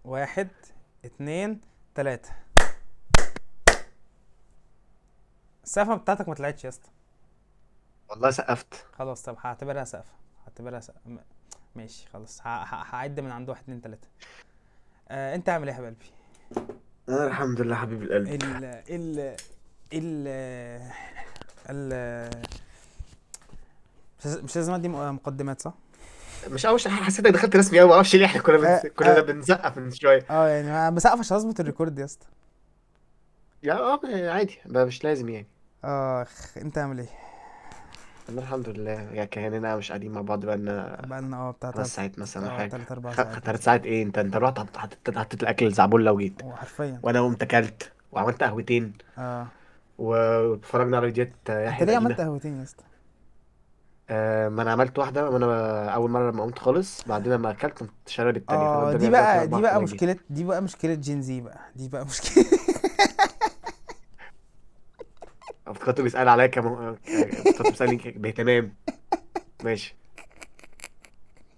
واحد، اتنين، تلاتة. السقفة بتاعتك ما طلعتش يا اسطى. والله سقفت. خلاص، طب هعتبرها سقفة، هعتبرها سقفة. ماشي خلاص، هعد من عند واحد اتنين تلاتة. انت عامل ايه يا حبيب قلبي؟ انا الحمد لله حبيب القلب. ال ال ال ال مش لازم ادي مقدمات صح؟ مش اول حسيتك دخلت رسمي قوي، ما اعرفش ليه. احنا كنا آه كنا آه بنسقف من شويه. يعني انا بسقف عشان اظبط ال record يا اسطى. يا عادي بقى، مش لازم يعني. اخ، انت عامل ايه؟ انا الحمد لله، يعني كاننا مش قاعدين مع بعض بقى لنا بقى لنا بتاع خمس تلت، ساعات مثلا حاجه. تلات اربع ساعات ثلاث مثلا. ساعات ايه؟ انت رحت حطيت الاكل الزعبله وجيت، وحرفيا. وانا قمت اكلت وعملت قهوتين اه واتفرجنا على فيديوهات انت يحيى ليه عملت القديمه. قهوتين يا اسطى؟ ما انا عملت واحده، وانا اول مرة لما قمت خالص، بعدين لما اكلت قمت شارب التانيه، فانا اه قدامي دي دلوقتي بقى، دي اربع بقى فناجين. مشكلة، دي بقى مشكلة Gen Z بقى، دي بقى مشكلة. افتكرته بيسأل عليا افتكرته بيسألني باهتمام. ماشي.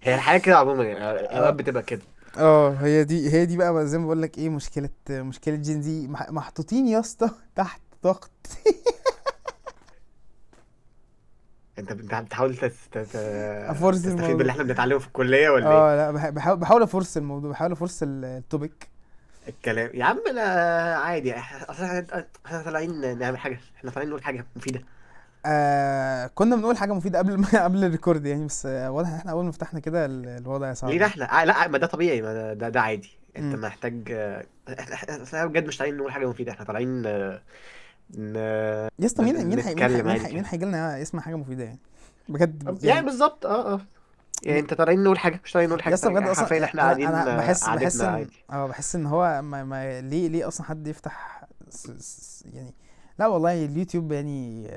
هي الحياة كده عموما يعني، اوقات اه بتبقى كده. اه هي دي، هي دي بقى زي ما بقول لك، ايه مشكلة، مشكلة Gen Z، محطوطين يا اسطى تحت ضغط. انت بتحاول ا force تستفيد الموضوع. باللي احنا بنتعلمه في الكلية ولا ايه؟ اه لا، بحاول ا force الموضوع، بحاول ا force ال topic. الكلام يا عم انا عادي. اصل احنا طالعين نعمل حاجة، احنا طالعين نقول حاجة مفيدة. كنا بنقول حاجة مفيدة قبل ما قبل ال record يعني، بس واضح ان احنا اول ما فتحنا كده الوضع صعب لينا يعني. احنا لا، ما ده طبيعي، ما ده عادي. انت امم محتاج احنا بجد مش طالعين نقول حاجة مفيدة، احنا طالعين ن... يا اسطى، نتكلم عادي مين كده. هيجي لنا يسمع حاجة مفيدة يعني؟ بجد يعني يعني. بالظبط اه. يعني انت طالعين نقول حاجة، مش طالعين نقول يا حاجة، اسطى طالعين بجد اصلا حرفيا احنا انا قاعدين انا بحس، بحس قعدتنا ان عادي. بحس ان هو ما ليه، ليه اصلا حد يفتح يعني؟ لا والله اليوتيوب يعني،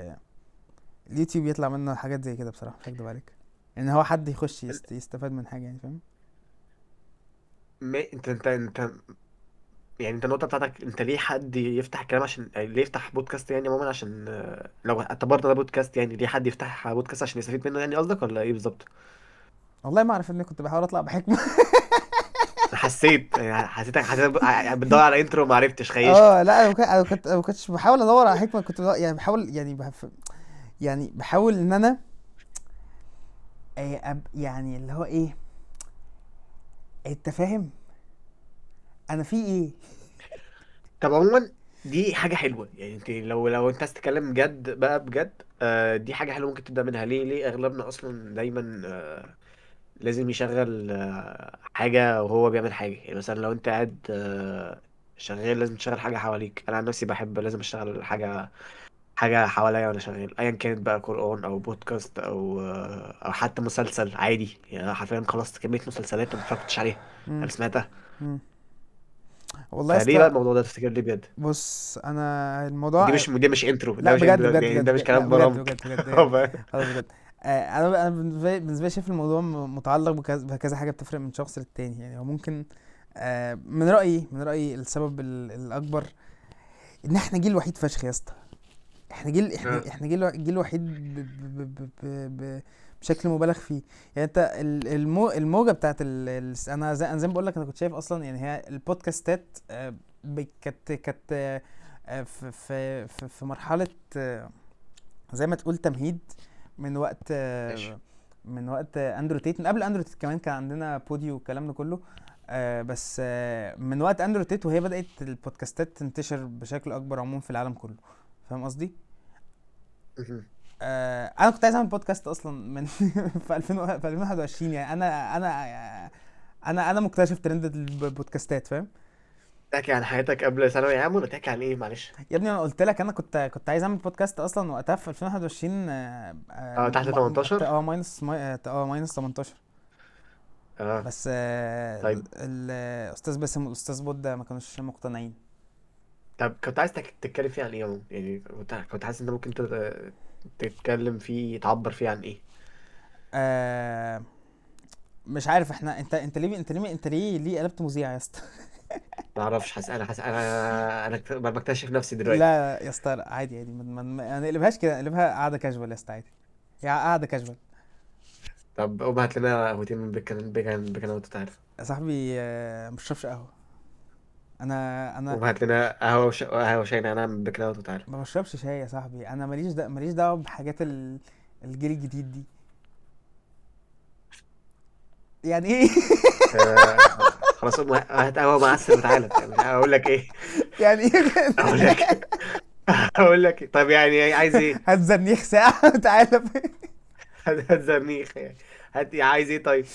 اليوتيوب يطلع منه حاجات زي كده بصراحة، مش هكدب عليك. ان هو حد يخش يستفاد من حاجة يعني، فاهم؟ ما انت يعني انت النقطة بتاعتك، انت ليه حد يفتح كلام؟ عشان ليه يفتح بودكاست يعني عموما؟ عشان لو اعتبرنا ده بودكاست، يعني ليه حد يفتح بودكاست عشان يستفيد منه يعني، قصدك ولا ايه بالظبط؟ والله ما اعرف، اني كنت بحاول اطلع بحكمة. انا حسيت يعني، حسيتك بتدور على intro، ما عرفتش، خيشت. اه لا، انا انا كنت، أنا ما كنتش بحاول ادور على حكمة، كنت يعني بحاول، يعني يعني بحاول ان انا يعني اللي هو ايه، انت فاهم انا في ايه. طب عموما دي حاجة حلوة يعني. انت لو انت عايز تتكلم جد بقى بجد، دي حاجة حلوة ممكن تبدأ منها. ليه اغلبنا اصلا دايما لازم يشغل حاجة وهو بيعمل حاجة؟ يعني مثلا لو انت قاعد شغال، لازم تشغل حاجة حواليك. انا عن نفسي بحب لازم اشتغل حاجة، حاجة حواليا وانا شغال، ايا كانت بقى قرآن او بودكاست او او حتى مسلسل عادي. يعني انا حرفيا خلصت كمية مسلسلات ما اتفرجتش عليها، انا مم. سمعتها. مم. والله يا فليه بقى اسطى، الموضوع ده تفتكر ليه بجد؟ بص انا الموضوع، دي مش intro، ده لا مش بجد intro بجد يعني، بجد ده مش بجد، لا كلام بجد برامج. بجد بجد بجد. خلاص بجد. انا بالنسبه لي شايف الموضوع متعلق بكذا، بكذا حاجة بتفرق من شخص للتاني يعني. هو ممكن، من رايي، من رايي السبب الاكبر ان احنا جيل وحيد فشخ يا اسطى. احنا جيل، احنا اه احنا جيل، جيل وحيد ب ب ب ب ب بشكل مبالغ فيه. يعني انت الموجه بتاعت انا زي ما بقول لك، انا كنت شايف اصلا يعني هي البودكاستات، كانت في في مرحلة، زي ما تقول تمهيد، من وقت ماشي. من وقت اندرو تيت، من قبل اندرو تيت كمان كان عندنا بوديو والكلام ده كله. بس من وقت اندرو تيت وهي بدأت البودكاستات تنتشر بشكل اكبر عموما في العالم كله، فاهم قصدي؟ مهم. انا كنت عايز اعمل بودكاست اصلا من في 2000 في 2021 يعني. انا مكتشف ترند البودكاستات، فاهم؟ تحكي عن حياتك قبل ثانوي عام ولا تحكي عن ايه معلش؟ يا ابني انا قلت لك انا كنت عايز اعمل بودكاست اصلا وقتها في 2021. اه تحت 18. Minus minus 18. اه بس طيب. الاستاذ باسم والاستاذ بودة ما كانوش مقتنعين. طب كنت عايز تتكلم فيه عن ايه عموما؟ يعني كنت حاسس ان ممكن تتكلم فيه، تعبر فيه عن ايه؟ آه، مش عارف احنا، انت ليه، ليه قلبت مذيع يا اسطى؟ ما اعرفش، حاسس انا، حاسس انا بكتشف نفسي دلوقتي. لا يا اسطى لا، عادي عادي، ما نقلبهاش كده، نقلبها قعدة كاجوال يا اسطى، عادي يا قعدة كاجوال. طب قوم هات لنا قهوتين من بيكن بيكن بيكن وانت تعالى. يا صاحبي، ما بشربش قهوة. انا قوم هات لنا قهوة قهوة وشاي نعناع من بكلاوت وتعالى. ما بشربش شاي يا صاحبي، انا ماليش دعوه بحاجات الجيل الجديد دي. يعني ايه؟ آه، خلاص قوم هات قهوة معسل وتعالى، مش هقول لك ايه. يعني ايه؟ اقول لك اقول لك إيه؟ طب يعني عايز ايه؟ هات زرنيخ ساعة تعالى. هات زرنيخ يعني، هات عايز ايه طيب؟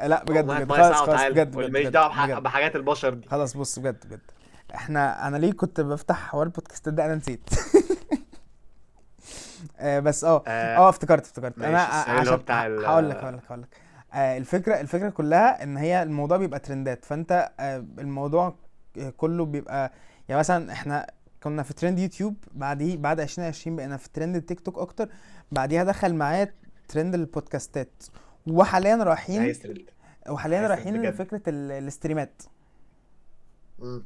لا قوم بجد هات بجد، مية خلاص ساقعه خلاص، وتعالى، بجد واللي بجد ماليش بجد دعوه بجد. بحاجات البشر دي. خلاص بص، بجد بجد، انا ليه كنت بفتح حوار البودكاست ده؟ انا نسيت. بس آه اه افتكرت انا ماشي، السؤال اللي هو عشان بتاع ال هقول لك. الفكره كلها ان هي الموضوع بيبقى ترندات، فانت الموضوع كله بيبقى، يعني مثلا احنا كنا في ترند يوتيوب، بعديه بعد 2020 بقينا في ترند التيك توك اكتر، بعديها دخل معاه ترند البودكاستات، وحاليا ده رايحين عايز ترند. وحاليا عايز ترند رايحين بجد. لفكرة الاستريمات. مم.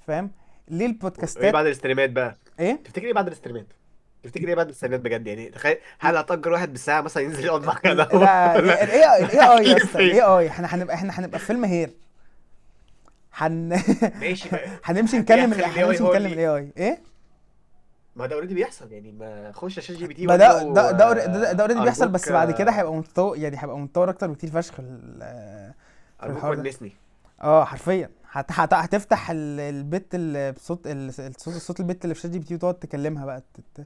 فاهم؟ ليه وايه البودكاستات؟ بعد الاستريمات بقى؟ ايه؟ تفتكر ايه بعد الاستريمات؟ تفتكر ايه بعد الاستريمات بجد يعني؟ تخيل، هل هتأجر واحد بالساعة مثلا ينزل يقعد معاك على القهوة لا، ولا الاي اي يا اسطى، فين؟ ال AI، احنا هنبقى في فيلم Her. هن ماشي بقى. هنمشي ايه نكلم هتخلي الاي اي هنمشي هو نكلم اللي، ال AI، ايه؟ ما ده already بيحصل يعني، ما خش على ChatGPT ما وقول ده له ده ده ده, ده already بيحصل، ارجوك بس بعد كده هيبقى متطور، يعني هيبقى متطور اكتر بكتير فشخ في ارجوك الحوار ده. ونسني. اه حرفيا، هتفتح البت اللي بصوت صوت البت اللي في ChatGPT وتقعد تكلمها بقى ت...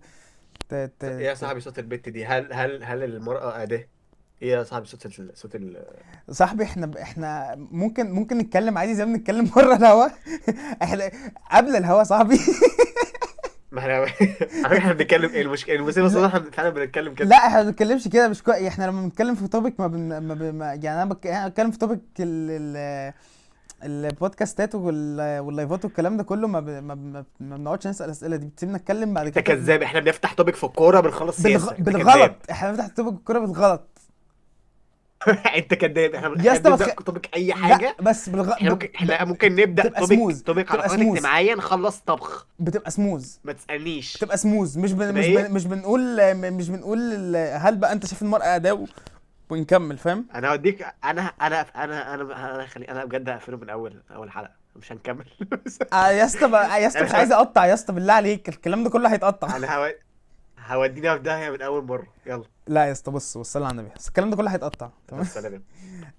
ت... ايه يا ت... صاحبي صوت البت دي؟ هل المرأة أداة؟ ايه يا صاحبي صوت ال... صوت ال... صاحبي، احنا ممكن نتكلم عادي زي ما بنتكلم بره الهوا. احنا قبل الهوا صاحبي. ما احنا على فكرة احنا بنتكلم ايه المشكلة؟ المصيبة لا اصلا احنا فعلا بنتكلم لا، كده. احنا ما بنتكلمش كده، مش كوي. احنا لما بنتكلم في topic ما بن ما, بن... ما يعني انا بتكلم في topic البودكاستات واللايفات والكلام ده كله، ما بنقعدش نسال اسئلة دي، بتسيبنا نتكلم بعد انت كده. كذاب، احنا بنفتح topic في الكورة بنخلص سياسة، انت بالغلط، كذاب. احنا بنفتح topic الكورة بالغلط. انت كذاب، احنا يا احنا اسطى بنبدأ topic اي لا حاجة. بس احنا ممكن احنا ممكن نبدأ بتبقى توبيك سموز، توبيك بتبقى علاقات سموز، اجتماعية نخلص طبخ. بتبقى سموز، ما تسألنيش. بتبقى سموز، تبقى ايه؟ مش بنقول، مش بنقول هل بقى انت شايف المرأة اداة ونكمل، فاهم؟ انا هوديك، انا انا انا انا انا خلي انا بجد هقفله من اول حلقة، مش هنكمل. يا اسطى يا اسطى مش انا عايز اقطع يا اسطى، بالله عليك الكلام ده كله هيتقطع. انا هودينا في داهية من اول مرة، يلا. لا يا اسطى، بص بص، صلي على النبي، بس الكلام ده كله هيتقطع، تمام؟ السلام.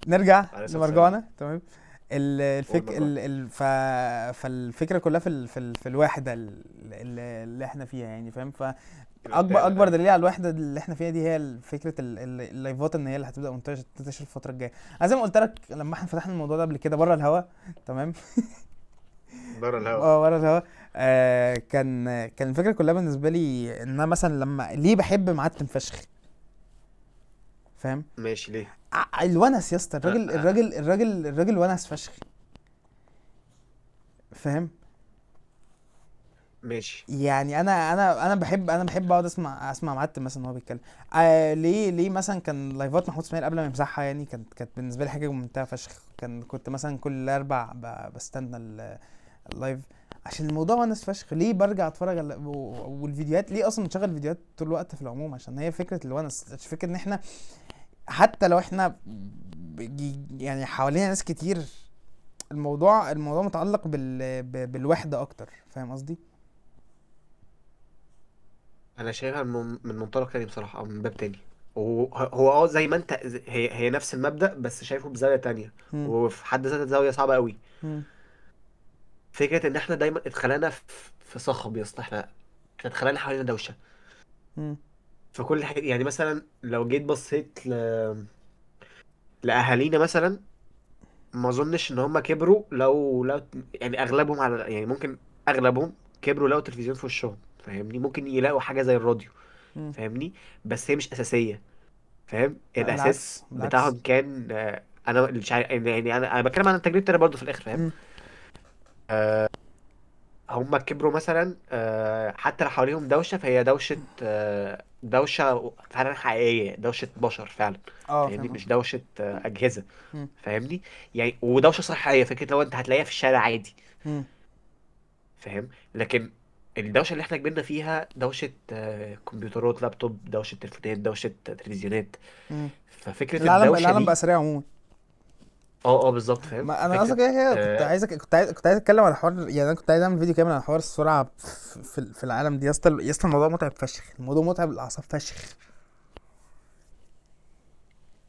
نرجع عليه الصلاة والسلام. لمرجوعنا، تمام. قول الفك مرجوعنا. ال ال ف فالفكرة كلها في الوحدة اللي احنا فيها يعني، فاهم؟ فاكبر الوحدة، اكبر ايوه. دليل على الوحدة اللي احنا فيها دي هي فكرة اللايفات، ان هي اللي هتبدا تنتشر الفترة الجاية. انا زي ما قلت لك لما احنا فتحنا الموضوع ده قبل كده بره الهوا، تمام؟ بره الهوا. بره الهوا. كان الفكرة كلها بالنسبة لي ان انا مثلا لما ليه بحب معتم فشخ، فاهم؟ ماشي ليه؟ الونس يا اسطى، الراجل أه أه. الراجل الراجل الراجل ونس فشخ، فاهم؟ ماشي. يعني انا بحب اقعد اسمع معتم مثلا وهو بيتكلم. ليه مثلا كان لايفات محمود اسماعيل قبل ما يمسحها، يعني كانت بالنسبة لي حاجة ممتعة فشخ. كنت مثلا كل اربع بستنى ال live عشان الموضوع ونس فشخ. ليه برجع اتفرج على والفيديوهات؟ ليه اصلا بنشغل فيديوهات طول الوقت في العموم؟ عشان هي فكرة الونس، مش فكرة ان احنا حتى لو احنا يعني حوالينا ناس كتير، الموضوع متعلق بالوحدة اكتر، فاهم قصدي؟ انا شايفها من منطلق تاني بصراحة، او من باب تاني. هو زي ما انت، هي نفس المبدأ بس شايفه بزاوية تانية. مم. وفي حد ذاتها زاوية صعبة قوي. مم. فكرة ان احنا دايما اتخلقنا في صخب يا اسطى، احنا اتخلقنا حوالينا دوشة مم. في كل حاجة. يعني مثلا لو جيت بصيت لأهالينا مثلا، ما اظنش ان هم كبروا لو يعني اغلبهم، على يعني ممكن اغلبهم كبروا لقوا تلفزيون في وشهم، فاهمني؟ ممكن يلاقوا حاجة زي الراديو، مم. فاهمني؟ بس هي مش اساسيه، فاهم؟ لا الاساس بالعكس، بالعكس. بتاعهم كان انا مش عارف يعني، انا بتكلم عن تجربتي انا برضو في الاخر، فاهم؟ مم. هم كبروا مثلا حتى لو حواليهم دوشه، فهي دوشه دوشه فعلا حقيقيه، دوشه بشر فعلا، اه فاهمني؟ فاهم مش قصدك. دوشه اجهزه، مم. فاهمني؟ يعني ودوشه صحيه، فكرة لو انت هتلاقيها في الشارع عادي، مم. فاهم؟ لكن الدوشة اللي احنا كبرنا فيها دوشه كمبيوترات، لابتوب، دوشه تليفونات، دوشه تلفزيونات. مم. ففكره العالم الدوشة العالم بقى دي، سريع عموما. اه اه بالظبط، فاهم ما انا اصلا فكرة. كده كده كنت آه عايز كنت عايز اتكلم على حوار، يعني انا كنت عايز اعمل فيديو كامل على حوار السرعة في العالم دي يا اسطى. يا اسطى الموضوع متعب فشخ، الموضوع متعب للاعصاب فشخ،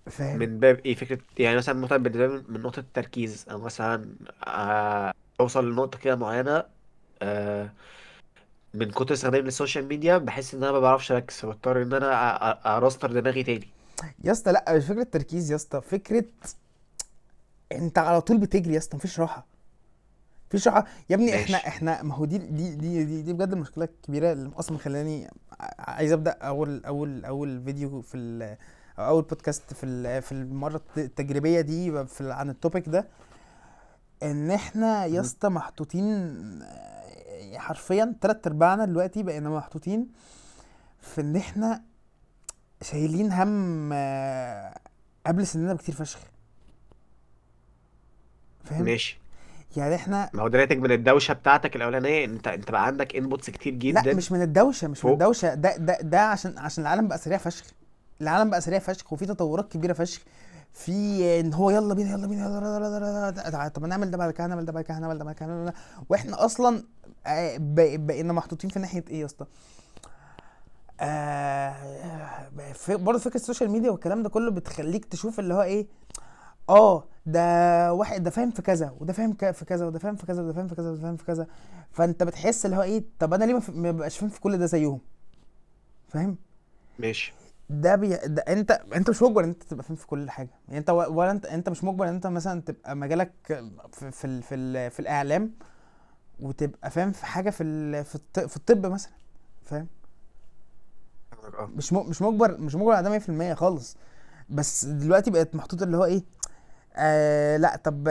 فاهم؟ من باب ايه فكرة، يعني مثلا متعب بالنسبة لي من نقطة التركيز، او مثلا آه اوصل لنقطة كده معينة، آه من كتر استخدامي لل social media بحس ان انا ما بعرفش اركز، فبضطر ان انا ا restart دماغي تاني. يا اسطى لا، مش فكرة تركيز يا اسطى، فكرة انت على طول بتجري يا اسطى، مفيش راحه، مفيش راحة يا ابني. احنا ماشي. احنا ما هو دي بجد المشكلة الكبيرة اللي اصلا مخلاني عايز ابدا اول فيديو في ال، او اول بودكاست في في المرة التجريبية دي في عن ال topic ده. ان احنا يا مهم. اسطى محطوطين، حرفيا تلات ارباعنا دلوقتي بقينا محطوطين في ان احنا شايلين هم قبل سننا بكتير فشخ، فاهم؟ ماشي. يعني احنا، ما هو ده ناتج من الدوشة بتاعتك الاولانيه، انت بقى عندك inputs كتير لا جدا مش من الدوشه، مش من فوق. الدوشه، ده عشان العالم بقى سريع فشخ. العالم بقى سريع فشخ، وفي تطورات كبيرة فشخ، في ان هو يلا بينا يلا بينا يلا يلا يلا يلا يلا، طب نعمل ده بعد كده، هنعمل ده بعد كده، هنعمل ده بعد كده، هنعمل ده. واحنا اصلا بقينا محطوطين في ناحية ايه يا اسطى؟ برضه فكرة ال social media والكلام ده كله بتخليك تشوف اللي هو ايه، اه ده واحد ده فاهم في كذا، وده فاهم في كذا، وده فاهم في كذا، وده فاهم في كذا، وده فاهم في كذا. فانت بتحس اللي هو ايه، طب انا ليه ما ببقاش فاهم في كل ده زيهم، فاهم؟ ماشي. ده انت مش مجبر ان انت تبقى فاهم في كل حاجه، يعني انت ولا انت مش مجبر ان انت مثلا تبقى مجالك في الاعلام، وتبقى فاهم في حاجة في الطب مثلا، فاهم؟ اه مش مجبر على ده 100% خالص. بس دلوقتي بقت محطوط اللي هو ايه، لا طب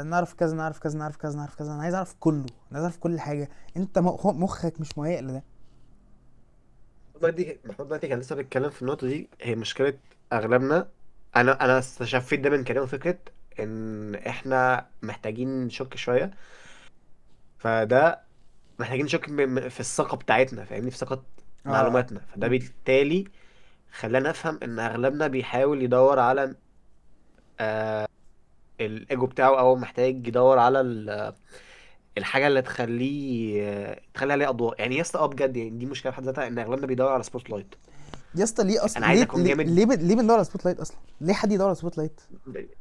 نعرف كذا، نعرف كذا، نعرف كذا، نعرف كذا، انا عايز اعرف كله، انا عايز اعرف كل حاجه. انت مخك مش مهيأ لده. محمود دلوقتي كان لسه بيتكلم في النقطة دي، هي مشكلة اغلبنا. انا استشفيت ده من كلامه، فكرة ان احنا محتاجين نشك شويه، فده محتاجين نشك في الثقة بتاعتنا، فاهمني، في ثقة اه اه. معلوماتنا. فده مم. بالتالي خلانا نفهم ان اغلبنا بيحاول يدور على الايجو بتاعه، او محتاج يدور على الحاجة اللي تخليه تخلي عليه اضواء. يعني يا اسطى اه بجد، يعني دي مشكلة في حد ذاتها، ان اغلبنا بيدور على سبوت لايت. يا اسطى ليه اصلا، انا عايز ليه اكون ليه جامد. ليه, ليه بندور على spotlight اصلا؟ ليه حد يدور على سبوت لايت؟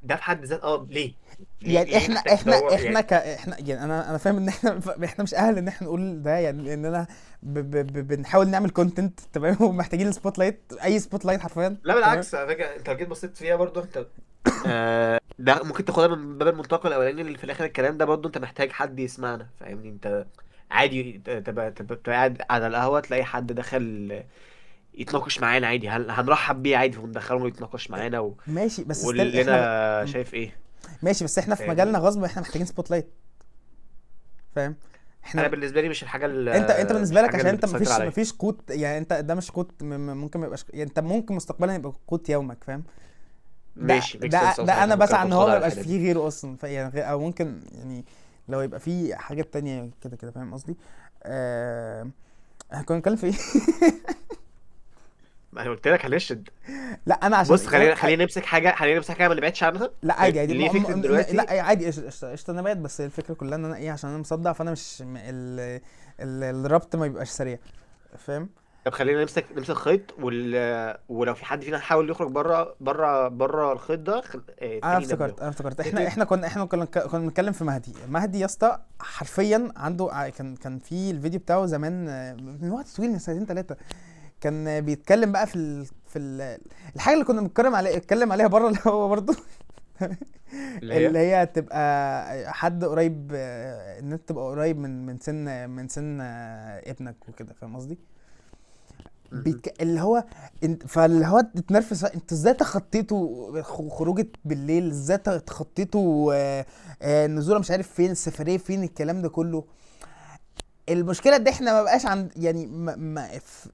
ده في حد ذاته اه ليه، ليه يعني ليه احنا محتاج احنا تدور احنا يعني؟ ك احنا يعني انا فاهم ان احنا احنا مش اهل ان احنا نقول ده، يعني لان انا ب ب ب بنحاول نعمل content، تمام، ومحتاجين ال spotlight، اي spotlight حرفيا، لا تمام. بالعكس، على فكرة انت لو جيت بصيت فيها برضو انت ده ممكن تاخدها من باب المنطق الاولاني اللي في الاخر الكلام ده، برضو انت محتاج حد يسمعنا، فاهمني. انت عادي تبقى قاعد على القهوة تلاقي حد دخل يتناقش معانا عادي، هنرحب بيه عادي وندخله يتناقش معانا ماشي بس وقول still احنا لنا شايف ايه، ماشي بس احنا في مجالنا فاهمني. غصب احنا محتاجين spotlight، فاهم؟ انا احنا بالنسبة لي مش الحاجة انت اللي مش بالنسبة لك الحاجة عشان اللي انت بتسيطر مفيش عليا. مفيش قوت، يعني انت ده مش قوت، ممكن ما يبقاش، يعني انت ممكن مستقبلا يبقى قوت يومك، فاهم؟ ده ماشي، make ده sense. اه ده ساعتها انا ممكن بسعى اكون ان هو خاضع ما يبقاش للحاجة دي. فيه غيره اصلا، يعني غير، او ممكن يعني لو يبقى فيه حاجات تانية كده كده، فاهم قصدي؟ احنا كنا بنتكلم في ايه؟ ما انا قلت لك هنشد. لا انا عشان بص، خلينا نمسك حاجه، خلينا نمسك حاجة ما نبعدش عنها. لا طيب عادي عادي، ليه فكرة لا دلوقتي؟ عادي، قشطه قشطه قشطة، انا بقيت، بس الفكرة كلها ان انا ايه، عشان انا مصدع، فانا مش الربط ما بيبقاش سريع، فاهم؟ طب خلينا نمسك خيط ولو في حد فينا حاول يخرج بره بره بره الخيط ده انا التاني ينبهه. افتكرت، انا افتكرت احنا فكره. احنا كنا احنا كنا كنا بنتكلم في مهدي. مهدي يا اسطى حرفيا عنده كان في الفيديو بتاعه زمان، من وقت طويل، من سنتين ثلاثه، كان بيتكلم بقى في الحاجة اللي كنا بنتكلم عليها، اتكلم عليها بره، اللي هو برضه اللي اللي هي هي تبقى حد قريب، ان انت تبقى قريب من سن ابنك وكده، فاهم قصدي؟ مهم. اللي هو انت، فاللي هو اتنرفز، انتوا ازاي تخطيتوا خروجه بالليل، ازاي تخطيتوا نزوله مش عارف فين، السفرية فين، الكلام ده كله. المشكلة ان احنا ما بقاش عند، يعني ما ما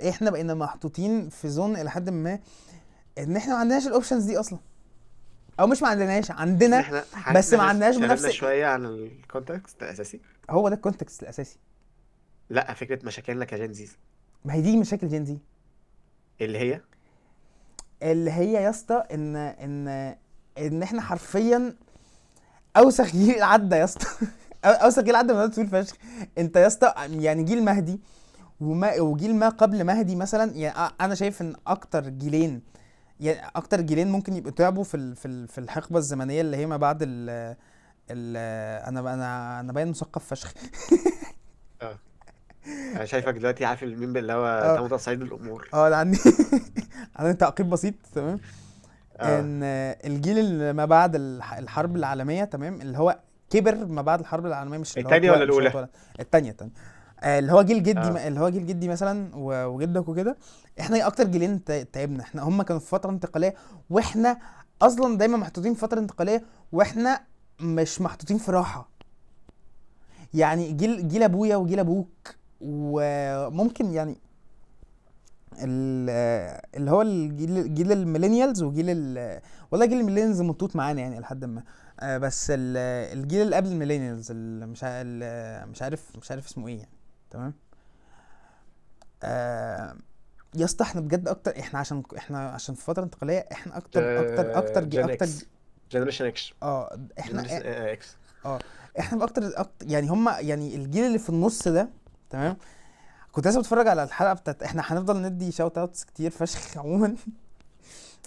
احنا بقينا محطوطين في zone الى حد ما ان احنا ما عندناش ال options دي اصلا، او مش ما عندناش، حاسس ان عندنا احنا حاسس بس ان ما احنا عندناش شردنا بنفس شوية عن ال context الاساسي. هو ده ال context الاساسي. لا، فكرة مشاكلنا ك Gen Zs ما هي دي مشاكل Gen Z، اللي هي اللي هي يا اسطى ان احنا حرفيا اوسخ جيل عدى يا اسطى. اوسخ جيل عدى من وقت طويل فشخ. انت يا اسطى يعني جيل مهدي وما وجيل ما قبل مهدي مثلا، يعني انا شايف ان اكتر جيلين، يعني اكتر جيلين ممكن يبقوا تعبوا في الحقبة الزمنية اللي هي ما بعد ال ال انا باين مثقف فشخ. اه، انا شايفك دلوقتي عارف الميم اللي هو اه تم تصعيد الامور. اه، انا عندي عندي تعقيب بسيط، تمام. اه، ان الجيل اللي ما بعد الحرب العالميه، تمام، اللي هو كبر ما بعد الحرب العالميه، مش اللي هو التانية ولا مش هو الاولى؟ اتولد. التانية، التانية. اللي هو جيل جدي، اه، اللي هو جيل جدي مثلا وجدك وكده. احنا اكتر جيلين تعبنا احنا. هم كانوا في فترة انتقاليه، واحنا اصلا دايما محطوطين في فترة انتقاليه، واحنا مش محطوطين في راحة. يعني جيل ابويا وجيل ابوك، وممكن يعني اللي هو الجيل، جيل ال millennials وجيل ال، والله جيل ال millennials مطوط معانا يعني لحد ما، بس الجيل اللي قبل ال millennials، اللي مش مش عارف، مش عارف اسمه ايه يعني، تمام. آه، يا اسطى احنا بجد اكتر، احنا عشان احنا عشان في فترة انتقاليه، احنا اكتر اكتر اكتر جن اكتر اكس، generation X، اه احنا generation X. اه احنا اكتر اكتر يعني، هم يعني الجيل اللي في النص ده، تمام. كنت لسه بتفرج على الحلقة بتاعت، احنا هنفضل ندي shout outs كتير فشخ عموما.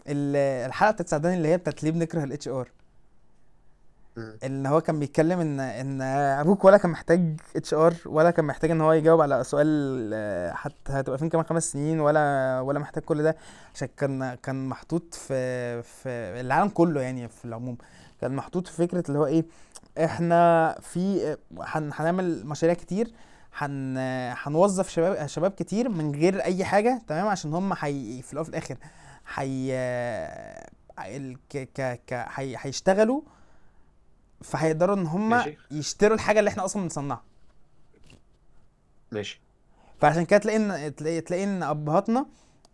الحلقة بتاعت سعداني اللي هي بتاعت ليه بنكره ال HR، ان هو كان بيتكلم ان ابوك ولا كان محتاج HR، ولا كان محتاج ان هو يجاوب على سؤال حتى هتبقى فين كمان 5 سنين، ولا محتاج كل ده، عشان كان محطوط في العالم كله يعني، في العموم كان محطوط في فكرة اللي هو ايه، احنا في هنعمل مشاريع كتير، هنوظف شباب كتير من غير اي حاجة، تمام، عشان هم في الاول وفي الاخر حي ال- ك ك ك هي هيشتغلوا، فهيقدروا ان هم ماشي. يشتروا الحاجة اللي احنا اصلا بنصنعها. ماشي. فعشان كده تلاقي ان تلاقي ان ابهاتنا،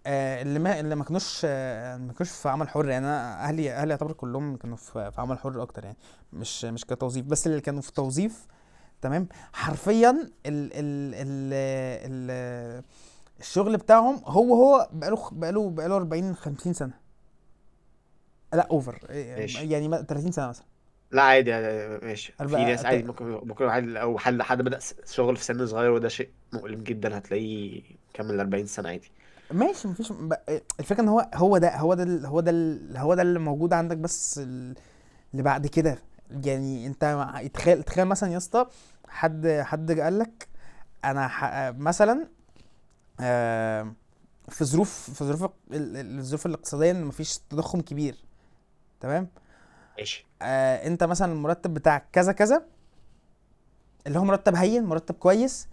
اللي ما كانوش، ما كانوش في عمل حر يعني. انا اهلي يعتبر كلهم كانوا في عمل حر اكتر يعني، مش كتوظيف، بس اللي كانوا في توظيف، تمام، حرفيا ال ال ال ال الشغل بتاعهم هو بقاله 40 50 سنة، لا over ماشي. يعني 30 سنة مثلا. لا عادي يعني، ماشي، في أربعة ناس عادي ممكن عادي، او حد بدأ شغل في سن صغير، وده شيء مؤلم جدا، هتلاقيه كمل 40 سنة عادي. ماشي، مفيش الفكرة ان هو هو ده هو ده هو ده هو ده اللي موجود عندك، بس اللي بعد كده يعني انت تخيل مثلا يا اسطى، حد قال لك انا مثلا، آه، في ظروف، في ظروف الظروف الاقتصادية ان مفيش تضخم كبير، تمام. ماشي. انت مثلا المرتب بتاعك كذا كذا، اللي هو مرتب هين، مرتب كويس،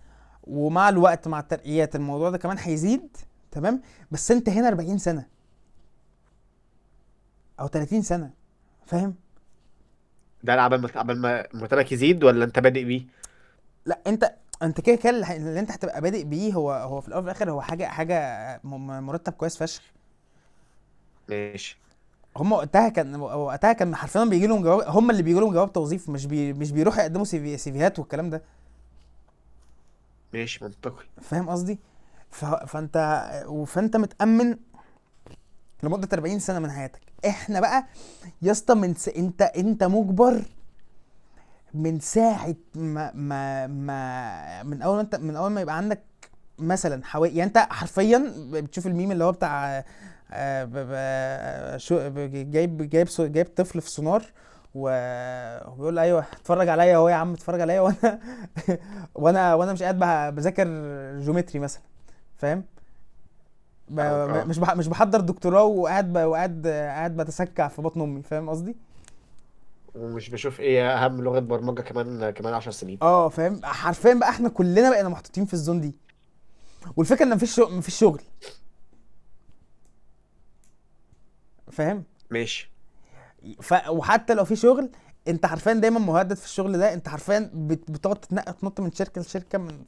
ومع الوقت مع الترقيات الموضوع ده كمان هيزيد، تمام. بس انت هنا 40 سنة او 30 سنة، فاهم؟ ده قبل ما مرتبك يزيد ولا انت بادئ بيه؟ لا انت كده كده اللي انت هتبقى بادئ بيه هو في الاول وفي الاخر هو حاجة مرتب كويس فشخ. ماشي. هم وقتها كان حرفيا بيجي لهم جواب، هم اللي بيجي لهم جواب توظيف، مش بيروحوا يقدموا CV سيفيهات والكلام ده، ماشي، منطقي. فاهم قصدي؟ فانت فانت متامن لمدة 40 سنة من حياتك. احنا بقى يا اسطى انت مجبر من ساعة ما من اول ما انت، من اول ما يبقى عندك مثلا حوالي، يعني انت حرفيا بتشوف الميم اللي هو بتاع، شو جايب طفل في سونار، وبيقول له ايوه اتفرج عليا اهو يا عم، اتفرج عليا، وانا وانا مش قاعد بذاكر geometry مثلا، فاهم؟ فاهمك، اه. مش بحضر دكتوراه، وقاعد وقاعد قاعد بتسكع في بطن امي، فاهم قصدي؟ ومش بشوف ايه اهم لغة برمجة كمان 10 سنين. اه فاهم، حرفيا بقى احنا كلنا بقينا محطوطين في ال zone دي، والفكرة ان مفيش شغل، مفيش شغل، فاهم؟ ماشي. وحتى لو في شغل، انت حرفيا دايما مهدد في الشغل ده، انت حرفيا بتقعد تتنقل، تنط من شركة لشركة، من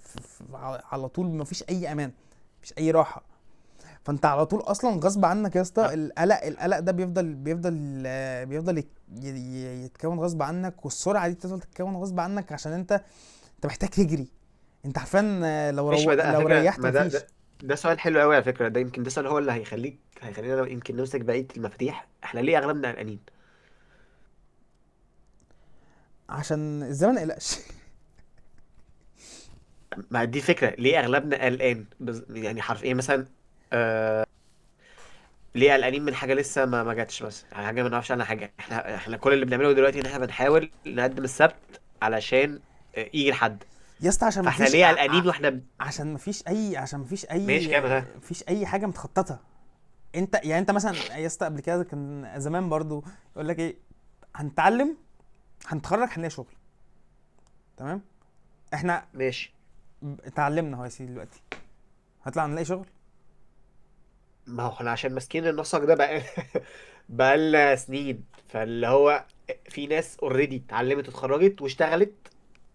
على طول مفيش اي امان، مفيش اي راحة. فانت على طول اصلا غصب عنك يا اسطى، لا القلق ده بيفضل يتكون غصب عنك، والسرعة دي بتفضل تتكون غصب عنك، عشان انت محتاج تجري. انت حرفيا لو ماشي. ما ده على لو فكرة، ريحت ما ده مفيش. ده ده سؤال حلو قوي على فكرة. ده يمكن ده سؤال هو اللي هيخلينا يمكن نمسك بقية المفاتيح. احنا ليه اغلبنا قلقانين؟ عشان الزمن ما يقلقش. ما دي فكرة، ليه اغلبنا قلقان؟ يعني حرفيا مثلا، آه، ليه قلقانين من حاجة لسه ما جاتش مثلا؟ يعني حاجة ما نعرفش عنها حاجه. احنا كل اللي بنعمله دلوقتي ان احنا بنحاول نقدم السبت علشان يجي الحد. يا اسطى عشان فاحنا مفيش ليه قلقانين واحنا عشان مفيش اي، عشان مفيش ماشي اي، كده ها. مفيش اي حاجة متخططه. انت يعني انت مثلا يا اسطى قبل كده كان زمان برضو يقول لك ايه، هنتعلم، هنتخرج، هنلاقي شغل. تمام، احنا ماشي. اتعلمنا اهو يا سيدي، دلوقتي هنطلع نلاقي شغل. ما هو احنا عشان ماسكين النسق ده بقى بقالنا سنين، فاللي هو في ناس already اتعلمت واتخرجت واشتغلت،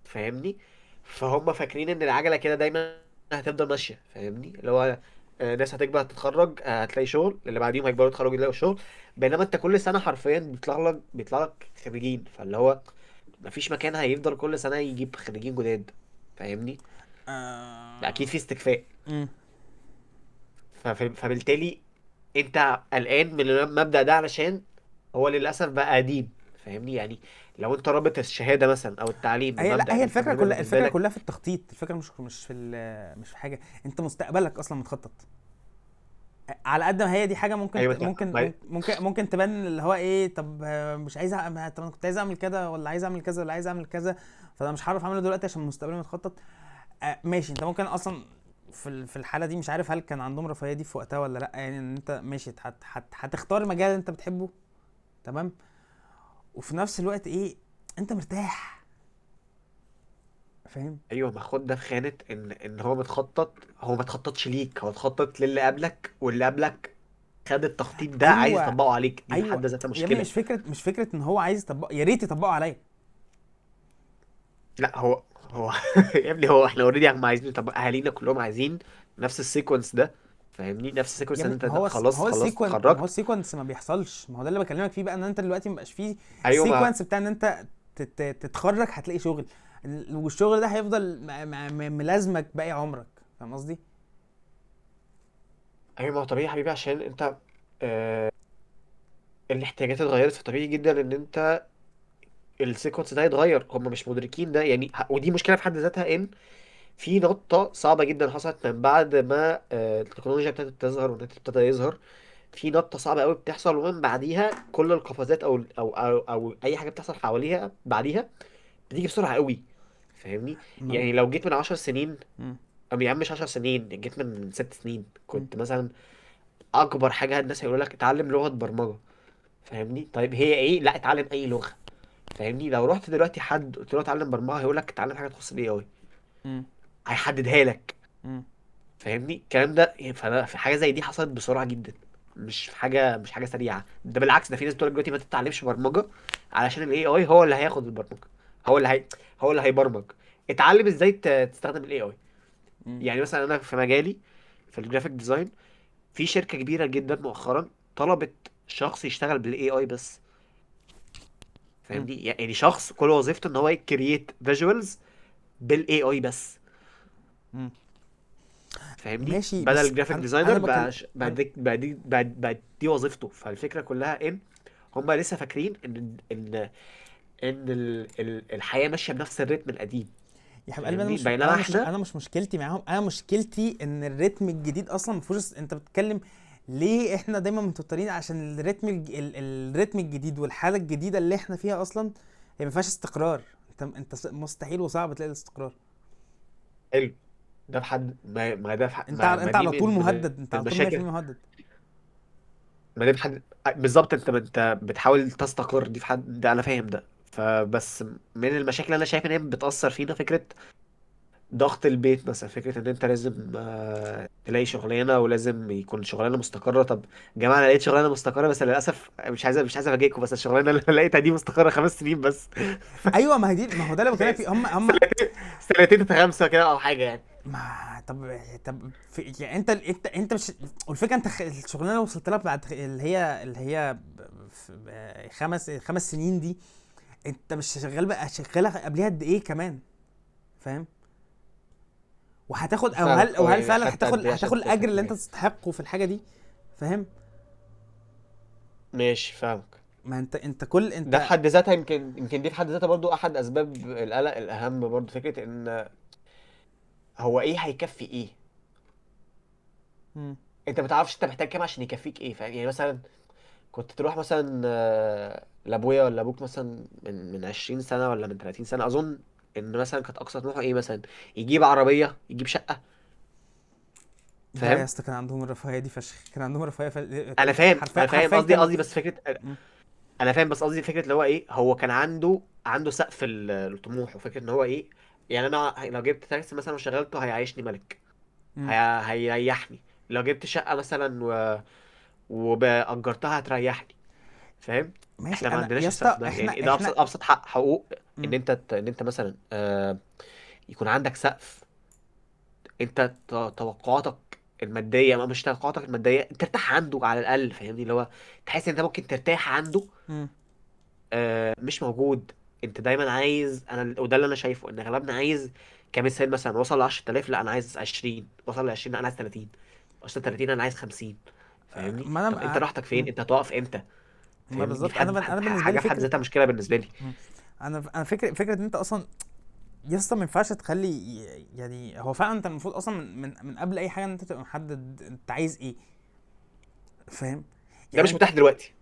فاهمني؟ فهم فاكرين ان العجلة كده دايما هتفضل ماشيه، فاهمني؟ اللي هو ناس هتكبر هتتخرج، هتلاقي شغل، اللي بعديهم هيكبروا يتخرجوا يلاقوا شغل. بينما انت كل سنة حرفيا بيطلع لك خريجين، فاللي هو مفيش مكان هيفضل كل سنة يجيب خريجين جداد، فاهمني؟ ده اكيد آه... في استكفاء. مم. فبالتالي انت قلقان من المبدأ ده علشان هو للاسف بقى قديم، فاهمني؟ يعني لو انت رابط الشهادة مثلا او التعليم هي لا، بمبدأ هي ان انت الفكرة مهم كلها، بالنسبة الفكرة لك. كلها في التخطيط. الفكرة مش في مش في حاجه، انت مستقبلك اصلا متخطط. على قد ما هي دي حاجة ممكن ايوه انت ممكن ما... ممكن تبان اللي هو ايه، طب مش عايز طب انا كنت عايز اعمل كذا، ولا عايز اعمل كذا، ولا عايز اعمل كذا، فانا مش هعرف اعمله دلوقتي عشان مستقبلي متخطط. ماشي، انت ممكن اصلا في في الحالة دي مش عارف هل كان عندهم رفاهية دي في وقتها ولا لا، يعني ان انت ماشي هتختار مجال انت بتحبه، تمام، وفي نفس الوقت ايه، انت مرتاح، فاهم؟ ايوه، ما خد ده في خانه ان هو متخطط. هو ما تخططش ليك، هو تخطط للي قبلك، واللي قبلك خد التخطيط ده عايز ايوه يطبقه عليك، دي في ايوه حد ذاتها يا ابني، مشكله. مش فكره، مش فكرة ان هو عايز يطبق، يا ريت يطبقه عليا. لا هو يا ابني، هو احنا already هم عايزين، طب اهالينا كلهم عايزين نفس ال sequence ده، فاهمني؟ نفس يا ال sequence ان ابني انت ما هو ما خلاص هو خلاص السيكون، ما هو اتخرجت. ال sequence ما بيحصلش. ما هو ده اللي بكلمك فيه بقى، ان انت دلوقتي ما بقاش فيه ايوه ما سيكونس بتاع ان انت تتخرج هتلاقي شغل، والشغل ده هيفضل ملازمك باقي عمرك، فاهم قصدي؟ ايوه ما هو طبيعي يا حبيبي، عشان انت آه الاحتياجات اتغيرت، فطبيعي جدا ان انت ال sequence ده يتغير. هم مش مدركين ده يعني، ودي مشكلة في حد ذاتها. ان في نقطة صعبة جدا حصلت من بعد ما التكنولوجيا ابتدت تظهر والنت ابتدى يظهر. في نقطة صعبة قوي بتحصل، ومن بعديها كل القفزات او اي حاجة بتحصل حواليها بعديها بتيجي بسرعة قوي، فاهمني؟ ما- يعني لو جيت من 10 سنين، مم. او يا عم مش 10 سنين، جيت من 6 سنين، مم. كنت مثلا اكبر حاجة الناس هيقولوا لك اتعلم لغة برمجة، فاهمني؟ طيب هي ايه؟ لا اتعلم اي لغة، فاهمني؟ لو رحت دلوقتي حد قلت له اتعلم برمجة هيقول لك اتعلم حاجة تخص ال AI، مم. هيحددها لك، مم. فاهمني الكلام ده؟ فانا في حاجة زي دي حصلت بسرعة جدا، مش حاجة سريعه. ده بالعكس، ده في ناس بتقول لك دلوقتي ما تتعلمش برمجة علشان ال AI هو اللي هياخد البرمجه، هو اللي هي هو اللي هيبرمج. اتعلم ازاي تستخدم ال AI. مم. يعني مثلا انا في مجالي، في الجرافيك ديزاين، في شركة كبيرة جدا مؤخرا طلبت شخص يشتغل بال AI بس، مم. فاهمني؟ يعني شخص كل وظيفته ان هو ي create visuals بال AI بس، مم. فاهمني؟ ماشي، بس بدل جرافيك انا انا ديزاينر بكلم بقى بقى انا. دي بقى دي بقى بقى دي وظيفته. فالفكرة كلها ان هم لسه فاكرين ان ان الحياة ماشية بنفس الريتم القديم، يا حبيب قلبي، انا فاهمني؟ مش انا بينما مش احنا انا مش مشكلتي معاهم، انا مشكلتي ان الريتم الجديد اصلا ما فيهوش. انت بتتكلم ليه احنا دايما متوترين؟ عشان الريتم الريتم الجديد والحالة الجديدة اللي احنا فيها اصلا هي ما فيهاش استقرار. انت مستحيل وصعب تلاقي الاستقرار. حلو. ده في حد ما, ما ده في حد انت ما, ما انت دي على طول من مهدد، انت على طول المشاكل. 100% مهدد. ما دي في حد بالظبط. انت بتحاول تستقر، دي في حد ده انا فاهم ده. فبس من المشاكل اللي انا شايف ان هي بتأثر فينا فكرة ضغط البيت مثلا، فكرة ان انت لازم تلاقي شغلانة ولازم يكون شغلانة مستقرة. طب يا جماعة انا لقيت شغلانة مستقرة، بس للأسف مش عايز افاجئكم، بس الشغلانة اللي أنا لقيتها دي مستقرة 5 سنين بس. ايوه، ما هي دي، ما هو ده اللي بكلمك فيه. هم سنتين، سنتين خمسة كده او حاجة يعني. ما طب، طب في يعني انت مش، والفكرة انت الشغلانة اللي وصلت لها بعد اللي هي خمس سنين دي، انت مش شغال بقى، شغالها قبليها قد ايه كمان، فاهم؟ وهتاخد، او هل فاهمك او اه، هل يعني فعلا اخدت هتاخد قد ايه هتاخد عشان الاجر اللي انت تتميز؟ تستحقه في الحاجة دي، فاهم؟ ماشي، فاهمك. ما انت كل ده في انت حد ذاتها، يمكن دي في حد ذاتها برضو احد اسباب القلق الاهم، برضو فكرة ان هو ايه هيكفي ايه. مم. انت ما تعرفش انت محتاج كام عشان يكفيك ايه، فاهم؟ يعني مثلا كنت تروح مثلا لابويا ولا ابوك مثلا من 20 سنة ولا من 30 سنة، اظن ان مثلا كانت اقصى طموحه ايه مثلا؟ يجيب عربية، يجيب شقة. لا يا فاهم؟ اسطى، كان عندهم الرفاهية دي فشخ، كان عندهم الرفاهية انا فاهم، حرفيا انا فاهم، حرفيا قصدي كانوا. قصدي بس فكرة، مم. انا فاهم بس قصدي فكرة اللي هو ايه، هو كان عنده سقف الطموح، وفكره ان هو ايه، يعني انا لو جبت تاكسي مثلا وشغلته هيعيشني ملك، مم. هيريحني. لو جبت شقه مثلا وبأجرتها هتريحني، فاهم؟ ماشي احنا ما انا يا عندناش اسطى، السقف ده، احنا يعني ده احنا ابسط ابسط حق حقوق، مم. ان انت ان انت مثلا يكون عندك سقف. انت توقعاتك الماديه، ما مش توقعاتك الماديه، ترتاح عنده على الاقل، فاهمني؟ اللي هو تحس ان انت ممكن ترتاح عنده. مم. مش موجود. انت دايما عايز، انا وده اللي انا شايفه، ان اغلبنا عايز، كمثال مثلا وصل ل 10,000 لا انا عايز 20، وصل ل 20 لا انا عايز 30، وصل 30 انا عايز 50. فاهمني؟ ما انا طب انت مع- راحتك فين؟ مم. انت هتقف امتى؟ ما فاهمني؟ دي في بالظبط، انا حد انا بالنسبة لي حاجة في حد فكره. ذاتها مشكلة بالنسبة لي. مم. انا فكرة ان انت اصلا يا اسطى ما ينفعش تخلي، يعني هو فعلا انت المفروض اصلا من قبل اي حاجة ان انت تبقى محدد انت عايز ايه، فاهم؟ ده يعني مش انت متاح دلوقتي،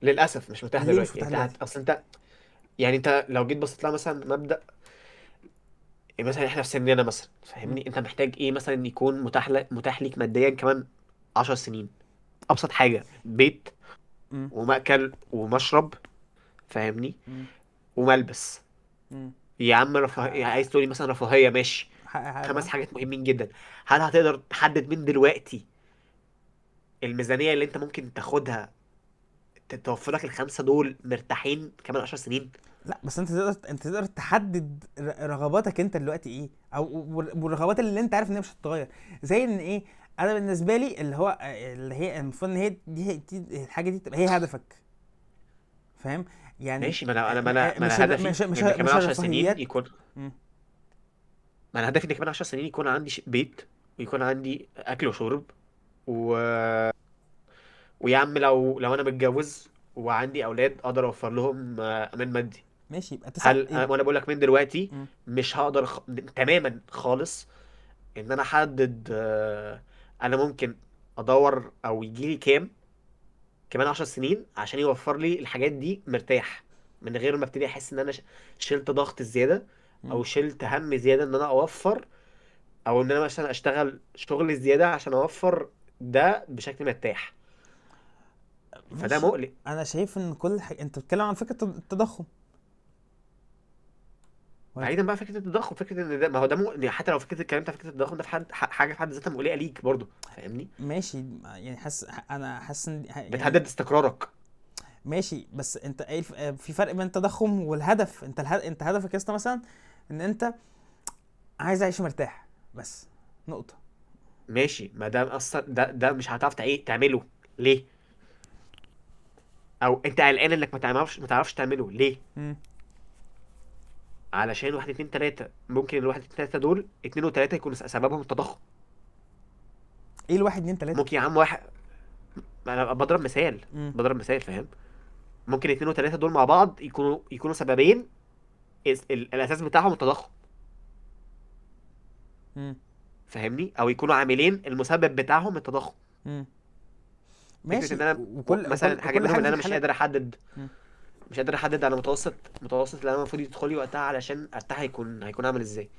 للاسف مش متاح ليه مش دلوقتي. متاح انت دلوقتي؟ اصل انت، يعني انت لو جيت بصيت لها مثلا مبدأ، يعني مثلا احنا في سننا مثلا، مم. فاهمني؟ انت محتاج ايه مثلا يكون متاح متاح ليك ماديا كمان 10 سنين؟ ابسط حاجة بيت، مم. ومأكل ومشرب، فاهمني؟ مم. وملبس. مم. يا عم رفاهية، عايز تقولي مثلا رفاهية، ماشي. خمس حق. حاجات مهمين جدا. هل هتقدر تحدد من دلوقتي الميزانية اللي انت ممكن تاخدها توفر لك الخمسة دول مرتاحين كمان 10 سنين؟ لا بس انت تقدر، انت تقدر تحدد رغباتك انت دلوقتي ايه، او والرغبات اللي انت عارف ان هي مش هتتغير، زي ان ايه. انا بالنسبة لي اللي هو اللي هي المفروض ان هي دي الحاجة دي تبقى هي هدفك، فاهم؟ يعني ماشي. ما انا انا ما انا ما مش انا الر- هدفي مش مش ان كمان مش 10 سنين الرفاهيات. يكون، مم. ما انا هدفي ان كمان 10 سنين يكون عندي بيت، ويكون عندي اكل وشرب و... ويا عم لو انا متجوز وعندي اولاد اقدر اوفر لهم امان مادي. ماشي، يبقى تسع هل يبقى. وانا بقول لك من دلوقتي مم. مش هقدر تماما خالص ان انا احدد انا ممكن ادور او يجي لي كام كمان 10 سنين عشان يوفر لي الحاجات دي مرتاح، من غير ما ابتدي احس ان انا شلت ضغط زيادة، مم. او شلت هم زيادة ان انا اوفر، او ان انا مثلا اشتغل شغل زيادة عشان اوفر ده بشكل مرتاح. فده ماشي. مقلق. انا شايف ان كل حاجة انت بتتكلم عن فكرة التضخم ولا بعيدا بقى فكرة التضخم، فكرة ان ده، ما هو ده مقلق حتى لو فكرة الكلام ده، فكرة التضخم ده في حد حاجة في حد ذاتها مقلقة ليك برضو، فاهمني؟ ماشي. يعني حاسس، انا حاسس ان يعني بتهدد استقرارك. ماشي، بس انت ايه في فرق بين التضخم والهدف. انت انت هدفك يا اسطى مثلا ان انت عايز اعيش مرتاح، بس، نقطة. ماشي، ما ده اصلا ده مش هتعرف تعمله. ليه؟ او انت قلقان انك ما تعرفش تعمله ليه؟ مم. علشان واحد اتنين تلاتة، ممكن الواحد اتنين تلاتة دول، اتنين وتلاتة يكونوا سببهم التضخم. ايه الواحد اتنين تلاتة؟ ممكن يا عم واحد، ما انا بضرب مثال، مم. بضرب مثال، فاهم؟ ممكن اتنين وتلاتة دول مع بعض يكونوا سببين، الاساس بتاعهم التضخم، مم. فاهمني؟ او يكونوا عاملين المسبب بتاعهم التضخم. مم. فكرة ان ماشي، انا وكل وكل مثلا حاجة وكل منهم حاجة ان في انا مش الحالة. قادر احدد، مم. مش قادر احدد انا متوسط اللي انا المفروض يدخل لي وقتها علشان ارتاح هيكون عامل ازاي.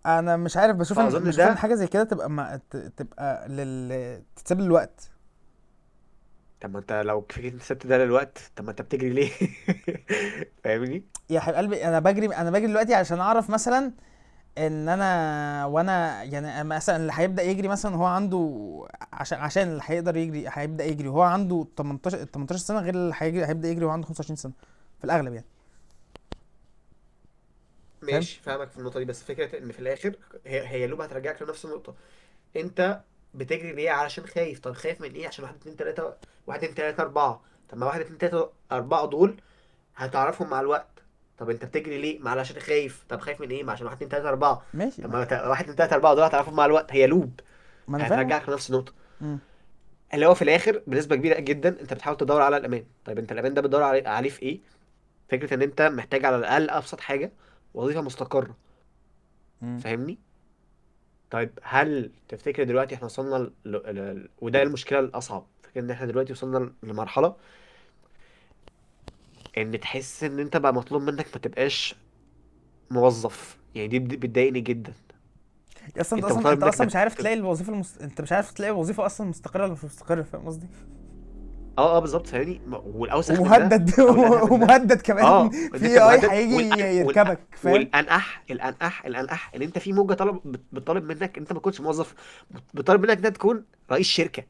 انا مش عارف، بشوف ان فاظن بشوف ان ده. حاجة زي كده تبقى ما تبقى تتساب للوقت. طب ما انت لو فكرة انت سبت ده للوقت، طب ما انت بتجري ليه؟ فاهمني؟ يا حبيب قلبي، انا بجري، انا بجري دلوقتي عشان اعرف مثلا ان انا وانا يعني مثلا اللي هيبدا يجري مثلا هو عنده، عشان اللي هيقدر يجري هيبدا يجري وهو عنده 18 سنه، غير اللي هيجري هيبدا يجري وهو عنده 25 سنة في الاغلب يعني. فاهم؟ ماشي، فاهمك في النقطة دي، بس فكرة ان في الاخر هي loop هترجعك لنفس النقطة. انت بتجري ليه؟ علشان خايف. طب خايف من ايه؟ عشان واحد اتنين تلاتة، واحد اتنين تلاتة اربعة. طب ما واحد اتنين تلاتة اربعة دول هتعرفهم مع الوقت. طب انت بتجري ليه؟ ما علشان خايف. طب خايف من ايه؟ ما عشان واحد اتنين تلاتة اربعة. ماشي، طب ما, ما واحد اتنين تلاتة اربعة دول هتعرفهم مع الوقت. هي loop ما انا فاهم. هترجعك لنفس النقطة. مم. اللي هو في الاخر بنسبة كبيرة جدا انت بتحاول تدور على الامان. طيب انت الامان ده بتدور عليه في ايه؟ فكرة ان انت محتاج على الاقل ابسط حاجة وظيفة مستقره، مم. فاهمني؟ طيب هل تفتكر دلوقتي احنا وصلنا وده المشكلة الاصعب، فكرة ان احنا دلوقتي وصلنا لمرحلة ان تحس ان انت بقى مطلوب منك ما تبقاش موظف. يعني دي بتضايقني جدا. اصلا انت انت اصلا مطالب انت منك اصلا انك مش عارف تلاقي الوظيفة انت مش عارف تلاقي وظيفة اصلا مستقره ولا مش مستقره، فاهم قصدي؟ اه اه بالظبط، فاهمني؟ والاوسخ من ده ومهدد او الانهى من ده، ومهدد كمان اه ان في انت اي مهدد. هيجي يركبك، فاهم؟ والانقح الانقح الانقح ان انت في موجه طلب بتطالب منك انت ما تكونش موظف، بتطالب منك انت تكون رئيس شركه،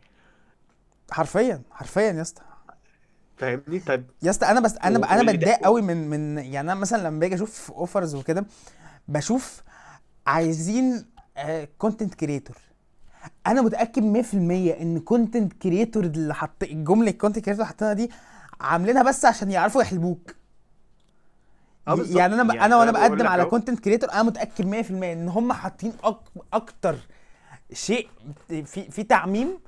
حرفيا حرفيا يا اسطى. فاهمني؟ طيب يا اسطى انا بس انا واللي ده بتضايق قوي من يعني انا مثلا لما باجي اشوف offers وكده، بشوف عايزين content creator. انا متاكد 100% ان content creator اللي حط الجملة ال content creator اللي حاطينها دي عاملينها بس عشان يعرفوا يحلبوك. اه يعني بالظبط، انا يعني انا وانا انا بقول بقدم لك على اهو. content creator، انا متاكد 100% ان هم حاطين اكتر شيء في تعميم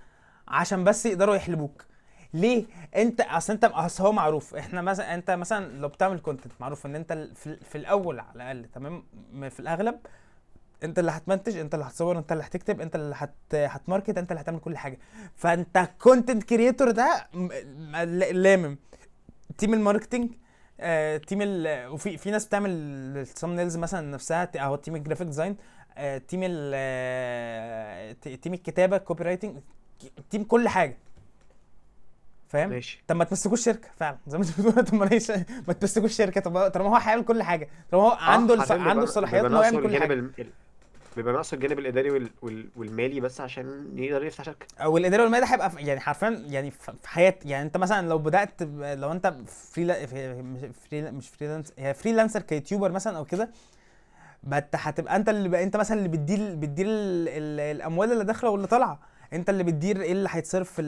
عشان بس يقدروا يحلبوك. ليه؟ انت اصل انت اصل هو معروف، احنا مثلا انت مثلا لو بتعمل content معروف ان انت في الاول على الاقل، تمام، في الاغلب انت اللي هتمنتج، انت اللي هتصور، انت اللي هتكتب، انت اللي هت market، انت اللي هتعمل كل حاجه. فانت content creator ده لامم team ال marketing، team ال وفي ناس بتعمل ال thumbnails مثلا نفسها، اهو team ال graphic design، team ال team الكتابه، copywriting، team كل حاجه، فاهم؟ ماشي. طب ما تمسكوش شركة فعلا زي ما انت بتقول. طب ما ليش ما تمسكوش شركه؟ طب طالما هو هيعمل كل حاجه، طالما هو اه عنده حرفيا عنده بيبقى الصلاحيات بيبقى ان هو يعمل ناقصه كل الجانب حاجه. بيبقى ناقصه الجانب الاداري والمالي بس عشان يقدر يفتح شركه. او الادارة والمالية ده هيبقى يعني حرفيا يعني في حياه، يعني انت مثلا لو بدات لو انت free free مش freelance، هي freelancer ك YouTuber مثلا او كده، بت هتبقى انت اللي بقى انت مثلا اللي بتدير الاموال اللي داخله واللي طالعه، انت اللي بتدير ايه اللي هيتصرف في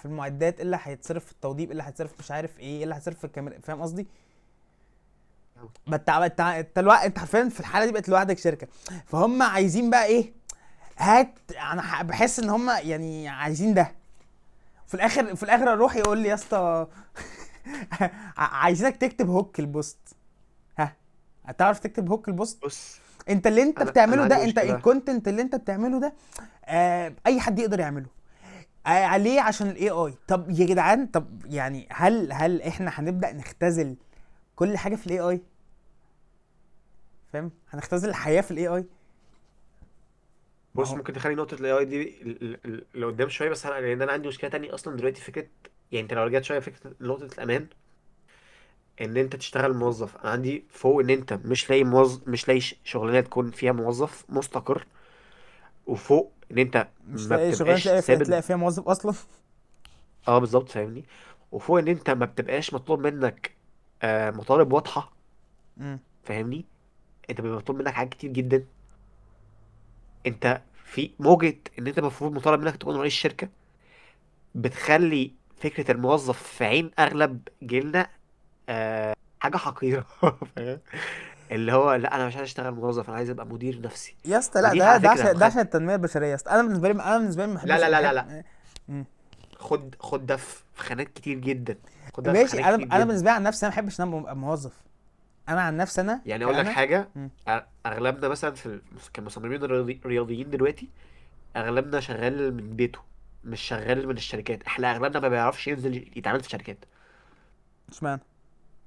المعدات، ايه اللي هيتصرف في التوضيب، ايه اللي هيتصرف مش عارف ايه، ايه اللي هيتصرف في الكاميرا، فاهم قصدي؟ بت انت انت انت حرفيا في الحالة دي بقت لوحدك شركه. فهم عايزين بقى ايه؟ هات. انا بحس ان هم يعني عايزين ده في الاخر. في الاخر اروح يقول لي يا اسطى عايزينك تكتب hook ال post. ها، هتعرف تكتب hook ال post؟ بص انت اللي انت انا بتعمله عندي ده، انت مشكله. ال content اللي انت بتعمله ده اي حد يقدر يعمله. ليه؟ عشان ال AI. طب يا جدعان، طب يعني هل احنا هنبدا نختزل كل حاجة في ال AI؟ فاهم؟ هنختزل الحياة في ال AI. ما بص هو ممكن تخلي نقطة ال AI دي لقدام شوية، بس انا لان انا عندي مشكلة تانية اصلا دلوقتي. فكرة يعني انت لو رجعت شوية فكرة نقطة الامان ان انت تشتغل موظف، انا عندي فوق ان انت مش لاقي موظف، مش لاقي شغلانة تكون فيها موظف مستقر، وفوق ان انت مش ما لاقي شغلانة بتبقاش تلاقي فيها، ثابت. تلاقي فيها موظف اصلا. اه بالظبط، فاهمني؟ وفوق ان انت ما بتبقاش مطلوب منك مطالب واضحة، مم. فاهمني؟ انت بيبقى مطلوب منك حاجات كتير جدا. انت في موجة ان انت المفروض مطالب منك تكون رئيس شركة، بتخلي فكرة الموظف في عين أغلب جيلنا حاجة حقيرة. فاهم؟ اللي هو لا أنا مش عايز أشتغل موظف، أنا عايز أبقى مدير نفسي. يا اسطى لا، ودي ده على ده فكرة عشان ده خد، عشان التنمية البشرية يا اسطى. انا بالنسبة لي، انا بالنسبة لي ما لا بحبش لا لا لا بحب. لا، خد خد ده في خانات كتير جدا، خد ده في ماشي. خانات انا كتير انا جدا. بالنسبة لي عن نفسي انا ما بحبش ان انا ابقى موظف. انا عن نفسي انا يعني أقول لك كأنا. حاجة، مم. أغلبنا مثلا في كمصممين رياضيين دلوقتي أغلبنا شغال من بيته، مش شغال من الشركات. احنا أغلبنا ما بيعرفش ينزل يتعامل في شركات. اشمعنى؟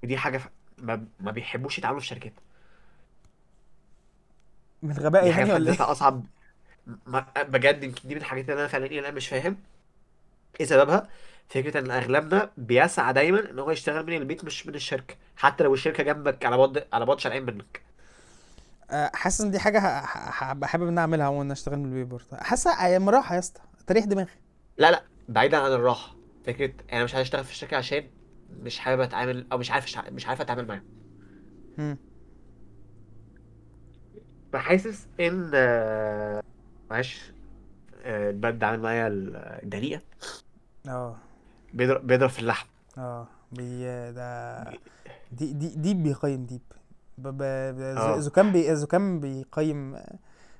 ودي حاجة ما بيحبوش يتعاملوا في شركات. من غبائي دي حاجة يعني في حد ولا ايه؟ ذاتها أصعب. ما بجد يمكن دي من الحاجات اللي أنا فعلا إيه أنا مش فاهم إيه سببها. فكرة إن أغلبنا بيسعى دايما إن هو يشتغل من البيت مش من الشركة، حتى لو الشركة جنبك على بعد على بعد شارعين منك. حاسس ان دي حاجة هبقى حابب ان أنا اعملها وانا اشتغل من البيت برضه. حاسه ايام راحة يا اسطى، تريح دماغي. لا لا، بعيدا عن الراحة، فكرة أنا مش عايز أشتغل في الشركة عشان مش حابب أتعامل، أو مش عارف أتعامل معاهم. مم. فحاسس إن معلش، البرد عامل معايا الدنيئة. اه بيضرب بيضرب في اللحم. اه بي ده دي دي ديب بيقيم ديب. اه زكام بي زكام بيقيم.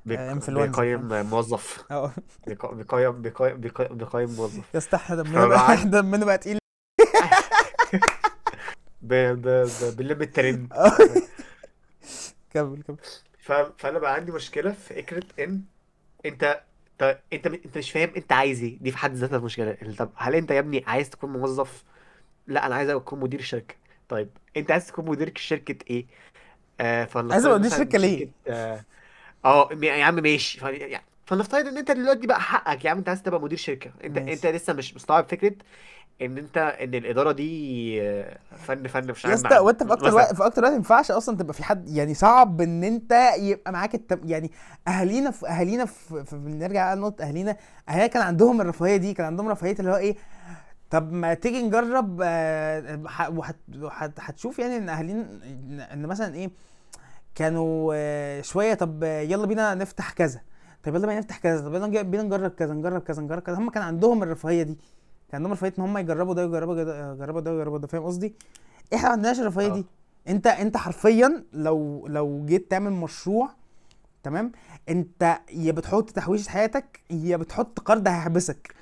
انفلونزا، فاهم؟ بيقيم موظف. اه. بيقيم موظف. يا اسطى احنا دمنا فبقى بقى عندي دمنا بقى تقيل. بنلم الترند. اه. كمل كمل. فانا بقى عندي مشكلة في فكرة ان انت، انت مش فاهم انت عايز ايه، دي في حد ذاتها مشكله. طب هل انت يا ابني عايز تكون موظف؟ لا، انا عايز اكون مدير شركه. طيب انت عايز تكون مدير شركة ايه؟ عايز ابقى فلنفترض مدير مثلا شركة ليه؟ شركه، يا عم ماشي، يعني فلنفترض ان انت دلوقتي بقى حقك يا عم، انت عايز تبقى مدير شركه. انت ماشي. لسه مش مستوعب فكرة ان انت، ان الادارة دي فن مش يا عن اسطى عنه وانت في اكتر مثلا. وقت، في اكتر وقت ما ينفعش اصلا تبقى في حد، يعني صعب ان انت يبقى معاك يعني اهالينا في نرجع بقى لنقطة اهالينا. اهالينا كان عندهم الرفاهية دي، كان عندهم رفاهية اللي هو ايه، طب ما تيجي نجرب، هتشوف يعني ان اهالينا ان مثلا ايه، كانوا شويه، طب يلا بينا نفتح كذا، طب يلا بينا نفتح كذا، طب يلا بينا نجرب كذا، نجرب كذا، نجرب كذا. هم كان عندهم الرفاهية دي، كان عندهم رفاهية ان هم يجربوا ده ويجربوا ده، يجربوا ده ويجربوا ده، فاهم قصدي؟ احنا ما عندناش الرفاهية اه دي. انت حرفيا لو جيت تعمل مشروع، تمام، انت يا بتحط تحويشه حياتك، يا بتحط قرض هيحبسك.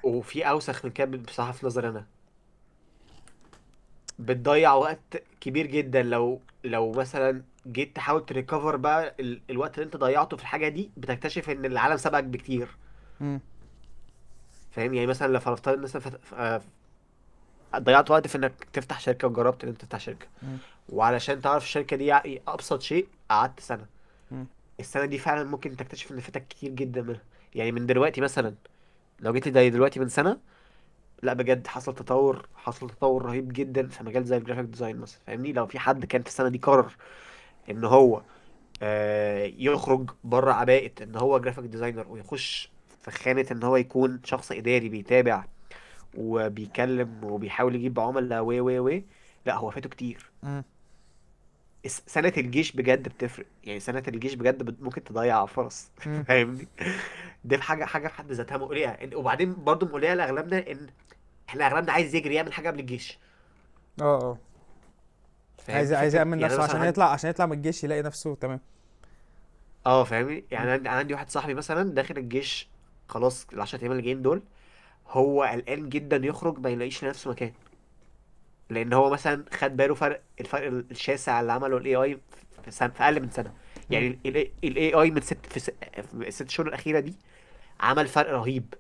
وفي اوسخ من كده بصراحة في نظري انا، بتضيع وقت كبير جدا. لو مثلا جيت تحاول ت recover بقى الوقت اللي انت ضيعته في الحاجة دي، بتكتشف ان العالم سبقك بكتير. مم. فاهم؟ يعني مثلا لو فلنفترض مثلا ضيعت وقت في انك تفتح شركه، وجربت ان انت تفتح شركه، مم. وعلشان تعرف الشركة دي ابسط شيء قعدت سنه. مم. السنة دي فعلا ممكن تكتشف ان فاتك كتير جدا منها. يعني من دلوقتي مثلا، لو جيت لي زي دلوقتي من سنه، لا بجد حصل تطور، حصل تطور رهيب جدا في مجال زي ال graphic design مثلا. فاهمني؟ لو في حد كان في السنة دي قرر ان هو يخرج بره عباءة ان هو graphic designer، ويخش في خانة ان هو يكون شخص اداري بيتابع وبيكلم وبيحاول يجيب عملاء و و و لا هو فاته كتير. مم. سنة الجيش بجد بتفرق. يعني سنة الجيش بجد ممكن تضيع فرص. مم. فاهمني؟ دي في حاجة، حاجة في حد ذاتها مقلقة. وبعدين برضو مقلقة لأغلبنا، ان احنا اغلبنا عايز يجري يعمل حاجة قبل الجيش. اه اه. عايز فاهمني عايز فكرة؟ يأمن يعني أنا نفسه مثلا عشان عندي، يطلع، عشان يطلع من الجيش يلاقي نفسه تمام. اه فاهمني، مم. يعني عندي واحد صاحبي مثلا داخل الجيش خلاص، ال 10 ايام اللي جايين دول هو قلقان جدا يخرج ما يلاقيش لنفسه مكان. لان هو مثلا خد باله فرق، الفرق الشاسع اللي عمله ال AI في سنة، في اقل من سنه. مم. يعني ال AI من ست، في الست شهور الاخيرة دي عمل فرق رهيب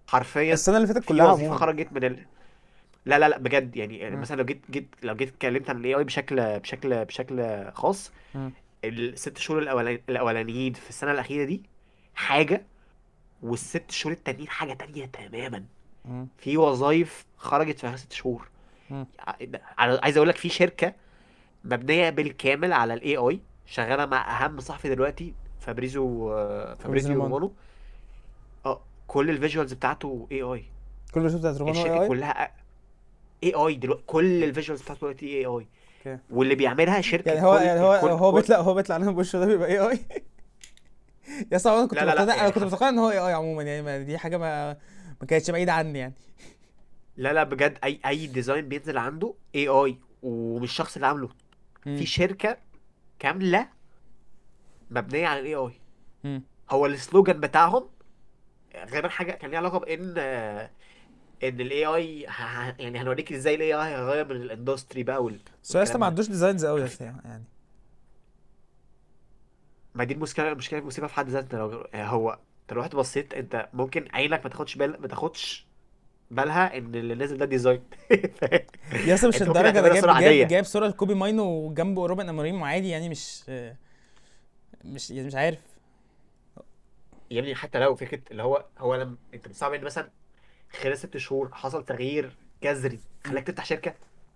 حرفيا. السنة اللي فاتت في كلها وظيفة عموما. خرجت من لا لا لا بجد، يعني مم. مثلا لو جيت لو جيت اتكلمت عن ال AI بشكل خاص، مم. الست شهور الاولانيين في السنة الاخيرة دي حاجه، والست شهور التانيين حاجة تانية تماما. مم. في وظايف خرجت في خلال 6 شهور. مم. عايز اقول لك في شركة مبنية بالكامل على ال AI، شغالة مع اهم صحفي دلوقتي، فابريزو فابريزio فابريزيو رومانو. رومانو. اه كل ال visuals بتاعته اي اي. كل الشغل بتاعت رومانو اي الشركة اي. كلها AI دلوقتي، كل ال visuals بتاعته دلوقتي اي اي. okay. واللي بيعملها شركه، يعني هو، كل يعني هو كل هو كل بيطلع، هو بيطلع لنا بوشه ده بيبقى اي اي. يا اسطى انا كنت لا لا لا مقتنع، انا يعني كنت متوقع ان هو AI عموما، يعني ما دي حاجة ما كانتش بعيدة عني يعني. لا لا بجد، اي design بينزل عنده اي اي، ومش الشخص اللي عامله. في مم. شركة كاملة مبنية على ال AI. مم. هو ال slogan بتاعهم غالبا حاجة كان ليها علاقة بان ان ال AI يعني هنوريك ازاي ال AI هيغير من ال industry بقى بس هو يا اسطى والكلام ما ده. عندوش designs قوي يا اسطى يعني. ما دي المشكله، المشكلة المصيبة في حد ذاتنا. لو هو انت لو رحت بصيت، انت ممكن عينك ما تاخدش بال، ما تاخدش بالها ان اللي نازل ده design. يا اسطى مش انت ممكن الدرجه، ده تعتبرها جايب صوره جايب عاديه. جايب صوره لكوبي ماينو وجنبه روبن اموريم عادي يعني، مش يعني مش عارف. يا ابني حتى لو فكرة اللي هو، هو لما انت مستوعب ان مثلا خلال 6 شهور حصل تغيير جذري مم. خلاك تفتح شركه.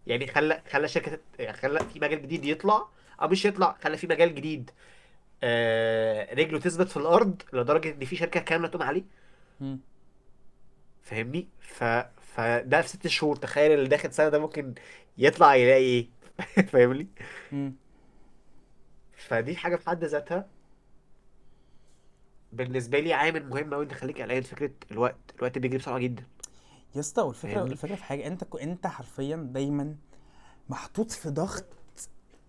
يعني خلى شركة خلى في مجال جديد يطلع، او مش يطلع، خلى في مجال جديد رجله تثبت في الارض لدرجة ان في شركة كاملة تقوم عليه. مم. فاهمني؟ فده في 6 شهور، تخيل اللي داخل سنة ده ممكن يطلع يلاقي ايه. فاهمني؟ مم. فدي حاجة في حد ذاتها بالنسبة لي عامل مهم قوي، انت خليك قلقان فكرة الوقت، الوقت بيجري بسرعة جدا. يا اسطى والفكره، فاهمني؟ الفكرة في حاجه، انت انت حرفيا دايما محطوط في ضغط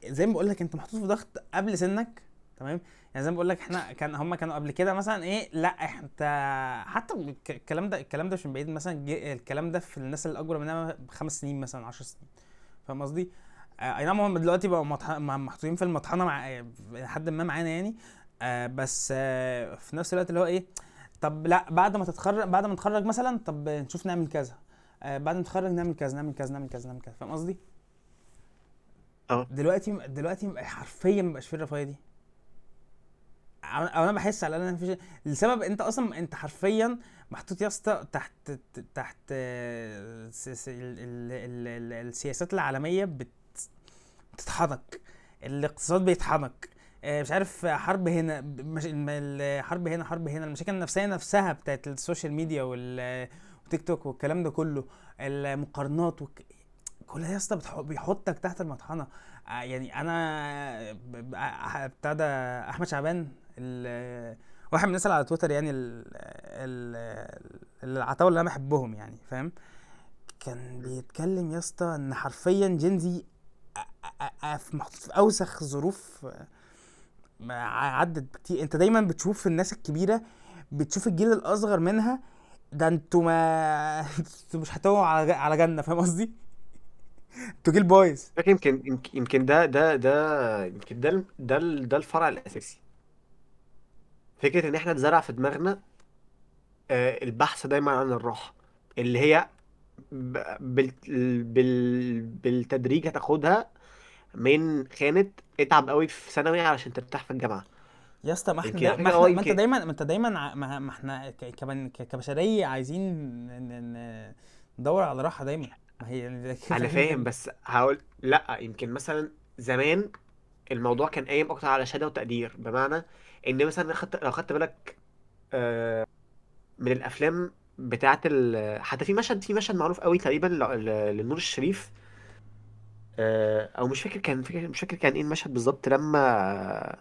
زي ما بقول لك انت محطوط في ضغط قبل سنك، تمام؟ يعني زي ما بقول لك احنا كان هم كانوا قبل كده مثلا ايه، لا انت حتى الكلام ده مش من بعيد، مثلا الكلام ده في الناس اللي اكبر مننا ب5 سنين مثلا، 10 سنين، فاهم قصدي؟ اي نعم هم دلوقتي بقوا محطوطين في المطحنه مع لحد ما معانا يعني. بس في نفس الوقت اللي هو ايه، طب لا بعد ما تتخرج، بعد ما نتخرج مثلا طب نشوف نعمل كذا، بعد ما نتخرج نعمل كذا، نعمل كذا، نعمل كذا، نعمل كذا، فاهم قصدي؟ اه. دلوقتي حرفيا مبقاش فيه الرفاهية دي. او انا بحس على الاقل مفيش، لسبب انت اصلا انت حرفيا محطوط يا اسطى تحت تحت السياسات العالمية بتطحنك، الاقتصاد بيطحنك، مش عارف حرب هنا، مش الحرب هنا، حرب هنا، المشاكل النفسية نفسها بتاعت ال social media والتيك توك والكلام ده كله، المقارنات كل ده يا اسطى بيحطك تحت المطحنه. يعني انا بتاع ده احمد شعبان، واحد من الناس اللي على تويتر يعني، العتاوله اللي انا بحبهم يعني، فاهم؟ كان بيتكلم يا اسطى ان حرفيا Gen Z محطوط في اوسخ ظروف عدت كتير. انت دايما بتشوف الناس الكبيرة بتشوف الجيل الاصغر منها ده، انتوا ما انتوا مش هتقعوا على جنة، فاهم قصدي؟ انتوا جيل بايظ. لكن يمكن ده يمكن ده الفرع الاساسي، فكرة ان احنا اتزرع في دماغنا البحث دايما عن الراحه، اللي هي بالتدريج هتاخدها من خانة اتعب قوي في ثانوي علشان ترتاح في الجامعة. يا اسطى ما احنا يمكن على ما فكرة احنا اه ما انت يمكن. دايما، ما انت دايما ما احنا كبشريه عايزين ندور على راحة دايما، ما هي يعني انا فاهم، فاهم. بس هقول لا، يمكن مثلا زمان الموضوع كان قايم اكتر على شهادة وتقدير، بمعنى ان مثلا لو خدت بالك آه، من الافلام بتاعت حتى في مشهد، في مشهد معروف قوي تقريبا لنور الشريف، او مش فاكر، كان فاكر مش فاكر كان ايه المشهد بالظبط، لما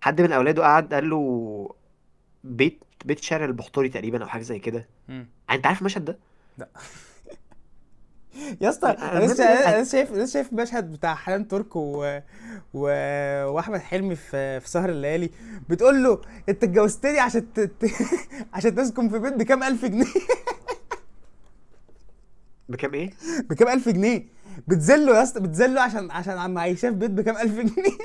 حد من اولاده قعد قال له بيت شعر البحتري تقريبا او حاجة زي كده. مم. انت عارف المشهد ده؟ لا يا اسطى انا المهم لسه يعني. انا لسه شايف مشهد بتاع حنان ترك و... واحمد حلمي في سهر الليالي، بتقول له انت اتجوزتني عشان عشان تسكن في بيت بكام الف جنيه. بكام ايه؟ بكام الف جنيه، بتذله يا اسطى، بتذله عشان عم عايشاه في بيت بكام الف جنيه.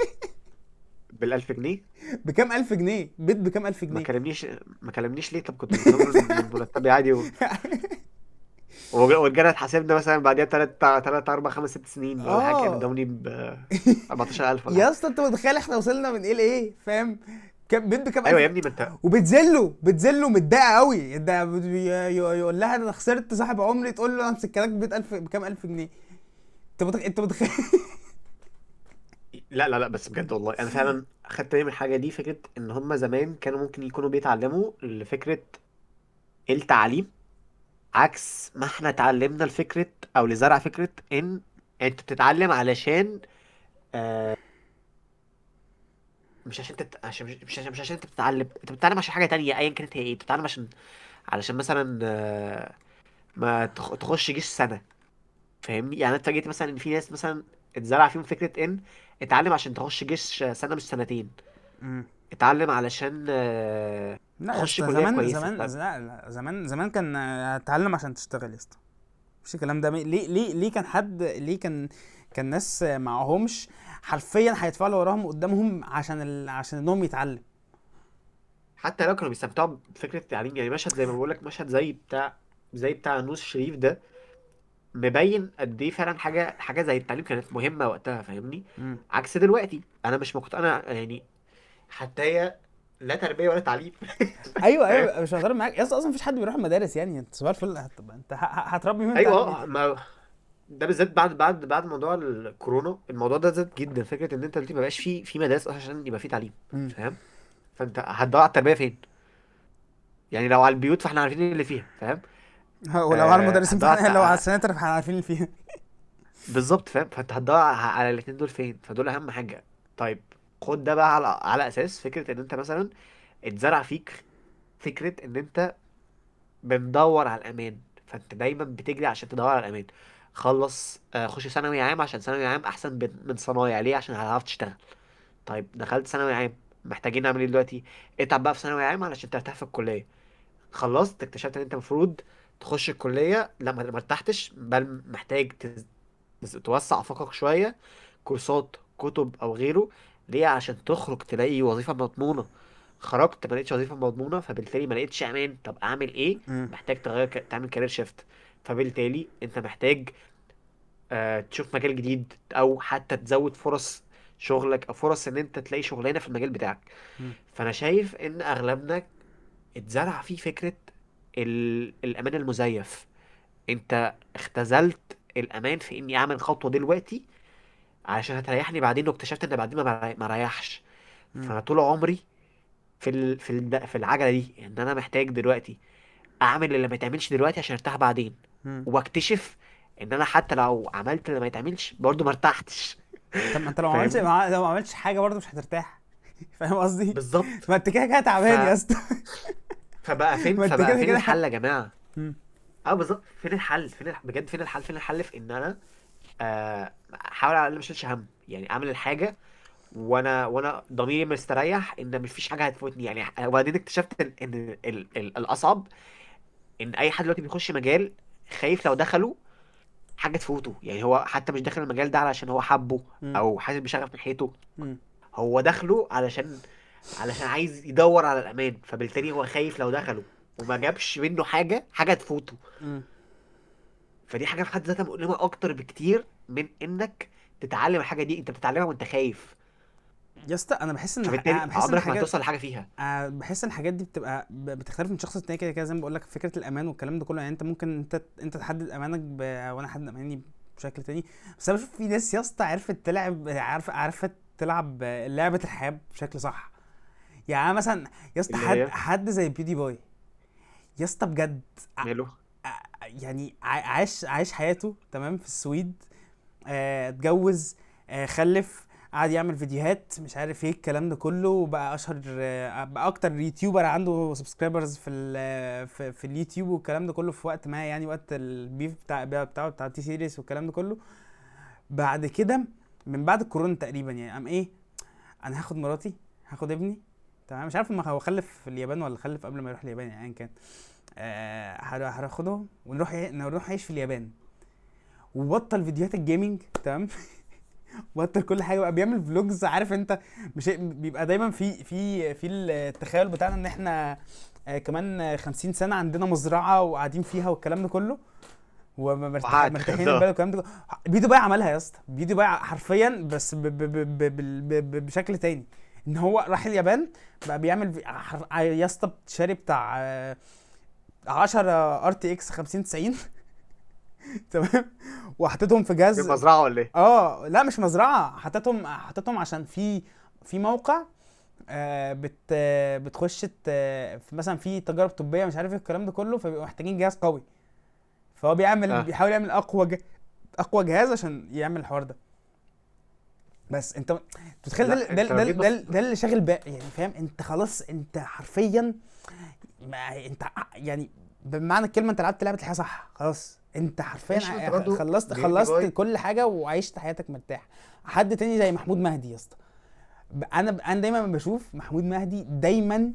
بالالف جنيه؟ بكام الف جنيه، بيت بكام الف ما جنيه. كلمنيش، ما كلمنيش ليه؟ طب كنت اديتهم له من مرتبي عادي ورجعنا اتحاسبنا مثلا بعديها 3 3 4 5 6 سنين ولا حاجه، كان اه ادوني ب 14000 ولا يا حاجه. اسطى انت متخيل احنا وصلنا من ايه لايه، فاهم؟ كام بيت بكام ايوه الف. يا ابني ما انت. وبتذله، بتذله متضايقة قوي، ده يقول لها انا خسرت صاحب عمري، تقول له انا مسكناك بيت الف بكام الف جنيه. انت متخيل؟ لا لا لا، بس بجد والله انا فعلا خدت بالي من الحاجة دي، فكرة ان هم زمان كانوا ممكن يكونوا بيتعلموا لفكرة التعليم عكس ما احنا اتعلمنا لفكره، او لزرع فكرة ان انت بتتعلم علشان آه، مش عشان عشان مش عشان انت بتتعلم، انت بتتعلم عشان حاجة تانية ايا كانت هي ايه. بتتعلم عشان علشان مثلا ما تخش جيش سنة، فاهمني؟ يعني انا اتفاجئت مثلا ان في ناس مثلا اتزرع فيهم فكرة ان اتعلم عشان تخش جيش سنة مش سنتين، مم. اتعلم علشان لا يا تخش اسطى، كلية زمان كويسة. زمان طب لا لا، زمان زمان كان اتعلم عشان تشتغل يا اسطى، مفيش الكلام ده. ليه كان حد، ليه كان ناس معهمش حرفيا هيدفعوا اللي وراهم قدامهم عشان عشان انهم يتعلم. حتى لو كانوا بيستمتعوا بفكرة التعليم، يعني مشهد زي ما بقول لك، مشهد زي بتاع زي بتاع نور الشريف ده، مبين قد ايه فعلا حاجة حاجة زي التعليم كانت مهمة وقتها، فاهمني؟ مم. عكس دلوقتي انا مش مقتنع يعني، حتى هي لا تربية ولا تعليم. ايوه فاهم؟ ايوه، مش ههترب معاك يا اسطى، اصلا مفيش حد بيروح المدارس يعني، انت صباح الفل انت هتربي مين ايوه تعلم مين؟ ما ده بالذات بعد بعد موضوع الكورونا الموضوع ده زاد جدا، فكرة ان انت دلوقتي ما بقاش في مدارس اصلا عشان يبقى في تعليم، مم. فاهم؟ فانت هتدور على التربية فين؟ يعني لو على البيوت فاحنا عارفين اللي فيها، فاهم؟ ولو على آه المدرسين هتدور على فاحنا، لو على السناتر فاحنا عارفين اللي فيها. بالظبط، فاهم؟ فانت هتدور على الاتنين دول فين؟ فدول اهم حاجه. طيب خد ده بقى على على اساس فكرة ان انت مثلا اتزرع فيك فكرة ان انت بندور على الامان، فانت دايما بتجري عشان تدور على الامان. خلص، خش ثانوي عام عشان ثانوي عام احسن من صنايع. ليه؟ عشان هتعرف تشتغل. طيب دخلت ثانوي عام، محتاجين نعمل ايه دلوقتي؟ اتعب بقى في ثانوي عام علشان ترتاح في الكلية. خلصت، اكتشفت ان انت المفروض تخش الكلية، لا ما ارتحتش، بل محتاج توسع افاقك شوية، كورسات، كتب او غيره. ليه؟ عشان تخرج تلاقي وظيفة مضمونة. خرجت ما لقيتش وظيفة مضمونة، فبالتالي ما لقيتش امان. طب اعمل ايه؟ مم. محتاج تغير، تعمل career shift. فبالتالي انت محتاج تشوف مجال جديد، او حتى تزود فرص شغلك، او فرص ان انت تلاقي شغلانة في المجال بتاعك. مم. فانا شايف ان اغلبنا اتزرع فيه فكرة الامان المزيف. انت اختزلت الامان في اني اعمل خطوة دلوقتي علشان هتريحني بعدين، واكتشفت ان بعدين ما ريحش. مم. فانا طول عمري في العجلة دي، ان انا محتاج دلوقتي اعمل اللي ما يتعملش دلوقتي عشان ارتاح بعدين، مم. واكتشف ان انا حتى لو عملت اللي ما يتعملش برضه ما ارتحتش. طب ما انت لو ما عملتش، فاهمني؟ لو ما عملتش حاجة برضه مش هترتاح. فاهم قصدي؟ بالظبط. ما انت كده كده ف تعبان يا اسطى. فبقى فين ما انت فبقى كده فين كده. الحل يا جماعه؟ مم. اه بالظبط، فين الحل؟ بجد فين الحل؟ فين الحل في ان انا احاول على الاقل ما اشيلش هم، يعني اعمل الحاجة وانا ضميري مستريح ان مفيش حاجة هتفوتني يعني. وبعدين اكتشفت ان الاصعب ان اي حد دلوقتي بيخش مجال خايف لو دخله حاجة تفوته. يعني هو حتى مش داخل المجال ده علشان هو حبه مم. او حاسس بشغف ناحيته، مم. هو داخله علشان عايز يدور على الامان، فبالتالي هو خايف لو دخله وما جابش منه حاجه، حاجة تفوته. مم. فدي حاجة في حد ذاتها مؤلمة اكتر بكتير من انك تتعلم الحاجة دي. انت بتتعلمها وانت خايف، يا اسطى انا بحس ان فبالتالي بحس ان عمرك ما الحاجات، هتوصل لحاجة فيها. بحس ان الحاجات دي بتبقى بتختلف من شخص للتاني كده كده، زي ما بقول لك فكرة الامان والكلام ده كله. يعني انت ممكن انت تحدد امانك وانا احدد اماني بشكل تاني. بس انا بشوف في ناس يا اسطى عرفت تلعب، عرفت تلعب لعبه الحياة بشكل صح. يعني أنا مثلا يا اسطى اللي حد هي حد زي PewDiePie يا اسطى بجد، ماله؟ يعني عاش حياته تمام في السويد، اتجوز، خلف، قعد يعمل فيديوهات مش عارف ايه الكلام ده كله، وبقى اشهر، بقى اكتر YouTuber عنده subscribers في اليوتيوب والكلام ده كله في وقت ما، يعني وقت ال beef بتاعه بتاع T-Series والكلام ده كله. بعد كده من بعد الكورونا تقريبا يعني قام ايه، انا هاخد مراتي هاخد ابني تمام، مش عارف ما هو خلف في اليابان ولا خلف قبل ما يروح اليابان، يعني ايا كان، هاخدهم ونروح نروح نعيش في اليابان، وبطل فيديوهات ال gaming تمام. بطل كل حاجة بقى بيعمل vlogs. عارف انت مش بيبقى دايما في التخيل بتاعنا ان احنا كمان 50 سنة عندنا مزرعة وقاعدين فيها والكلام ده كله، وحقق ومرتاحين البال ده. والكلام ده كله. PewDiePie عملها يا اسطى، PewDiePie حرفيا، بس ب ب ب ب ب ب بشكل تاني، ان هو راح اليابان بقى بيعمل يا اسطى شاري بتاع 10 RTX 5090 تمام، وحطيتهم في في جهاز. مزرعة ولا ايه؟ لا مش مزرعة، حطيتهم عشان في موقع، بت آه، بتخش مثلا في تجارب طبية مش عارف ايه الكلام ده كله، فبيبقوا محتاجين جهاز قوي، فهو اه بيحاول يعمل اقوى جهاز عشان يعمل الحوار ده. بس انت تتخيل ده لا، ده انت ده لو جيت ده, بص، ده اللي شاغل بقى يعني، فاهم؟ انت خلاص انت حرفيا، ما انت يعني بمعنى الكلمة انت لعبت لعبه الحياة صح، خلاص انت حرفيا ماشي، ما انت برضه خلصت بيودي خلصت باي. كل حاجة وعشت حياتك مرتاح. حد تاني زي محمود مهدي يا اسطى، انا دايما بشوف محمود مهدي دايما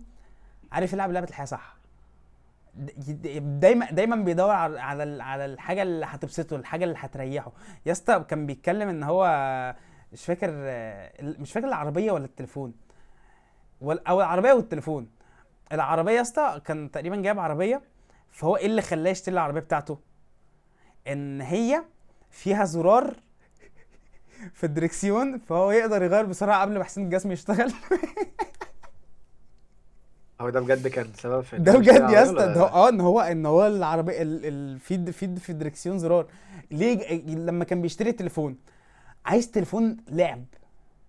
عارف يلعب لعبه الحياة صح، دايما بيدور على الحاجة اللي هتبسطه، الحاجة اللي هتريحه. يا اسطى كان بيتكلم ان هو مش فاكر، مش فاكر العربية ولا التليفون، ولا او العربية والتليفون. العربية يا اسطى كان تقريبا جايب عربيه، فهو ايه اللي خلاه يشتري العربية بتاعته؟ ان هي فيها زرار في الدركسيون، فهو يقدر يغير بسرعة قبل ما حسين الجسمي يشتغل. هو ده بجد كان سبب في ان ده هو يشتري بجد يا عربية ولا اسطى، ده ده؟ ان هو العربية في الدركسيون زرار. ليه لما كان بيشتري تليفون عايز تليفون لعب،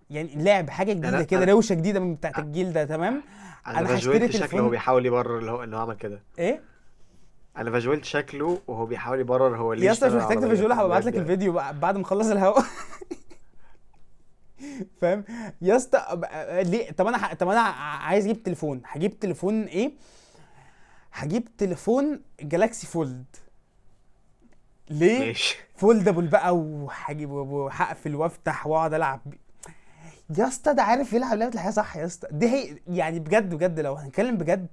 يعني لعب حاجة جديدة انا كده، انا روشه جديدة من بتاعت الجيل ده تمام. انا انا هشتري فاجولت شكله وهو تليفون بيحاول يبرر اللي هو انه عمل كده. ايه. انا فاجولت شكله وهو بيحاول يبرر هو ليه يا اسطى مش اشترى محتاج العربية تفجوله، هبعت لك بجد. الفيديو بعد ما اخلص الهوا. فاهم يا اسطى؟ ليه؟ طب انا عايز اجيب تليفون، هجيب تليفون ايه؟ هجيب تليفون Galaxy Fold. ليه؟ ماشي. foldable بقى وحاجه وهقفل وافتح واقعد العب يا اسطى. ده عارف يلعب لعبه الحياة صح يا اسطى. دي هي يعني بجد بجد لو هنتكلم بجد،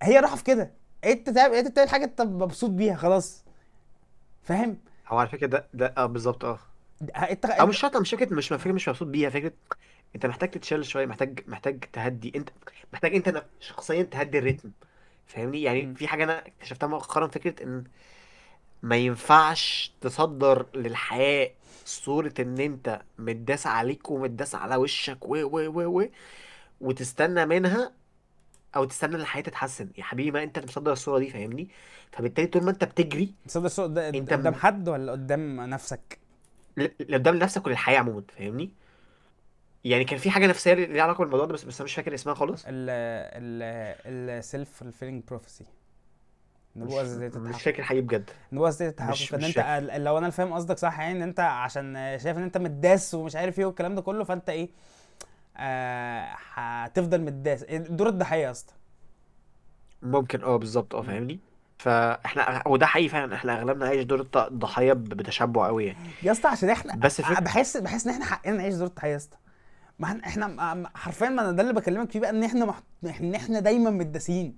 هي راحة في كده. انت تعمل، انت بتعمل حاجة انت مبسوط بيها خلاص، فاهم؟ هو على فكرة ده اه بالظبط اه. انت او انت مش شرط، مش فكره، مش فكرة مش مبسوط بيها، فكرة انت محتاج تتشيل شويه، محتاج تهدي انت، محتاج انت شخصيا تهدي الريتم، فاهمني؟ يعني مم. في حاجة انا اكتشفتها مؤخرا، فكرة ان ما ينفعش تصدر للحياة صوره ان انت متداس عليك ومتداس على وشك و و و و وتستنى منها، او تستنى ان الحياة تتحسن. يا حبيبي ما انت اللي مصدر الصورة دي، فاهمني؟ فبالتالي طول ما انت بتجري تصدر السوق ده انت قدام حد ولا قدام نفسك؟ قدام نفسك وللحياه عموما، فاهمني؟ يعني كان في حاجة نفسية ليها علاقة بالموضوع ده، بس انا مش فاكر اسمها خالص. ال ال ال self fulfilling prophecy، النبوءة مش ذاتية مش التحقق. فاكر حقيقي بجد. النبوءة ذاتية مش التحقق، ان مش انت فاكر. لو انا فاهم قصدك صح، يعني ان انت عشان شايف ان انت متداس ومش عارف ايه والكلام ده كله، فانت ايه، هتفضل متداس دور الضحية يا اسطى. ممكن اه بالظبط اه، مم. فاهمني؟ فاحنا وده حقيقي فعلا، احنا اغلبنا عايش دور الضحية بتشبع قوي يعني. يا اسطى عشان احنا بس فكرة. بحس ان احنا حقنا نعيش دور الضحية يا اسطى. ما احنا حرفيا، ما انا ده اللي بكلمك فيه بقى، ان احنا ان احنا دايما متداسين.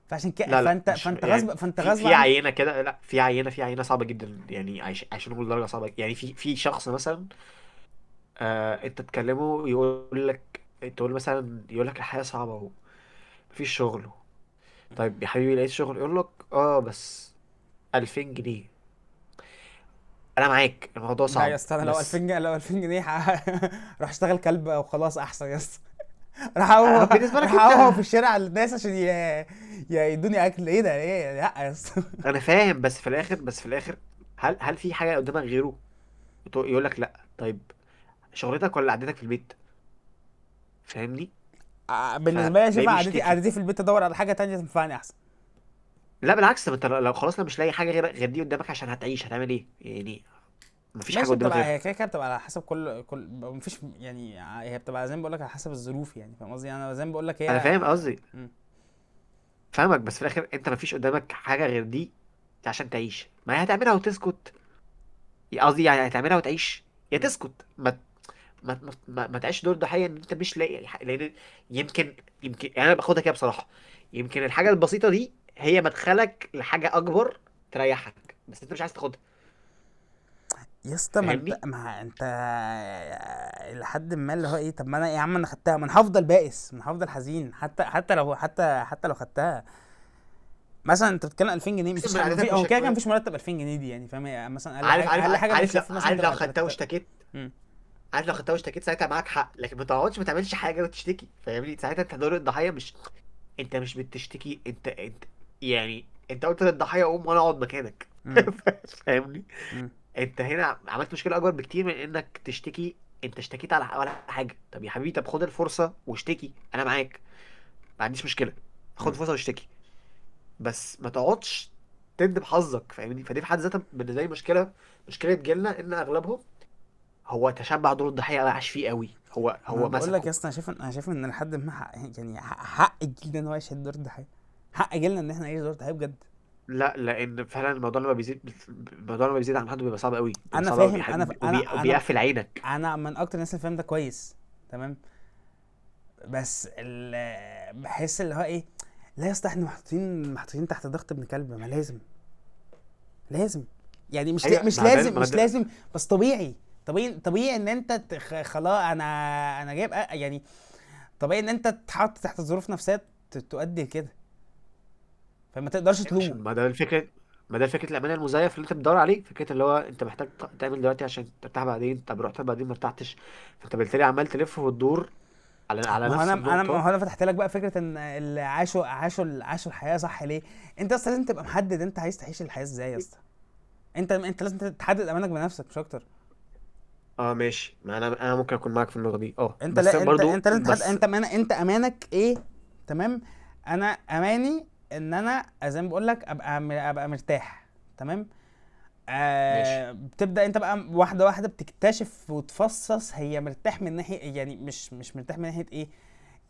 فعشان كده لا لا فانت مش فانت يعني غصب، فانت في غصب في عنك. عينه كده، لا في عينه، في عينه صعبة جدا يعني، عايش عشان نقول درجه صعبة يعني، في شخص مثلا انت تكلمه يقول لك، تقول مثلا يقول لك الحياة صعبة ومفيش شغل. طيب يا حبيبي لقيت شغل؟ يقول لك اه بس 2000 جنيه. انا معاك الموضوع لا يا صعب اسطى، انا لو بس 2000 جنيه، لو 2000 جنيه راح اشتغل كلب وخلاص احسن يا اسطى. راح بالنسبة لك راح انت. اهو في الشارع للناس عشان يدوني اكل. ايه ده؟ ايه؟ لا يا اسطى. انا فاهم، بس في الاخر، بس في الاخر هل في حاجة قدامك غيره؟ يقول لك لا. طيب شغلتك ولا قعدتك في البيت؟ فاهمني؟ بالنسبة لي فتلاقيه شايف قعدتي، بيشتكي. قعدتي في البيت ادور على حاجة تانية تنفعني احسن. لا بالعكس، ما انت لو خلاص لو مش لاقي حاجة غير دي قدامك عشان هتعيش، هتعمل ايه يعني؟ مفيش حاجة ماشي، قدامك بتبقى غيرها. هي كده كده بتبقى على حسب كل مفيش يعني، هي بتبقى زي ما بقول لك على حسب الظروف يعني، فاهم قصدي؟ انا زي ما بقول لك انا هي. فاهم قصدي، مم. فاهمك، بس في الاخر انت مفيش قدامك حاجة غير دي عشان تعيش، ما هي هتعملها وتسكت. قصدي يعني هتعملها وتعيش، يا مم. تسكت ما تعيش دور ضحية ان انت مش لاقي لان يمكن يعني انا باخدها كده بصراحه، يمكن الحاجة البسيطة دي هي مدخلك لحاجة اكبر تريحك، بس انت مش عايز تاخدها، يا اسطى ما انت فاهمني؟ ما انت لحد ما اللي هو ايه، طب ما انا يا عم انا خدتها، ما انا هفضل بائس، ما انا هفضل حزين، حتى حتى لو حتى حتى لو خدتها. مثلا انت بتتكلم 2000 جنيه، احسن مفيش من حاجه، عادتك مفيش، هو كده كان وشكواك. مفيش مرتب 2000 جنيه دي يعني، فاهم؟ يعني مثلا اقل عارف حاجه، عارف اقل حاجة عارف، لو بتشوف مثلا عارف لو تبقى خدتها 3. واشتكيت، مم. عارف لو خدتها واشتكيت ساعتها معاك حق، لكن ما تقعدش ما تعملش حاجة وتشتكي، فاهمني؟ ساعتها انت دور الضحيه، مش انت مش بتشتكي، انت يعني انت قلت للضحيه قوم وانا اقعد مكانك. مم. فاهمني؟ مم. انت هنا عملت مشكلة اكبر بكتير من انك تشتكي. انت اشتكيت على ولا حاجه؟ طب يا حبيبي، طب خد الفرصة واشتكي، انا معاك، ما عنديش مشكله، خد مم. فرصة واشتكي، بس ما تقعدش تندب حظك، فاهمني؟ فدي في حد ذاتها بالنسبة لي مشكله، مشكلة جيلنا ان اغلبهم هو تشبع دور الضحيه قوي، عاش فيه قوي، هو ما انا هو بقول لك يا مسكه. اسطى، انا شايف، انا شايف ان لحد ما حق يعني، حق الجيل ده ان هو يعيش دور الضحيه. حق جيلنا ان احنا نعيش دور الضحية بجد. لا لان فعلا الموضوع لما بيزيد، الموضوع لما بيزيد عن حد بيبقى صعب قوي، بيبقى انا صعب قوي، فاهم، انا انا انا وبيقفل عينك. انا من اكتر الناس اللي فاهم ده كويس، تمام. بس بحس اللي هو ايه، لا يا اسطى احنا محطوطين تحت ضغط ابن كلب، ما لازم، لازم يعني، مش ايوه مش ما ده لازم، ما مش ده لازم، بس طبيعي، طبيعي طبيعي ان انت خلاص انا، انا جايب يعني، طبيعي ان انت تتحط تحت ظروف نفسية تؤدي لكده، فما تقدرش أيوة، عشان تلومه. ما ده الفكره، ما ده فكرة الامان المزيف اللي انت بتدور عليه، فكرة اللي هو انت محتاج تعمل دلوقتي عشان ترتاح بعدين. طب رحت بعدين ما ارتحتش، فانت بالتالي عمال تلف وتدور على ما هو نفس انا انا ما النقطه. هو انا فتحت لك بقى فكرة ان اللي عاشوا الحياة صح ليه. انت اصلا لازم تبقى محدد انت عايز تعيش الحياة ازاي يا اسطى. انت لازم تحدد امانك بنفسك مش اكتر. اه ماشي، ما انا ممكن اكون معاك في النقطة دي اه، انت بس لا انت برضو انت لازم تحدد بس انت انت امانك ايه، تمام. انا اماني ان انا زي ما بقول لك ابقى ابقى مرتاح، تمام. ماشي. آه، بتبدا انت بقى واحدة واحدة بتكتشف وتفصص هي مرتاح من ناحية يعني، مش مرتاح من ناحية ايه،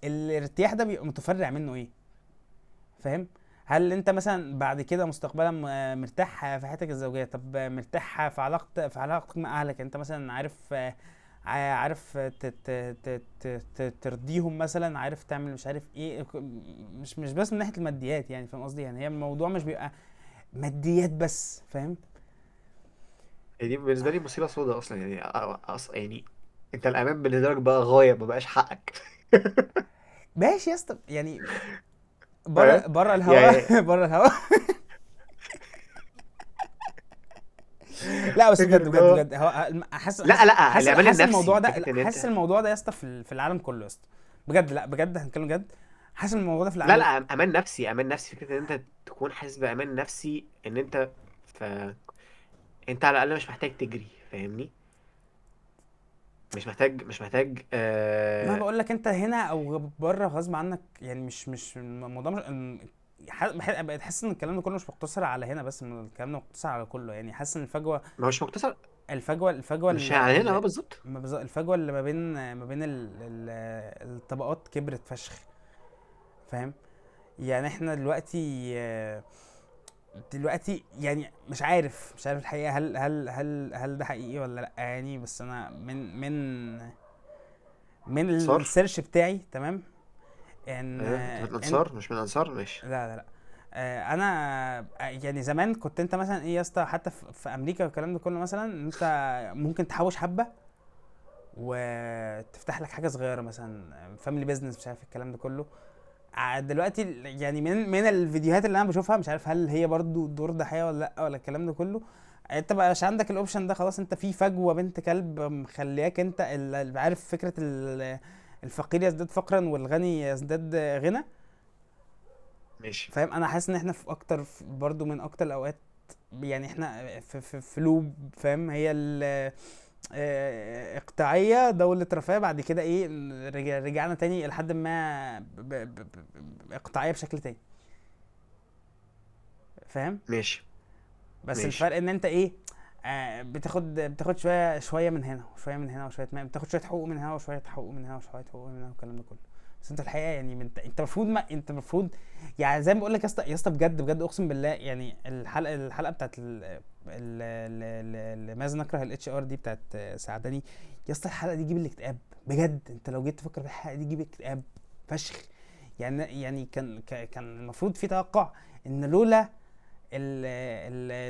الارتياح ده بيبقى متفرع منه ايه، فاهم؟ هل انت مثلا بعد كده مستقبلا مرتاح في حياتك الزوجيه؟ طب مرتاح في علاقتك مع اهلك؟ انت مثلا عارف، عارف ترضيهم مثلا، عارف تعمل مش عارف ايه، مش بس من ناحية الماديات يعني، فاهم قصدي؟ يعني هي الموضوع مش بيبقى ماديات بس، فاهم؟ هي دي بالنسبة لي مصيبة سوداء اصلا يعني. يعني انت الامان بالنسبة لك بقى غايه، ما بقاش حقك. ماشي يا اسطى يعني، بره فاهم بره الهوا. يعني؟ بره الهوا. لا بس فكرة بجد ان بجد هو، بجد، هو حاسس لا حاسس لا، حاسس الامان حاسس الموضوع النفسي، ده، لا، فكرة ان حاسس انت، الموضوع ده يا اسطى في العالم كله يا اسطى. بجد، لا بجد هنتكلم جد، حاسس الموضوع ده في لا العالم. لا، امان نفسي، امان نفسي، فكرة ان انت تكون حاسس بامان نفسي، ان انت، ف انت على الاقل مش محتاج تجري، فاهمني؟ مش محتاج ما بقول لك انت هنا او بره غصب عنك يعني، مش الموضوع مش بقيت حاسس ان الكلام ده كله مش مقتصر على هنا بس، إن الكلام ده مقتصر على كله يعني. حاسس ان الفجوه، ما هوش مقتصر، الفجوه مش على هنا، اه بالظبط. الفجوة اللي ما بين الطبقات كبرت فشخ، فاهم؟ يعني احنا دلوقتي، دلوقتي يعني مش عارف، مش عارف الحقيقة هل ده حقيقي ولا لا يعني، بس انا من انصار. ال search بتاعي تمام، ان ايوه، انت من ان الانصار مش من الانصار، ماشي. لا لا لا، انا يعني زمان كنت انت مثلا ايه يا اسطى، حتى في امريكا والكلام ده كله، مثلا انت ممكن تحوش حبه وتفتح لك حاجة صغيرة مثلا، family business مش عارف الكلام ده كله. دلوقتي يعني من الفيديوهات اللي انا بشوفها، مش عارف هل هي برضو دور ضحية ولا لا ولا الكلام ده كله، انت بقاش عندك ال option ده خلاص. انت في فجوة بنت كلب مخلياك انت عارف فكرة الفقير يزداد فقرا والغني يزداد غنى، ماشي. فاهم؟ انا حاسس ان احنا في اكتر، في برضو من اكتر الاوقات يعني احنا في loop، فاهم؟ هي اقطاعيه، دولة رفاه، بعد كده ايه، رجعنا تاني لحد ما اقطاعيه بشكل تاني، فاهم؟ ماشي. بس ماشي. الفرق ان انت ايه، بتاخد شوية شوية من هنا وشوية من هنا وشويه، ما بتاخد شوية حقوق من هنا وشوية حقوق من هنا وشوية حقوق من هنا والكلام ده كله. بس انت الحقيقة يعني انت المفروض، ما انت المفروض يعني زي ما بقول لك يا اسطى، يا اسطى بجد بجد اقسم بالله يعني، الحلقة بتاعت لماذا نكره ال HR دي بتاعت سعداني يا اسطى، الحلقة دي تجيب الاكتئاب بجد. انت لو جيت تفكر في الحلقة دي تجيب اكتئاب فشخ يعني. يعني كان المفروض في توقع ان لولا ال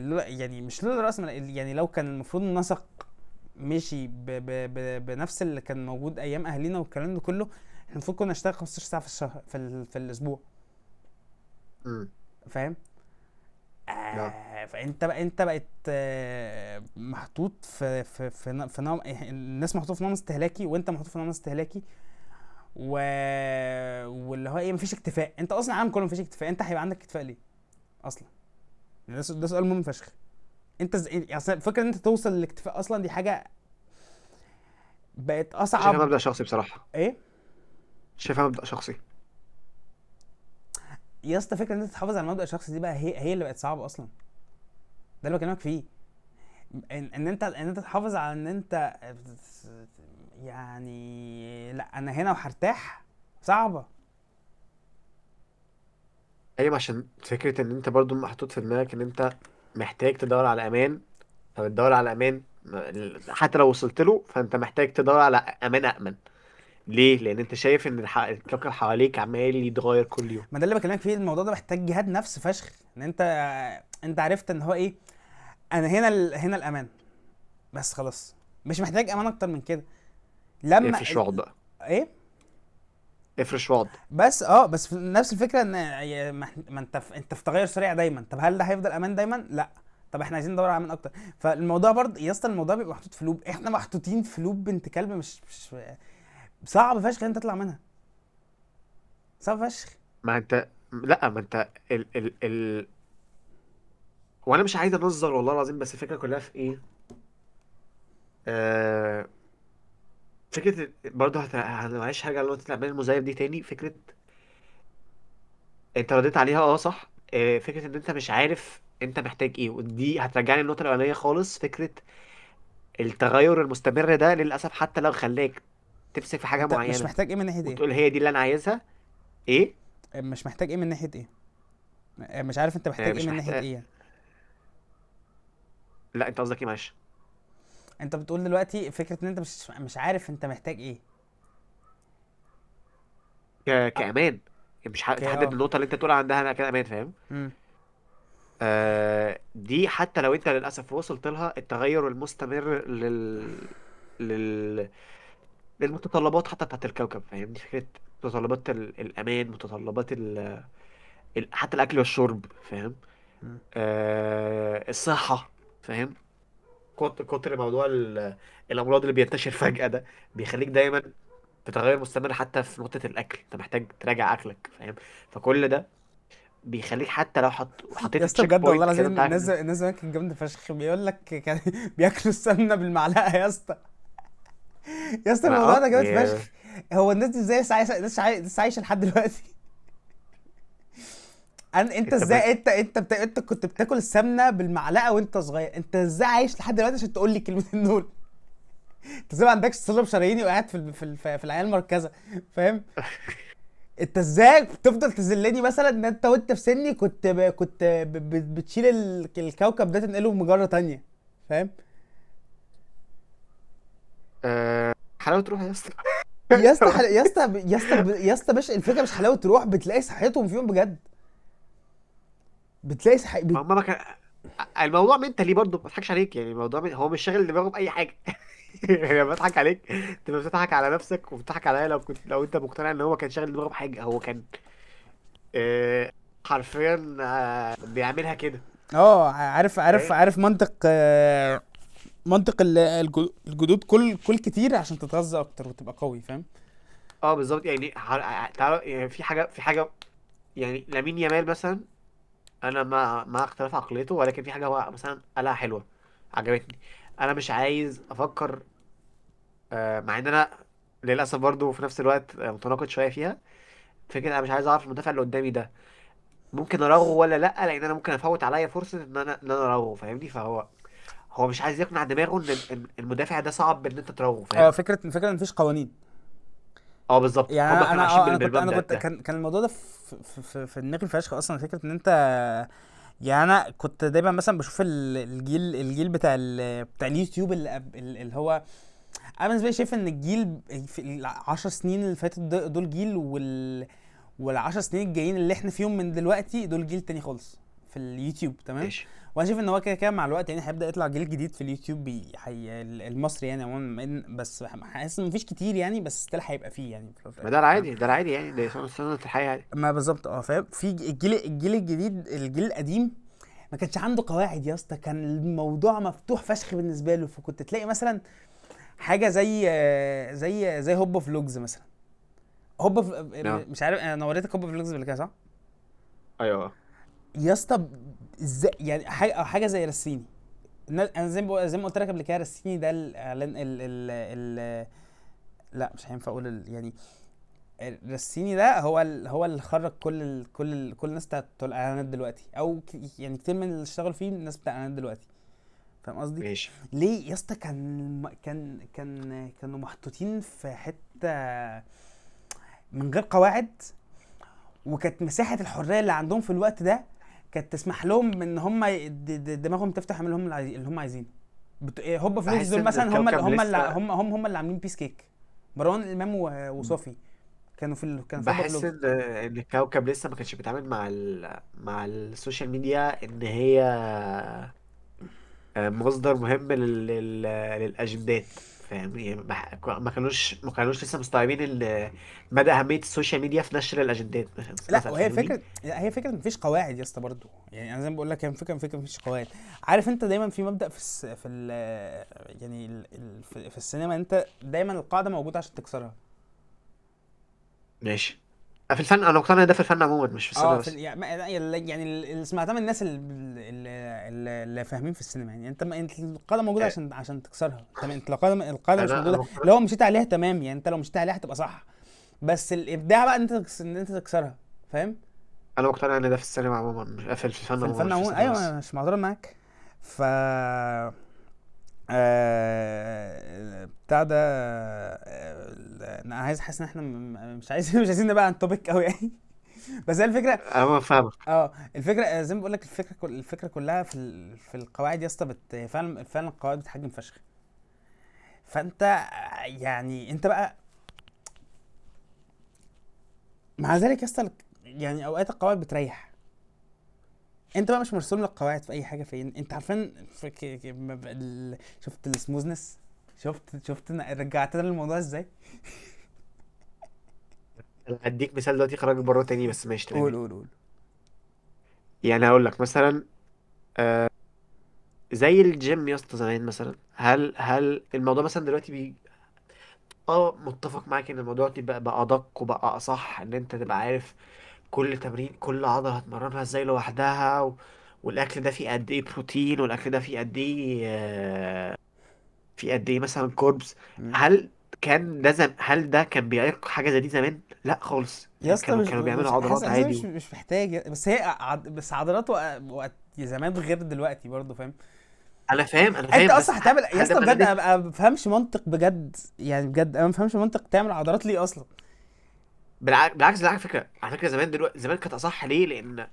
ال يعني مش لولا راس مال يعني، لو كان المفروض النسق مشي ب ب ب بنفس اللي كان موجود ايام اهالينا والكلام ده كله، احنا المفروض كنا نشتغل 15 ساعة في الشهر، في الاسبوع، امم. فاهم؟ لا، فانت بقى، انت بقت محطوط في نوم، الناس محطوط في نوم استهلاكي، وانت محطوط في نوم استهلاكي، و واللي هو ايه، مفيش اكتفاء. انت اصلا العالم كله مفيش اكتفاء، انت هيبقى عندك اكتفاء ليه اصلا؟ يعني ده سؤال مهم فشخ. انت اصلا فكرة ان انت توصل للاكتفاء اصلا دي حاجة بقت شايفها اصعب. مبدأ شخصي بصراحه. ايه شايفها مبدأ شخصي. يا اسطى، فكرة ان انت تحافظ على المبدأ الشخصي دي بقى هي اللي بقت صعبة اصلا. ده اللي بكلمك فيه، ان انت تحافظ على ان انت يعني لا انا هنا وهرتاح، صعبة. ايوه، عشان فكرة ان انت برضو محطوط في دماغك ان انت محتاج تدور على امان، فبتدور على امان حتى لو وصلت له فانت محتاج تدور على امان امن. ليه؟ لان انت شايف ان الكوكب حواليك عمال يتغير كل يوم. ما ده اللي بكلمك فيه، الموضوع ده محتاج جهاد نفس فشخ، ان انت عرفت ان هو ايه، انا هنا هنا الامان بس خلاص، مش محتاج امان اكتر من كده. لما افرش واقعد بقى. ايه افرش واقعد. بس بس في نفس الفكرة ان ما انت انت في تغير سريع دايما. طب هل ده هيفضل امان دايما؟ لا. طب احنا عايزين ندور على امان اكتر. فالموضوع برضه يا اسطى، الموضوع بيبقى محطوط في loop، احنا محطوطين في loop بنت كلب، مش صعب فشخ ان انت تطلع منها، صعب فشخ. ما انت، لا ما انت ال ال ال وانا مش عايز انظر والله العظيم، بس الفكرة كلها في ايه؟ آه... فكرة برضه معلش هرجع لنقطة الامان المزيف دي تاني. فكرة انت رديت عليها، اه صح. فكرة ان انت مش عارف انت محتاج ايه، ودي هترجعني للنقطة الاولانية خالص. فكرة التغير المستمر ده للاسف حتى لو خلاك تمسك في حاجة انت مش معينة محتاج ايه من ناحية ايه؟ وتقول هي دي اللي انا عايزها. ايه؟ مش محتاج ايه من ناحية ايه؟ مش عارف انت محتاج ايه مش من ناحية محتاج. ايه يعني. لا انت قصدك ايه معلش؟ انت بتقول دلوقتي فكرة ان انت مش عارف انت محتاج ايه. كأمان، مش okay تحدد اه. النقطة اللي انت تقول عندها انا كده امان، فاهم؟ امم. دي حتى لو انت للأسف وصلت لها، التغير المستمر لل... للمتطلبات حتى بتاعت الكوكب، فاهمني؟ فكرة متطلبات الأمان، متطلبات حتى الأكل والشرب، فاهم؟ الصحة، فاهم؟ كتر موضوع الأمراض اللي بينتشر فجأة ده بيخليك دايما في تغير مستمر، حتى في نقطة الأكل أنت محتاج تراجع أكلك، فاهم؟ فكل ده بيخليك حتى لو يا حطيت اسطى تشيك بجد والله بوينت كده العظيم، أنت عارف الناس إن. الناس زمان كانت جامدة فشخ. بيقول لك كان بياكلوا السمنة بالمعلقه يا اسطى. يا اسطى ما الموضوع ده اه جامد فشخ. هو الناس دي ازاي لسه عايشه، لسه عايشه لحد دلوقتي؟ انت انت ازاي، انت كنت بتاكل السمنة بالمعلقه وانت صغير، انت ازاي عايش لحد دلوقتي عشان تقول لي الكلمتين دول؟ انت ازاي ما عندكش صلب شراييني وقاعد في العيادة المركزه؟ فاهم؟ انت ازاي بتفضل تذلني مثلا ان انت وانت في سني كنت بتشيل الكوكب ده تنقله مجره تانية؟ فاهم؟ آه، حلاوة روح يا اسطى. يا اسطى يا اسطى، يا اسطى، يا اسطى، مش الفكره، مش حلاوة روح، بتلاقي صحتهم فيهم بجد. بتلاقي صح... ما هم ما كان الموضوع mentally برضه، ما بضحكش عليك يعني، الموضوع هو مش شاغل دماغه بأي حاجة. يعني بضحك عليك، تبقى بتضحك على نفسك وبتضحك عليا، لو كنت، لو انت مقتنع ان هو كان شاغل دماغه بحاجة، هو كان آه، حرفيا بيعملها كده. اه عارف عارف فاهم؟ عارف منطق، منطق الجدود، كل كتير عشان تتغذى اكتر وتبقى قوي، فاهم؟ اه بالظبط يعني، تعالى يعني في حاجة، في حاجة يعني لامين يامال مثلا، انا مع اختلاف عقليته، ولكن في حاجة هو مثلا قالها حلوة عجبتني. انا مش عايز افكر، مع ان انا للاسف برضو في نفس الوقت متناقض شوية فيها. فكرة انا مش عايز اعرف المدافع اللي قدامي ده ممكن اراوغه ولا لا، لان انا ممكن افوت عليا فرصة ان انا اراوغه، فاهمني؟ فهو هو مش عايز يقنع دماغه ان المدافع ده صعب ان انت تراوغه، اه فاهم؟ فكره مفيش قوانين. اه بالظبط، يعني هم انا كانوا انا عايشين اه انا كنت انا بالمبدأ كنت ده. كان كان الموضوع ده في دماغي فشخ اصلا، فكرة ان انت، يعني انا كنت دايما مثلا بشوف الجيل بتاع بتاع اليوتيوب اللي هو، انا بالنسبة لي شايف ان الجيل في ال10 سنين اللي فاتت دول جيل، وال10 سنين الجايين اللي احنا فيهم من دلوقتي دول جيل تاني خالص في اليوتيوب، تمام؟ ماشي. وانا شايف ان هو كده كده مع الوقت يعني هيبدا يطلع جيل جديد في اليوتيوب المصري يعني عموما، بس حاسس ان مفيش كتير يعني، بس still هيبقى فيه يعني في الأول وفي ما الاخر، ده فاهم؟ العادي، ده العادي يعني، ده سنة الحياة يعني. ما بالظبط اه، فاهم؟ في الجيل الجديد، الجيل القديم ما كانش عنده قواعد يا اسطى، كان الموضوع مفتوح فشخ بالنسبة له. فكنت تلاقي مثلا حاجة زي هوبا فلوجز مثلا. هوبا اه مش عارف انا وريتك هوبا فلوجز قبل كده صح؟ ايوه. يا اسطى ازاي يعني حاجة أو حاجة زي رسيني. انا زي ما قلت لك قبل كده، رسيني ده الاعلان ال ال ال لا مش هينفع اقول يعني رسيني ده هو هو اللي خرج كل الناس بتاعت بتوع الاعلانات دلوقتي، او يعني كتير من اللي اشتغلوا فيه الناس بتاع الاعلانات دلوقتي، فاهم قصدي؟ ماشي. ليه يا اسطى؟ كان كانوا محطوطين في حتة من غير قواعد، وكانت مساحة الحرية اللي عندهم في الوقت ده كانت تسمح لهم ان هم دماغهم تفتح يعملوا هم اللي هم عايزينه. إيه، هوبا فلوكس بحس دول ان مثلا هم اللي الكوكب هم اللي لسه، هم هم هم اللي عاملين بيس كيك. مروان الامام وصافي كانوا كانوا في هوبا بحس فلوكس. ان الكوكب لسه ما كانش بيتعامل مع مع السوشيال ميديا ان هي مصدر مهم للاجندات، فاهم يعني؟ ما كانوش لسه مستوعبين مدى اهمية السوشيال ميديا في نشر الاجندات مثلا، لا وهي فاهمني؟ فكره، لا هي فكرة مفيش قواعد يا اسطى برضه، يعني انا زي ما بقول لك هي فكره مفيش قواعد. عارف انت دايما في مبدا في الس... في ال... يعني في السينما، انت دايما القاعدة موجودة عشان تكسرها. ماشي. في الفن انا مقتنع ان ده في الفن عموما مش في اه السينما في بس. يعني يعني اللي سمعتها من الناس اللي فاهمين في السينما، يعني انت ما انت القاعدة موجودة آه، عشان تكسرها. انت انت القاعده مش انا موجوده، مقتنع، لو مشيت عليها تمام، يعني انت لو مشيت عليها هتبقى صح، بس الابداع بقى ان انت ان انت تكسرها، فاهم؟ انا مقتنع ان ده في السينما عموما، مش في الفن في عموما الفن مش في عموما السينما ايوه، بس. انا مش معذرة معاك. ف بتاع ده، انا عايز، حاسس ان احنا مش عايز مش عايزين نبقى عن topic قوي يعني. بس هي الفكرة. انا ما فاهمك. اه الفكرة زي ما بقول لك، الفكرة الفكرة كلها في في القواعد يا اسطى، فعلا فعلا القواعد بتحجم فشخ. فانت يعني انت بقى مع ذلك يا اسطى، يعني اوقات القواعد بتريح. انت بقى مش مرسوم لك قواعد في اي حاجه، فين انت عارفين في شفت ال smoothness؟ شفت رجعت لنا الموضوع ازاي؟ انا هديك مثال دلوقتي خرج بره تاني، بس ماشي تمام. قول قول قول. يعني هقول لك مثلا زي الجيم يا اسطى زمان مثلا، هل الموضوع مثلا دلوقتي اه متفق معاك ان الموضوع بقى ادق وبقى اصح، ان انت تبقى عارف كل تمرين كل عضلة هتمرنها ازاي لوحدها والاكل ده فيه قد ايه بروتين، والاكل ده فيه قد ايه فيه قد ايه مثلا carbs. مم. هل كان ده هل ده كان بيعيق حاجة زي دي زمان؟ لا خالص، يا فاهم؟ اسطى كانوا مش كانوا مش بيعملوا حاسس، عضلات حاسس عادي مش مش محتاج، بس هي بس عضلات وقت زمان غير دلوقتي برضه، فاهم؟ انا فاهم، انا انت فاهم، بس اصلا هتعمل يا هل ده اسطى معناه بجد؟ ان انت انا ما بفهمش منطق بجد، يعني بجد انا ما بفهمش منطق تعمل عضلات ليه اصلا. بالعكس ده على فكره، على فكرة زمان، دلوقتي زمان كانت اصح ليه؟ لان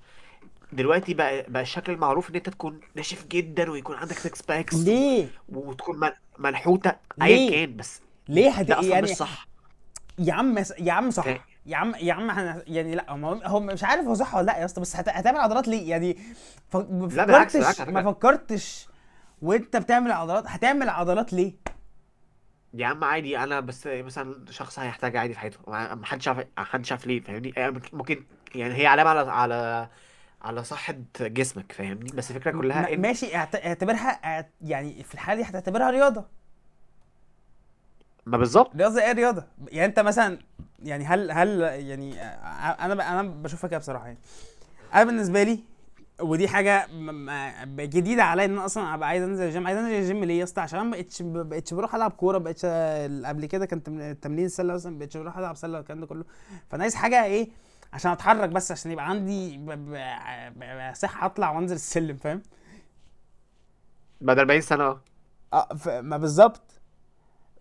دلوقتي بقى الشكل المعروف ان انت تكون ناشف جدا ويكون عندك six packs ليه؟ وتكون منحوته ايا ليه؟ كان، بس ليه ده اصلا مش يعني صح. يا عم، يا عم ف... صح يا عم، يا عم يعني لا، هو مش عارف هو صح ولا لا يا اسطى، بس هتعمل عضلات ليه يعني؟ ما لا بالعكس، بالعكس فكرتش، على ما فكره. فكرتش وانت بتعمل عضلات هتعمل عضلات ليه؟ يا عم عادي، انا بس مثلا شخص هيحتاج عادي في حياته، ما حدش عارف، ما حدش عارف ليه، فاهمني؟ يعني ممكن، يعني هي علامة على على صحة جسمك، فاهمني؟ بس الفكرة كلها ان ماشي، اعتبرها يعني في الحالة دي هتعتبرها رياضه. ما بالظبط. رياضه؟ ايه رياضه؟ يعني انت مثلا، يعني هل يعني انا انا بشوفها كده بصراحة، يعني انا بالنسبة لي، ودي حاجة جديدة عليا، ان انا اصلا ابقى عايز انزل الجيم. عايز انزل الجيم ليه يا اسطى؟ عشان ما بقتش بروح العب كوره، بقتش قبل كده كان تمرين السلة مثلا، بقتش بروح العب سله والكلام ده كله. فانا عايز حاجة ايه عشان اتحرك، بس عشان يبقى عندي صحة اطلع وانزل السلم، فاهم؟ بعد 40 سنة اه. اه ما بالظبط،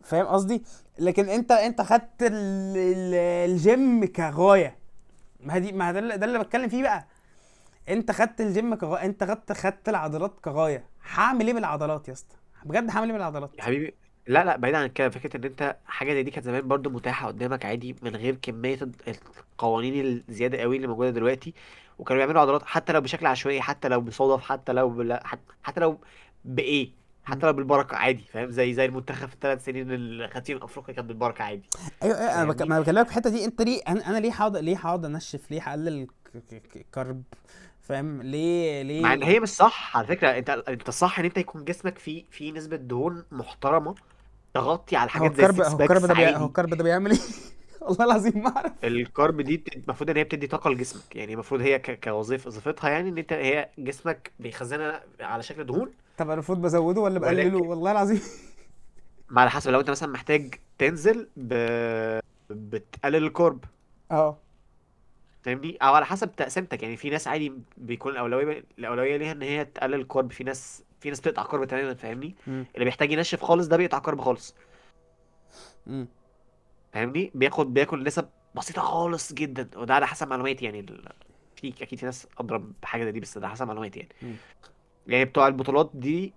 فاهم قصدي؟ لكن انت خدت الجيم كغايه. ما دي ما ده اللي، ده اللي بتكلم فيه بقى. انت خدت الجيم كغايه، انت خدت العضلات كغايه. هعمل ايه بالعضلات يا اسطى؟ بجد هعمل ايه بالعضلات؟ يا حبيبي، لا لا، بعيد عن كده، فكرة ان انت حاجة زي دي كانت زمان برضو متاحة قدامك عادي من غير كمية القوانين الزيادة قوي اللي موجودة دلوقتي، وكانوا بيعملوا عضلات حتى لو بشكل عشوائي، حتى لو بصدف، حتى لو بلا حتى لو بإيه، مم. حتى لو بالبركة عادي، فاهم؟ زي المنتخب في الثلاث سنين اللي خدتين افريقيا كانت بالبركة عادي، ايوه ايوه، انا فاهمني؟ ما بكلمك في الحتة دي. انت ليه، انا ليه هقعد، ليه هقعد انشف؟ ليه هقلل carb؟ فاهم ليه؟ مع ان ليه؟ هي مش صح على فكرة، انت الصح ان انت يكون جسمك فيه نسبة دهون محترمة تغطي على هو حاجات زي الكرب، السكس هو الكرب باكس ده هو عادي. ال carb ده بيعمل ايه؟ والله العظيم ما اعرف. ال carb دي المفروض ان هي بتدي طاقة لجسمك، يعني المفروض هي كوظيفه، وظيفتها يعني ان انت هي جسمك بيخزنها على شكل دهون. طب انا المفروض بزوده ولا بقلله؟ ولكن والله العظيم. ما على حسب، لو انت مثلا محتاج تنزل بتقلل ال carb، اه. فاهمني؟ او على حسب تقسيمتك، يعني في ناس عادي بيكون الاولويه ليها ان هي تقلل ال carb، في ناس، في ناس بتقطع carb تماما، فاهمني؟ امم. اللي بيحتاج ينشف خالص ده بيقطع carb خالص، امم. فاهمني؟ بياكل نسب بسيطة خالص جدا، وده على حسب معلوماتي يعني في اكيد في ناس اضرب بحاجة زي دي، بس ده حسب معلوماتي يعني. امم. يعني بتوع البطولات دي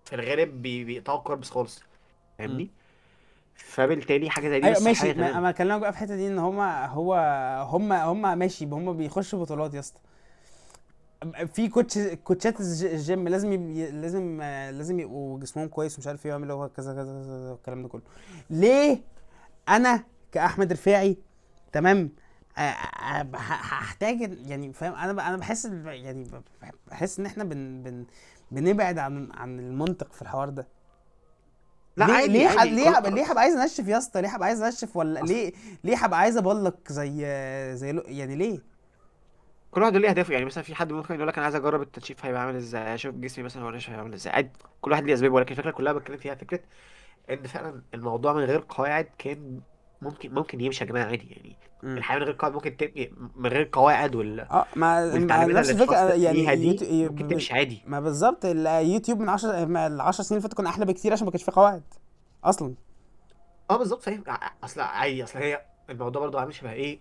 في الغالب بيقطعوا carbs خالص، امم. فاهمني؟ فبالتالي حاجة زي دي مش ايوه ماشي، صحية ما تماما. انا بكلمك بقى في الحتة دي، ان هما هو هما ماشي، هما بيخشوا بطولات يا اسطى. في coach، كوتشات الجيم لازم لازم لازم يبقوا جسمهم كويس ومش عارف ايه، ويعملوا كذا كذا كذا الكلام ده كله. ليه انا كاحمد رفاعي، تمام، هحتاج يعني فاهم؟ انا انا بحس يعني بحس ان احنا بن بن بنبعد عن المنطق في الحوار ده. لا ليه؟ عادي ليه عادي، ليه كل ليه هبقى عايز انشف يا اسطى؟ ليه هبقى عايز انشف؟ ولا اصل ليه؟ ليه هبقى عايز ابلك زي زي يعني ليه؟ كل واحد ليه اهدافه، يعني مثلا في حد ممكن يقول لك انا عايز اجرب التنشيف هيبقى عامل ازاي، اشوف جسمي مثلا هو ناشف هيبقى عامل ازاي، عادي. كل واحد ليه اسبابه، ولكن الفكرة كلها بتكلم فيها فكرة ان فعلا الموضوع من غير قواعد كان ممكن يمشي يا جماعة عادي يعني. مم. الحياة من غير قواعد ممكن تبقى من غير قواعد اه مع والتعليمات نفس اللي الفكره، اتحطت يعني ليها دي ممكن تمشي عادي. ما بالظبط، اليوتيوب من 10، ما ال 10 سنين اللي فاتوا كان احلى بكتير عشان ما كانش فيه قواعد اصلا. اه بالظبط، فاهم. اصل عادي، اصل هي الموضوع برضو عامل شبه ايه،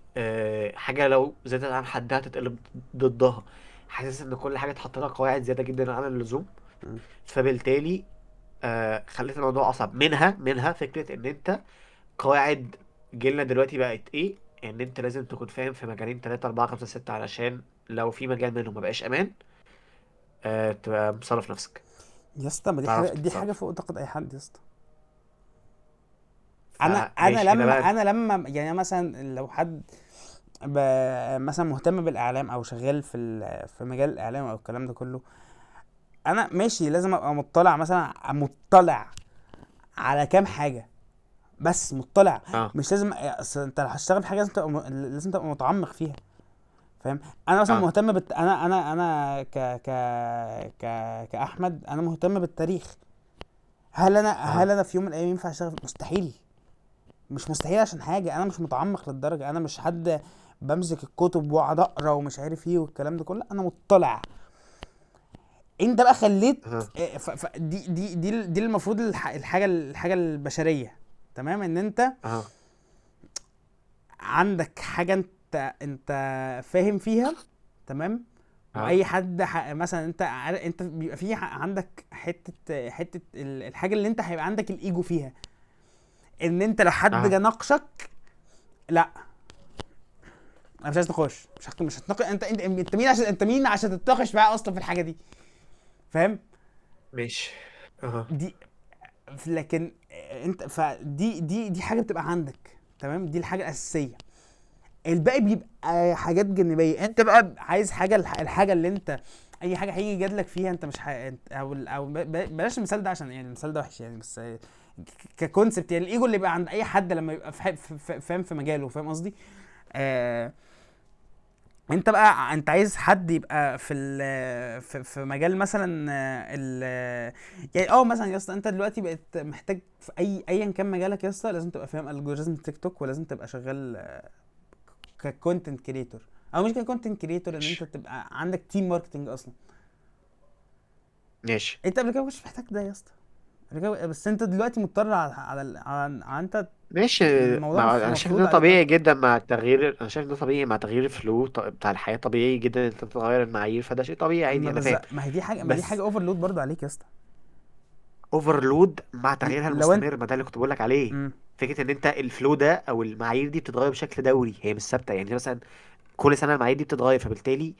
حاجة لو زادت عن حدها تتقلب ضدها. حاسس ان كل حاجة اتحط لها قواعد زيادة جدا عن اللزوم، مم. فبالتالي خلت الموضوع اصعب. منها فكرة ان انت قواعد جيلنا دلوقتي بقت ايه، ان انت لازم تكون فاهم في مجالين 3 4 5 6، علشان لو في مجال منهم ما بقاش امان، تبقى مصرف نفسك، يا اسطى ما دي تعرف حاجه، دي حاجة تتصرف. فوق طاقة اي حد يا اسطى. انا انا فماشي هنا لما بقى. انا لما يعني مثلا لو حد مثلا مهتم بالاعلام او شغال في في مجال الاعلام او الكلام ده كله، انا ماشي لازم ابقى مطلع، مثلا مطلع على كام حاجة، بس مطلع. اه مش لازم، اصل انت لو هتشتغل في حاجة لازم تبقى لازم تبقى متعمق فيها، فاهم؟ انا مثلا اه مهتم انا انا انا ك ك ك كاحمد انا مهتم بالتاريخ. هل انا اه هل انا في يوم من الايام ينفع اشتغل؟ مستحيل. مش مستحيل عشان حاجة، انا مش متعمق للدرجة، انا مش حد بمسك الكتب واقعد اقرا ومش عارف ايه والكلام ده كله، انا مطلع. انت بقى خليت اه دي دي دي دي المفروض الحاجة البشرية، تمام؟ ان انت اه عندك حاجة انت فاهم فيها، تمام؟ اه واي حد مثلا انت انت بيبقى في عندك حتة الحاجة اللي انت هيبقى عندك الايجو فيها، ان انت لو حد اه جه ناقشك، لا انا مش عايز نقاش، مش هتناقش. انت مين عشان، انت مين عشان تتناقش معايا اصلا في الحاجة دي؟ فاهم؟ ماشي. اه دي لكن انت فدي دي دي حاجة بتبقى عندك، تمام؟ دي الحاجة الاساسية، الباقي بيبقى حاجات جانبيه. انت بقى عايز حاجة، الحاجة اللي انت اي حاجة هيجي يجادلك فيها انت مش انت او بلاش المثال ده عشان يعني المثال ده وحش يعني، بس ك concept يعني الايجو اللي بيبقى عند اي حد لما يبقى فاهم في مجاله، فاهم قصدي؟ انت بقى انت عايز حد يبقى في ال في مجال مثلا، ال يعني مثلا يا اسطى انت دلوقتي بقيت محتاج في اي ايا كان مجالك يا اسطى لازم تبقى فاهم algorithm تيك توك، ولازم تبقى شغال ك content creator، او مش ك content creator، ان انت ماشي تبقى عندك team marketing اصلا. ماشي انت قبل كده ما كنتش محتاج ده يا اسطى قبل كده، بس انت دلوقتي مضطر على على على, على انت ماشي. الموضوع ما انا شايف مفروض ده عليك طبيعي اكتر. جدا مع التغيير، انا شايف ده طبيعي مع تغيير ال flow بتاع الحياة، طبيعي جدا ان انت تتغير المعايير، فده شيء طبيعي ما عادي، انا بز... فاهم. ما هي دي حاجة، ما دي بس حاجة overload برضه عليك يا اسطى. overload مع تغييرها لو انت المستمر، ما ده اللي كنت بقول لك عليه. مم. فكرة ان انت ال flow ده او المعايير دي بتتغير بشكل دوري، هي مش ثابتة. يعني مثلا كل سنة المعايير دي بتتغير، فبالتالي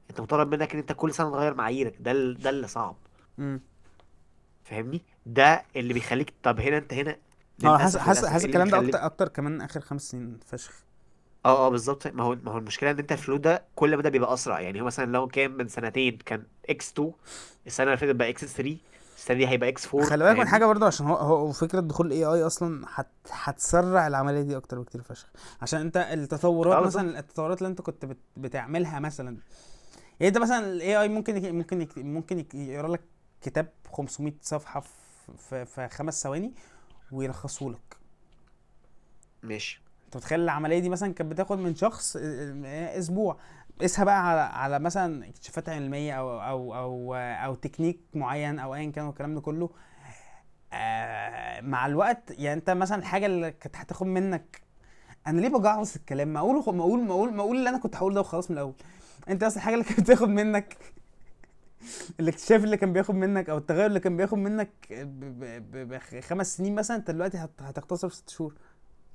انت مطالب منك ان انت كل سنة تغير معاييرك. ده ده اللي صعب، مم. فاهمني؟ ده اللي بيخليك. طب هنا انت هنا هو حاسس للاسف، حاسس للاسف حاسس ايه اللي الكلام ده بيخليك؟ اكتر اكتر كمان اخر 5 سنين فشخ. اه اه بالظبط. ما هو المشكلة ان انت ال flow ده كل مدى بيبقى اسرع. يعني هو مثلا لو كان من سنتين كان x 2، السنة اللي فاتت بقى x 3، السنة دي هيبقى x 4، خلي بالك من فاهمني؟ حاجة برضه، عشان هو فكرة دخول ال AI اصلا هتسرع العملية دي اكتر بكتير فشخ. عشان انت اه التطورات، بالظبط. مثلا التطورات اللي انت كنت بتعملها مثلا، يعني انت مثلا ال AI ممكن يقرا لك كتاب 500 صفحة في 5 ثواني ويلخصه لك. ماشي انت متخيل العملية دي مثلا كانت بتاخد من شخص اسبوع؟ قيسها بقى على مثلا اكتشافات علمية او تكنيك معين او ايا كان والكلام ده كله. مع الوقت يعني انت مثلا الحاجة اللي كانت هتاخد منك، انا ليه بجعص الكلام؟ ما اقول اللي انا كنت هقوله ده وخلاص من الاول. انت اصلا الحاجة اللي كانت بتاخد منك، الاكتشاف اللي كان بياخد منك او التغير اللي كان بياخد منك 5 سنين مثلا، انت دلوقتي هتختصر في 6 شهور،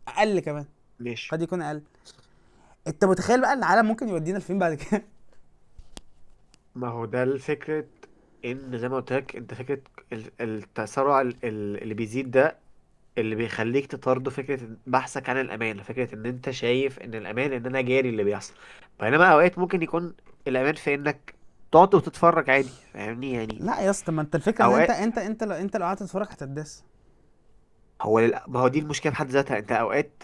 اقل كمان، ماشي. قد يكون اقل. انت متخيل بقى العالم ممكن يودينا لفين بعد كده؟ ما هو ده الفكرة، ان زي ما قلت لك انت فكرة التسارع اللي بيزيد ده اللي بيخليك تطارده فكرة بحثك عن الأمان، فكرة إن أنت شايف إن الأمان إن أنا جاري اللي بيحصل، بينما أوقات ممكن يكون الأمان في إنك تقعد وتتفرج عادي، فاهمني يعني؟ لا يا اسطى، ما انت الفكرة ان انت أوقات انت انت لو انت لو قعدت تتفرج هتداس. ما هو دي المشكلة في حد ذاتها. أنت أوقات،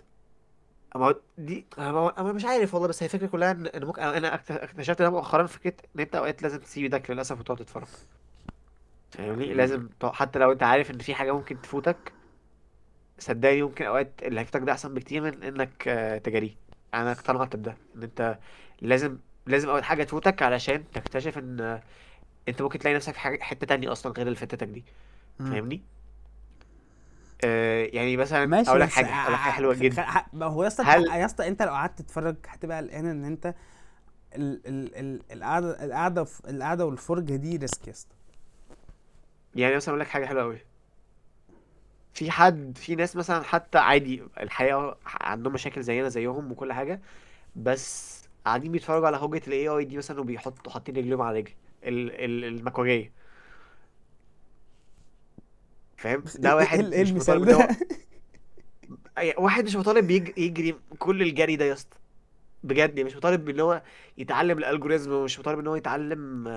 ما هو دي ما هو أنا مش عارف والله، بس هي الفكرة كلها إن ممكن أنا اكتشفت ده مؤخرا، فكرة إن أنت أوقات لازم تسيب ايدك للأسف وتقعد تتفرج، فاهمني؟ لازم حتى لو أنت عارف إن في حاجة ممكن تفوتك، صدقني ممكن اوقات اللي هيفوتك ده احسن بكتير من انك تجارية. انا اقتنعت بده، ان انت لازم، لازم اول حاجة تفوتك علشان تكتشف ان انت ممكن تلاقي نفسك في حاجة حتة تانية اصلا غير اللي فاتتك دي، مم. فاهمني؟ يعني مثلا ماشي اقول لك بس حاجة، اقول لك حاجة حلوة جدا. ما هو يا اسطى، هل يا اسطى انت لو قعدت تتفرج هتبقى قلقان ان انت ال ال ال القعدة، القعدة والفرجه دي risk يا اسطى. يعني مثلا اقول لك حاجة حلوة قوي، في حد، في ناس مثلا حتى عادي الحقيقة عندهم مشاكل زينا زيهم وكل حاجه، بس قاعدين بيتفرجوا على هوجة ال AI دي مثلا، وبيحطوا حاطين رجليهم على رجل المكوجية، فاهم؟ بس ده ايه واحد ايه مش مطالب المثال ان هو ده؟ واحد مش مطالب يجري كل الجري ده يا اسطى، بجد مش مطالب ان هو يتعلم ال algorithm، ومش مطالب ان هو يتعلم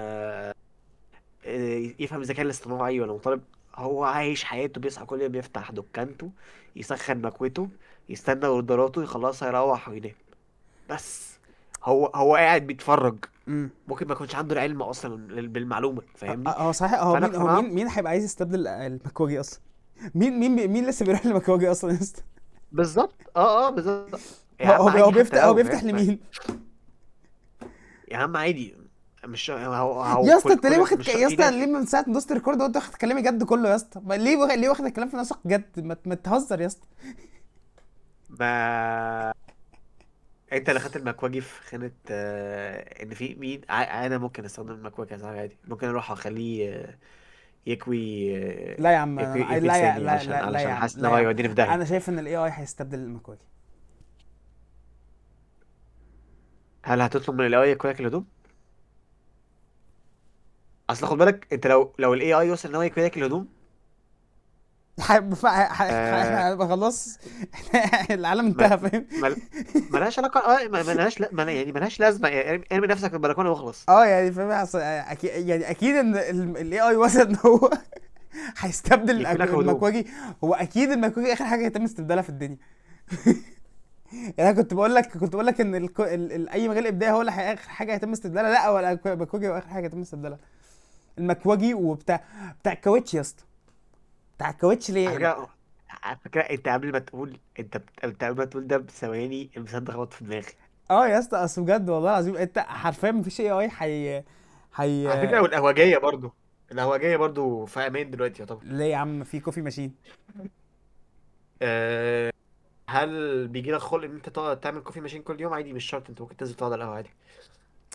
يفهم الذكاء الاصطناعي، ولا مطالب. هو عايش حياته، بيصحى كل يوم يفتح دكانته، يسخن مكوته، يستنى اوردراته يخلصها، يروح وينام، بس. هو قاعد بيتفرج، ممكن ما يكونش عنده العلم اصلا بالمعلومه، فاهمني؟ هو صحيح، هو فانا مين، هو اقتنعت. مين هيبقى عايز يستبدل المكواجي اصلا؟ مين لسه بيروح للمكواجي اصلا يا اسطى؟ بالظبط، اه اه بالظبط. يا هو عم هو هو عادي حتى بيفتح، هو لو بيفتح فاهم لمين؟ يا عم عادي، مش هو هو يا اسطى كل انت ليه كل واخد مش يا في اسطى ناس. ليه من ساعة ما دوست record وانت واخد كلامي جد كله يا اسطى؟ ليه ليه واخد الكلام في نفسك جد؟ ما تهزر يا اسطى. ما انت اللي خدت المكواجي في خانة، ان في مين انا ممكن استخدم المكواجي يا صاحبي عادي، ممكن اروح اخليه يكوي، لا يا عم، يكوي انا يكوي لا يا لساني، لا علشان لا لا يا علشان عم، حاسس ان لا هو يا عم، هيوديني في داهية. انا شايف ان ال AI هيستبدل المكواجي. هل هتطلب من ال AI يكوي لك الهدوم؟ اصل خد بالك انت، لو ال AI وصل ان هو يكوي لك الهدوم، آه، احنا هنبقى خلاص. احنا العالم ما انتهى، فاهم؟ ما ملهاش علاقة، اه ملهاش، لا يعني ملهاش لازمة، يعني ارمي نفسك في البلكونة واخلص. اه يعني فاهم، اكيد يعني، اكيد ان ال AI وصل ان هو هيستبدل يكوي لك هدوم. المكواجي. هو اكيد المكواجي اخر حاجة يتم استبدالها في الدنيا. يعني انا كنت بقول لك، كنت بقول لك ان اي مجال ابداعي هو اللي اخر حاجة هيتم استبدالها. لا، هو المكواجي هو اخر حاجة هيتم استبدالها. المكواجي وبتاع، بتاع الكاوتش يا اسطى، بتاع الكاوتش ليه على يقلق؟ فكرة، على فكرة انت قبل ما تقول، انت قبل ما تقول ده بثواني المثال ده خبط في دماغي. اه يا اسطى، اصل بجد والله العظيم انت حرفيا مفيش AI حي حي. على فكرة والقهوجية برضو، القهوجية برضو في امان دلوقتي يعتبر. ليه يا عم؟ في coffee machine. أه، هل بيجي لك خلق ان انت تقعد تعمل coffee machine كل يوم؟ عادي مش شرط، انت ممكن تنزل تقعد على القهوة عادي.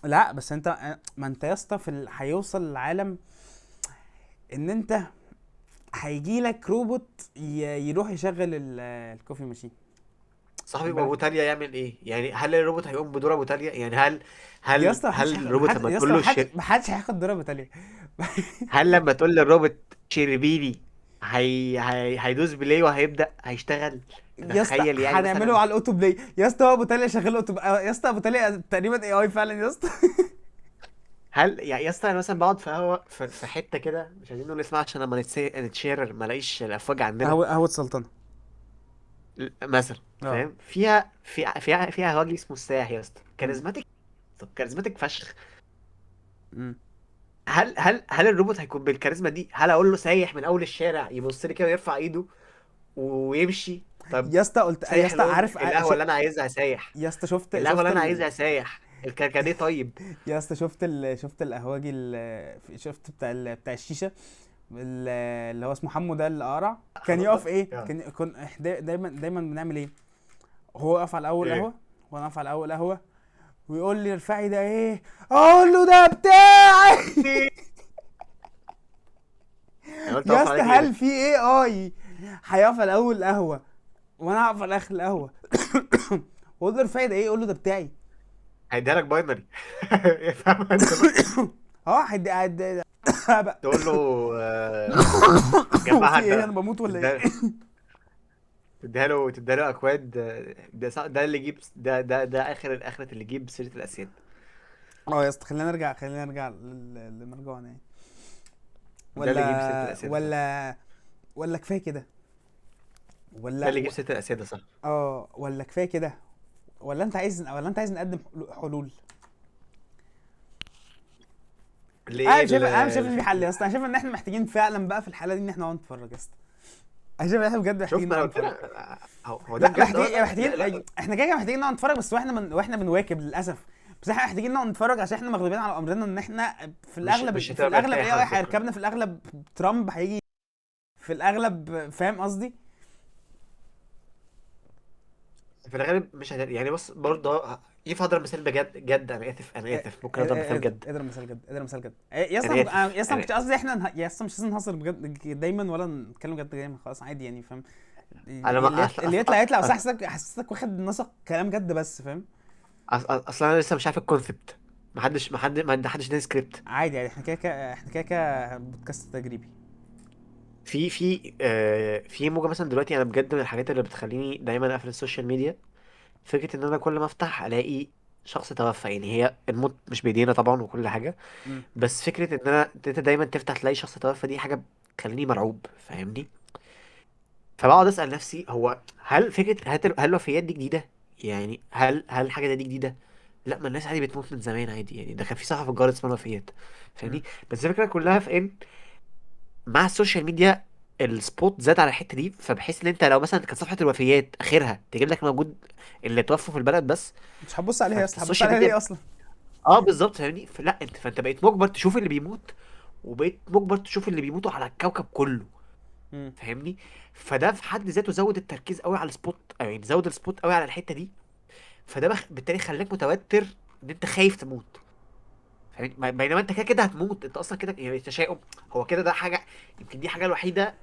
لا بس انت، ما انت يا اسطى في هيوصل العالم ان انت هيجي لك روبوت يروح يشغل ال coffee machine. صاحبي خد بالك وابو تاليا يعمل ايه يعني؟ هل الروبوت هيقوم بدور ابو تاليا يعني؟ هل يا هل اسطى، محدش هل هياخد، الروبوت محدش لما يا اسطى، تقول له محدش محدش هياخد دور ابو تاليا. هل لما تقول للروبوت شربيني، هي هيدوس play وهيبدأ هيشتغل؟ يا اسطى تتخيل يعني هنعمله مثلا؟ على ال auto play يا اسطى، هو ابو تاليا شغال auto يا اسطى، ابو تاليا تقريبا AI فعلا يا اسطى. هل يعني يا اسطى، انا مثلا بقعد في قهوة في حتة كده مش عايزين نقول اسمها عشان لما نتشير ما الاقيش الافواج عندنا، قهوة، قهوة سلطنة. مثلا، اه. فاهم؟ فيها فيها راجل اسمه الساح يا اسطى، مم. charismatic، طب charismatic فشخ. مم. هل الروبوت هيكون بالكاريزما دي؟ هل اقول له سايح من اول الشارع يبص لي كده ويرفع ايده ويمشي؟ طب يا اسطى قلت يا سايح اسطى، عارف القهوة اللي انا عايزها سايح، يا اسطى شفت، القهوة اللي شفت انا عايزها سايح، الكركديه طيب. يا اسطى شفت شفت القهوجي شفت بتاع بتاع الشيشه، اللي هو اسمه حمو ده اللي قرع، كان خلاص يقف بقى ايه، يلا. كان كن دايما دايما بنعمل ايه، هو يقف على اول ايه قهوة وانا اقف على اول قهوه، ويقول لي ارفعي ده ايه، اقول له ده بتاعي. انا قلت يا اقف اسطى عليك هل ليلك. في AI هيقف على اول قهوة وانا هقف على اخر القهوة واقول له ارفعي ده ايه، اقول له ده بتاعي؟ هيديها لك binary. فاهم انت بقى؟ اه بقى. تقول له آه، هو جمعها في انت ايه، انا بقى. بموت ولا ايه؟ تديها، تديها له اكواد. ده ده اللي يجيب، ده اخر الاخرة اللي يجيب سيرة الاسياد. اه يا اسطى خلينا نرجع، خلينا نرجع لمرجوعنا يعني. ده اللي يجيب سيرة ولا الاسياد صح؟ ولا ولا كفاية كده، ده ولا اللي يجيب سيرة الاسياد صح؟ اه ولا كفاية كده، ولا انت عايز، ولا انت عايز نقدم حلول؟ ليه انا شايف، انا مش شايف ان في حل يا اسطى. انا شايف ان احنا محتاجين فعلا بقى في الحالة دي ان احنا نقعد نتفرج يا اسطى. انا شايف ان احنا بجد محتاجين شوف، ما نقعد انا قلت نتفرج. لك هو ده لا بجد. اه محتاجين، لا لا محتاجين، لا. احنا كده كده محتاجين نقعد نتفرج، بس واحنا من واحنا بنواكب للاسف. بس احنا محتاجين نقعد نتفرج عشان احنا مغلوبين على امرنا ان احنا في مش الاغلب، مش في هتبقى الاغلب مرتاح اي على اي فكرة. هيركبنا في الاغلب، ترامب هيجي في الاغلب، فاهم قصدي؟ في الغالب مش هت... يعني بص برضه ينفع اضرب مثال بجد جد، انا اسف، انا اسف، ممكن اضرب مثال جد. اضرب مثال جد، اضرب مثال جد. يا اسطى، انا اسف، يا اسطى ما انا كنتش قصدي احنا يا اسطى مش لازم نهزر بجد دايما ولا نتكلم جد دايما، خلاص عادي يعني، فاهم؟ انا اللي ما اللي اصل اللي اصل يطلع يطلع، بس اصل حسيتك واخد نسق كلام جد بس، فاهم؟ اصل انا لسه مش عارف ال concept. ما حدش اداني سكريبت. عادي يعني، احنا كده كده، احنا كده كده بودكاست تجريبي. في موجة مثلا دلوقتي، انا بجد من الحاجات اللي بتخليني دايما اقفل السوشيال ميديا فكرة ان انا كل ما افتح الاقي شخص توفى. يعني هي الموت مش بايدينا طبعا وكل حاجة، مم. بس فكرة ان انا انت دايما تفتح تلاقي شخص توفى دي حاجة بتخليني مرعوب، فاهمني؟ فبقعد اسال نفسي، هو هل فكرة هل الوفيات دي جديده؟ يعني هل الحاجة دي جديده؟ لا، ما الناس عادي بتموت من زمان عادي، يعني ده كان في صحفه في الجرايد اسمها الوفيات، مم. فاهمني؟ بس الفكرة كلها في ان مع السوشيال ميديا ال spot زاد على الحتة دي، فبحيث ان انت لو مثلا كانت صفحة الوفيات اخرها تجيب لك موجود اللي توفوا في البلد بس، مش هتبص عليها يا فانت اسطى، هتبص السوشيال عليها ليه ميديا، اصلا؟ اه بالظبط، فاهمني؟ فلا انت، فانت بقيت مجبر تشوف اللي بيموت، وبقيت مجبر تشوف اللي بيموتوا على الكوكب كله، مم. فاهمني؟ فده في حد ذاته زود التركيز قوي على ال spot، أو يعني زود ال spot قوي على الحتة دي. فده بالتالي خلاك متوتر ان انت خايف تموت، فاهمني؟ بينما انت كده كده هتموت، انت اصلا كده يعني التشاؤم هو كده، ده حاجة يمكن دي حاجة الوحيدة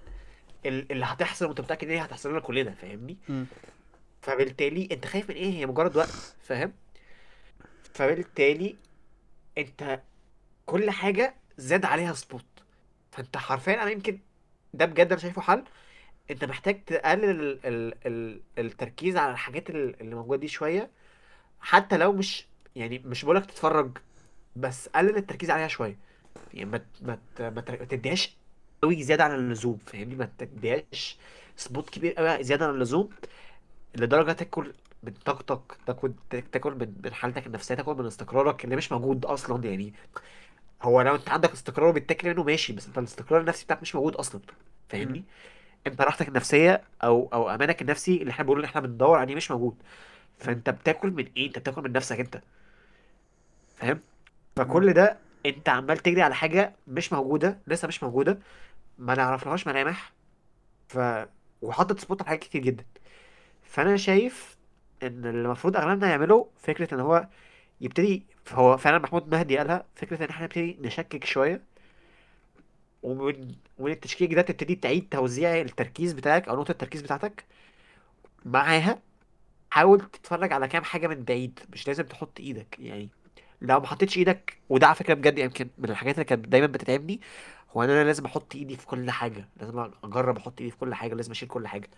اللي هتحصل وانت متاكد ان هي هتحصل لنا كلنا، فاهمني؟ مم. فبالتالي انت خايف من ايه؟ هي مجرد وقت، فاهم؟ فبالتالي انت كل حاجة زاد عليها spot، فانت حرفيا، انا يمكن ده بجد انا شايفه حل. انت محتاج تقلل ال التركيز على الحاجات اللي موجودة دي شويه، حتى لو مش، يعني مش بقولك تتفرج، بس قلل التركيز عليها شويه. يعني ما تديهاش قوي زيادة عن اللزوم، فاهمني؟ ما تديهاش spot كبير قوي زيادة عن اللزوم لدرجة تاكل من طاقتك، تاكل من حالتك النفسيه، تاكل من استقرارك اللي مش موجود اصلا يعني. هو لو انت عندك استقرار وبتاكل منه ماشي، بس انت الاستقرار النفسي بتاعك مش موجود اصلا، مم. فاهمني؟ انت راحتك النفسية او امانك النفسي اللي احنا بنقول ان احنا بندور عليه مش موجود. مم. فانت بتاكل من ايه؟ انت بتاكل من نفسك انت، فاهم؟ مم. فكل ده انت عمال تجري على حاجة مش موجوده، لسه مش موجوده، ما نعرفلهاش ملامح. ف وحاطط spot على حاجات كتير جدا. فانا شايف ان اللي المفروض اغلبنا يعمله فكرة ان هو يبتدي، هو فعلا محمود مهدي قالها، فكرة ان احنا نبتدي نشكك شويه، ومن التشكيك ده تبتدي تعيد توزيع التركيز بتاعك او نقطة التركيز بتاعتك معاها. حاول تتفرج على كام حاجة من بعيد، مش لازم تحط ايدك يعني. لو ما حطيتش ايدك، وده على فكرة بجد يمكن من الحاجات اللي كانت دايما بتتعبني، هو ان انا لازم احط ايدي في كل حاجة، لازم اجرب احط ايدي في كل حاجة، لازم اشيل كل حاجة.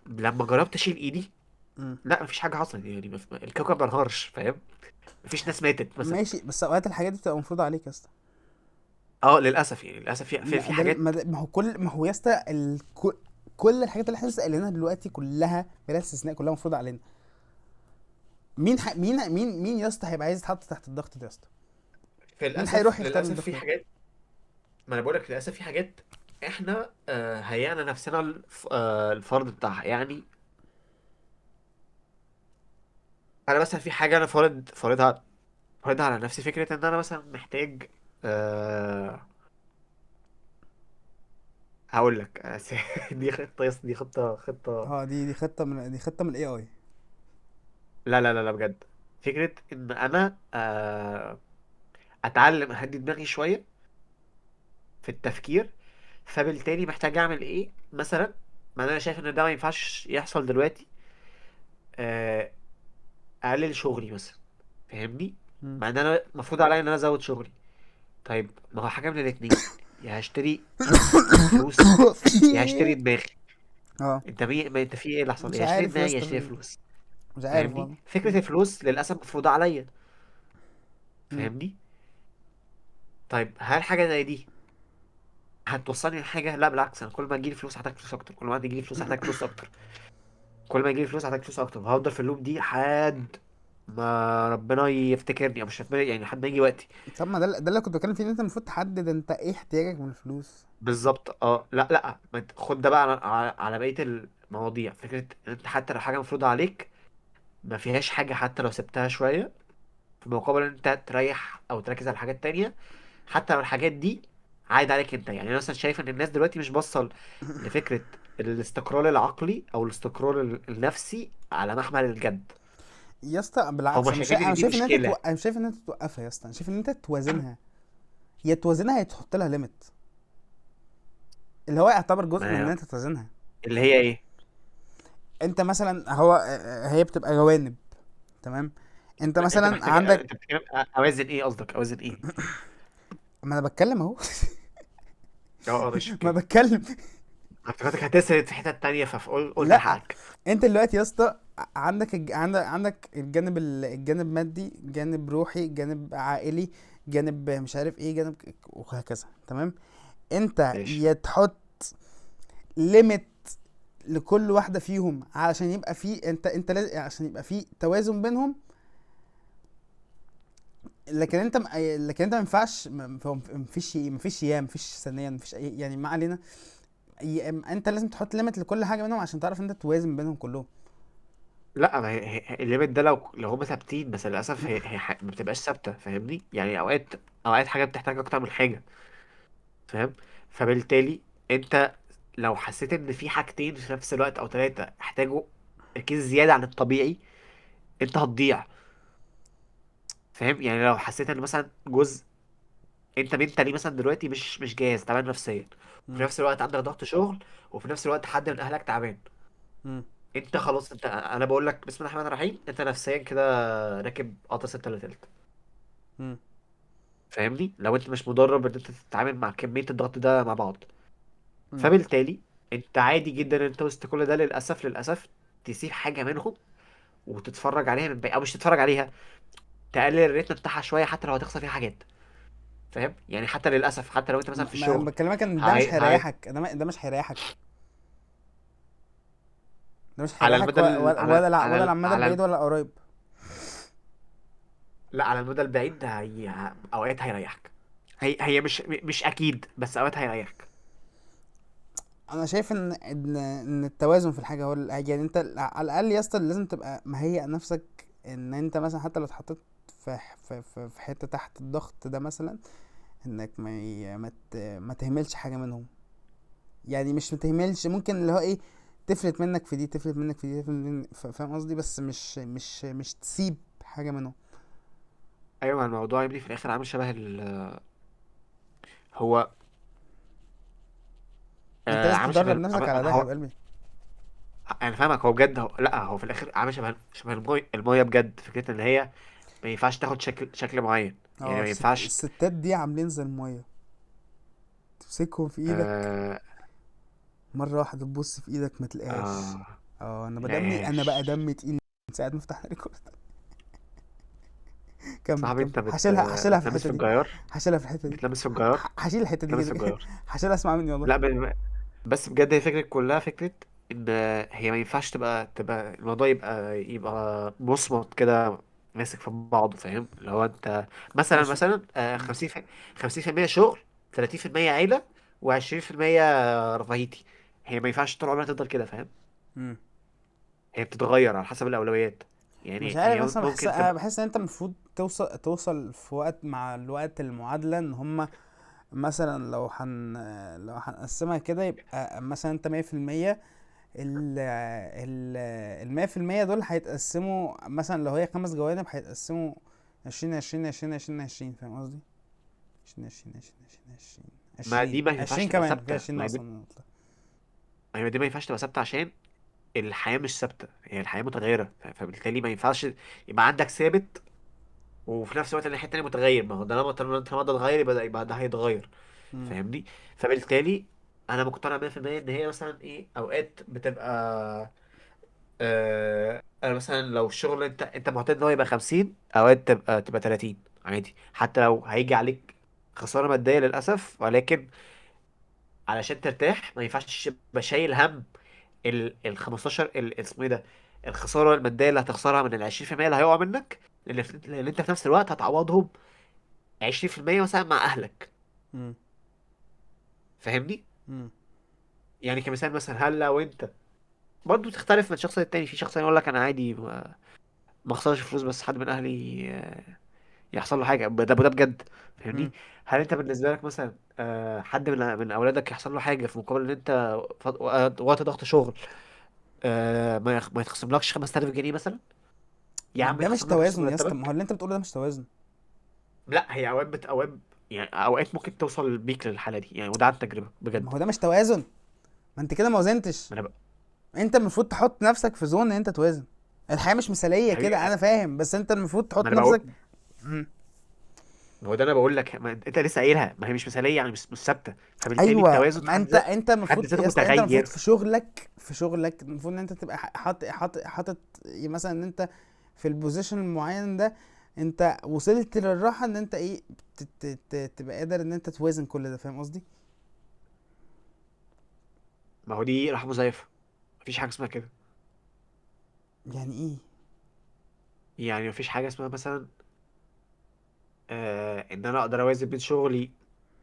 لما جربت اشيل ايدي، مم. لا مفيش حاجة حصلت يعني، الكوكب ما انهارش، فاهم؟ مفيش ناس ماتت مثلا. ماشي، بس اوقات الحاجات دي بتبقى مفروضة عليك يا اسطى. اه للاسف، يعني للاسف في في, ما في ده حاجات. ما, ده ما هو كل ما هو يا اسطى، كل الحاجات اللي احنا لسه قايلينها دلوقتي كلها بلا استثناء كلها مفروضة علينا. مين يا اسطى هيبقى عايز يتحط تحت الضغط ده يا اسطى؟ مين للاسف هيروح يختار للاسف الضغط في ده؟ حاجات، ما انا بقولك للاسف في حاجات احنا هيئنا نفسنا الفرد بتاعها يعني. انا مثلا في حاجة انا فارضها على نفسي، فكرة ان انا مثلا محتاج، أه هقول لك دي خطه دي خطه. اه، دي خطه من، دي خطه من ال AI. لا لا لا لا بجد، فكرة ان انا اتعلم اهدي دماغي شوية في التفكير. فبالتالي محتاج اعمل ايه مثلا؟ ما انا شايف ان ده ما ينفعش يحصل دلوقتي. آه، اقلل شغلي مثلا، فاهمني؟ مع ان انا المفروض عليا ان انا ازود شغلي. طيب ما هو حاجة من الاتنين، يا هشتري فلوس يا هشتري دماغي. اه، انت ما انت في ايه اللي حصل؟ مش يا هشتري عارف يا دماغي يا اسطى في هشتري ايه. فلوس، مش عارف فاهمني؟ والله. فكرة الفلوس للأسف مفروضة عليا، مم. فاهمني؟ طيب هل حاجة زي دي هتوصلني لحاجة؟ لا بالعكس، انا كل ما تجيلي فلوس هحتاج فلوس اكتر، كل ما تجيلي فلوس هحتاج فلوس اكتر، كل ما يجيلي فلوس هحتاج فلوس اكتر، وهفضل في ال loop دي لحد ما ربنا يفتكرني، او مش ربنا يعني، لحد ما يجي وقتي. طب ما ده اللي كنت بتكلم فيه، ان انت المفروض تحدد انت ايه احتياجك من الفلوس. بالظبط. اه لا لا، ما انت خد ده بقى على على بقية المواضيع، فكرة ان انت حتى لو حاجة مفروضة عليك ما فيهاش حاجة، حتى لو سبتها شوية في مقابل ان انت تريح او تركز على حاجات تانية، حتى لو الحاجات دي عايد عليك انت. يعني انا مثلا شايف ان الناس دلوقتي مش باصة لفكرة الاستقرار العقلي او الاستقرار النفسي على محمل الجد. يا اسطى بالعكس، هما انا شايفين ان دي شايف ان انت مشكلة. انا شايف ان انت توقفها يا اسطى، انا شايف ان انت توازنها، يا توازنها يا تحط لها limit، اللي هو يعتبر جزء من ان ما انت توازنها. اللي هي ايه؟ انت مثلا هو هي بتبقى جوانب، تمام؟ انت انت مثلا محتاج، عندك، انت بتتكلم اوازن ايه؟ قصدك اوازن ايه؟ ما انا بتكلم اهو. اه اه ماشي ما okay. بتكلم. افتكرتك هتسرد في حتة تانية، فقلت لا، الحقك. انت دلوقتي يا اسطى عندك عندك الجانب الجانب مادي، جانب روحي، جانب عائلي، جانب مش عارف ايه، جانب وهكذا، تمام؟ انت ماشي. يا تحط limit لكل واحدة فيهم علشان يبقى في، انت لازم عشان يبقى في توازن بينهم. لكن انت لكن انت ما ينفعش، مفيش يا مفيش ثانيا، مفيش اي، يعني ما علينا. انت لازم تحط limit لكل حاجة منهم عشان تعرف انت توازن بينهم كلهم. لا، ما هي ال limit ده لو هما ثابتين، بس للاسف هي ما بتبقاش ثابته، فاهمني؟ يعني اوقات، اوقات حاجة بتحتاج اكتر من حاجه، فاهم؟ فبالتالي انت لو حسيت ان في حاجتين في نفس الوقت او ثلاثة احتاجوا تركيز زيادة عن الطبيعي، انت هتضيع، فاهم؟ يعني لو حسيت ان مثلا جزء، انت mentally مثلا دلوقتي مش جاهز، تعبان نفسيا، وفي مم. نفس الوقت عندك ضغط شغل، وفي نفس الوقت حد من اهلك تعبان، مم. انت خلاص، انت انا بقول لك بسم الله الرحمن الرحيم، انت نفسيا كده راكب قطر ستة الا تلت، مم. فاهمني؟ لو انت مش مدرب ان انت تتعامل مع كمية الضغط ده مع بعض، مم. فبالتالي انت عادي جدا ان انت وسط كل ده للاسف، للاسف تسيب حاجة منهم وتتفرج عليها من بعيد، او مش تتفرج عليها، تقلل الريتم بتاعها شوية حتى لو هتخسر فيها حاجات، فاهم؟ يعني حتى للاسف، حتى لو انت مثلا ما في ما الشغل، بكلمك ان ده مش هاي هاي هيريحك، ده مش هيريحك، ده مش على هيريحك المدى ال... على ولا على ولا على ال... المدى على البعيد ال... ولا قريب. لا، على المدى البعيد هي... اوقات هيريحك. هي مش اكيد، بس اوقات هيريحك. انا شايف ان ان التوازن في الحاجة هو يعني انت على الاقل يا اسطى لازم تبقى مهيئ نفسك ان انت مثلا حتى لو اتحطيت في في حتة تحت الضغط ده مثلا، انك ما تهملش حاجة منهم. يعني مش ما تهملش، ممكن اللي هو ايه، تفلت منك في دي، تفلت منك في دي، تفلت منك، فاهم قصدي؟ بس مش تسيب حاجة منهم. ايوه، الموضوع يبني في الاخر عامل شبه ال... هو ما انت لازم عامل شبه تدرب نفسك على ده يا هو حبيب قلبي. انا فاهمك، هو بجد، هو لا، هو في الاخر عامل شبه المية، المية بجد فكرة ان هي ما ينفعش تاخد شكل معين، يعني اه، ما ينفعش. الستات دي عاملين زي الميه، تمسكهم في ايدك آه مرة واحدة تبص في ايدك ما تلاقيهاش. آه اه، انا بدمي، انا لا بقى دمي تقيل من ساعة ما فتحنا record. كمل صاحبي كمل، انت هشيلها، هشيلها في بتلمس الحتة في دي، الجيار، هشيلها في الحتة دي، بتلمس في الجيار، هشيل الحتة دي بتلمس في كده كده. الجيار. هشيلها، اسمع مني والله. لا بس بجد هي فكرة، كلها فكرة ان هي ما ينفعش تبقى الموضوع يبقى مصمت كده ماسك في بعضه، فاهم؟ اللي هو انت مثلا، مش 50، 50% شغل، 30% عيلة، و20% رفاهيتي. هي ما ينفعش طول عمرها تفضل كده، فاهم؟ مم. هي بتتغير على حسب الأولويات. مش يعني عارف، هي بس انا بحس، ممكن انا تبقى، بحس ان انت المفروض توصل في وقت مع الوقت المعادلة ان هما مثلا لو لو هنقسمها كده يبقى مثلا انت 100%، ال ال 100% دول هيتقسموا مثلا لو هي خمس جوانب هيتقسموا 20 20 20 20 20، فاهم قصدي؟ 20 20 20 20 20 ما 20 دي ما ينفعش 20 تبقى كمان في ثابتة، 20 ما هي دي ناقصة من النقطة. ما هي دي ما ينفعش تبقى ثابتة عشان الحياة مش ثابتة، هي الحياة متغيرة، فبالتالي ما ينفعش يبقى عندك ثابت وفي نفس الوقت الناحية التانية متغير. ما هو ده لما طالما ده اتغير يبقى ده هيتغير، مم. فاهمني؟ فبالتالي انا مقتنع 100% ان هي مثلا ايه، اوقات بتبقى انا مثلا لو الشغل انت معتاد ان هو يبقى 50، اوقات تبقى 30 عادي، حتى لو هيجي عليك خسارة مادية للأسف، ولكن علشان ترتاح ما ينفعش تبقى شايل هم ال 15 اسمه ايه ده، الخسارة المادية اللي هتخسرها من ال 20% اللي هيقع منك، لان انت في نفس الوقت هتعوضهم 20% مثلا مع اهلك، مم. فاهمني؟ مم. يعني كمثال مثلا، هل لو انت برضه تختلف من شخص للتاني، في شخص يقول لك انا عادي ما اخسرش فلوس بس حد من اهلي يحصل له حاجة، ده بجد، مم. فاهمني؟ هل انت بالنسبة لك مثلا حد من اولادك يحصل له حاجة في مقابل ان انت وقت ضغط شغل، ما يتخصملكش 5000 جنيه مثلا؟ يا ما عم ده مش يتخصم لك نص توازن يا اسطى، ما هو مرتبك. اللي انت بتقوله ده مش توازن. لا، هي اوقات اوقات، يعني اوقات ممكن توصل بيك للحالة دي يعني، وده عن تجربه ما بجد. هو ده مش توازن، ما انت كده ما وزنتش. ما انا بقى انت المفروض تحط نفسك في zone ان انت توازن. الحياة مش يا مثالية حبيبي، كده، انا فاهم، بس انت المفروض ما تحط انا نفسك. بقول، مم. ما هو ده انا بقول لك، ما انت لسه قايلها، ما هي مش مثاليه يعني، مش ثابته، فبالتالي ايوه، التوازن في ما حد انت ذاته، انت حد المفروض ذاته يا اسطى، انت المفروض متغير. في شغلك، في شغلك المفروض ان انت تبقى حاطط حاطط حاطط مثلا ان انت في ال position المعين ده، انت وصلت للراحة ان انت ايه، تبقى قادر ان انت توازن كل ده، فاهم قصدي؟ ما هو دي راحة مزيفه، مفيش حاجة اسمها كده. يعني ايه؟ يعني مفيش حاجة اسمها مثلا ان انا اقدر اوازن بين شغلي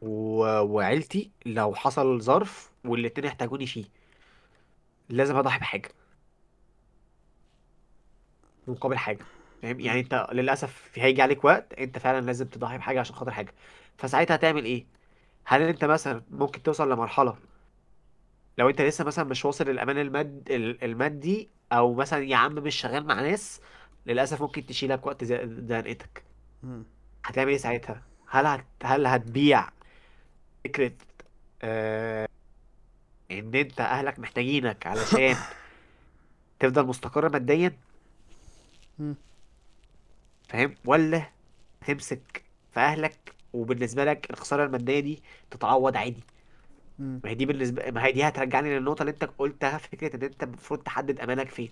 وعيلتي، لو حصل ظرف والاتنين يحتاجوني فيه لازم اضحي بحاجة مقابل حاجه، فاهم؟ مم. يعني انت للاسف هيجي عليك وقت انت فعلا لازم تضحي بحاجة عشان خاطر حاجه. فساعتها هتعمل ايه؟ هل انت مثلا ممكن توصل لمرحله، لو انت لسه مثلا مش واصل للامان المادي، او مثلا يا عم مش شغال مع ناس للاسف ممكن تشيلك وقت زنقتك، مم. هتعمل ايه ساعتها؟ هل هتبيع فكرة آه... ان انت اهلك محتاجينك علشان تفضل مستقر ماديا، مم. فاهم؟ ولا تمسك في اهلك وبالنسبة لك الخسارة المادية دي تتعوض عادي؟ مم. ما هي دي بالنسبه، ما هي دي هترجعني للنقطة اللي انت قلتها، فكرة ان انت المفروض تحدد امانك فين.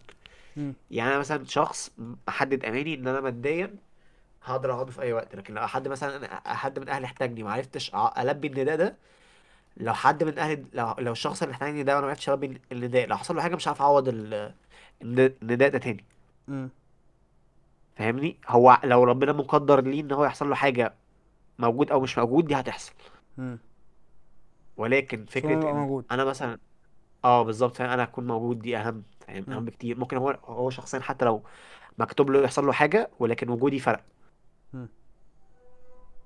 مم. يعني انا مثلا شخص محدد اماني ان انا ماديا هقدر اقعد في اي وقت، لكن لو حد مثلا حد من اهلي احتاجني ما عرفتش البي النداء ده، لو حد من اهلي، لو الشخص اللي احتاجني ده وانا ما عرفتش البي النداء، لو حصل له حاجة مش عارف اعوض النداء ده تاني، مم. فاهمني؟ هو لو ربنا مقدر ليه ان هو يحصل له حاجه، موجود او مش موجود دي هتحصل. مم. ولكن بس هو فكرة بقى ان موجود. انا مثلا، اه بالظبط، فاهم، انا اكون موجود دي اهم، فاهم؟ مم. اهم بكتير. ممكن هو شخصيا حتى لو مكتوب له يحصل له حاجه، ولكن وجودي فرق، مم.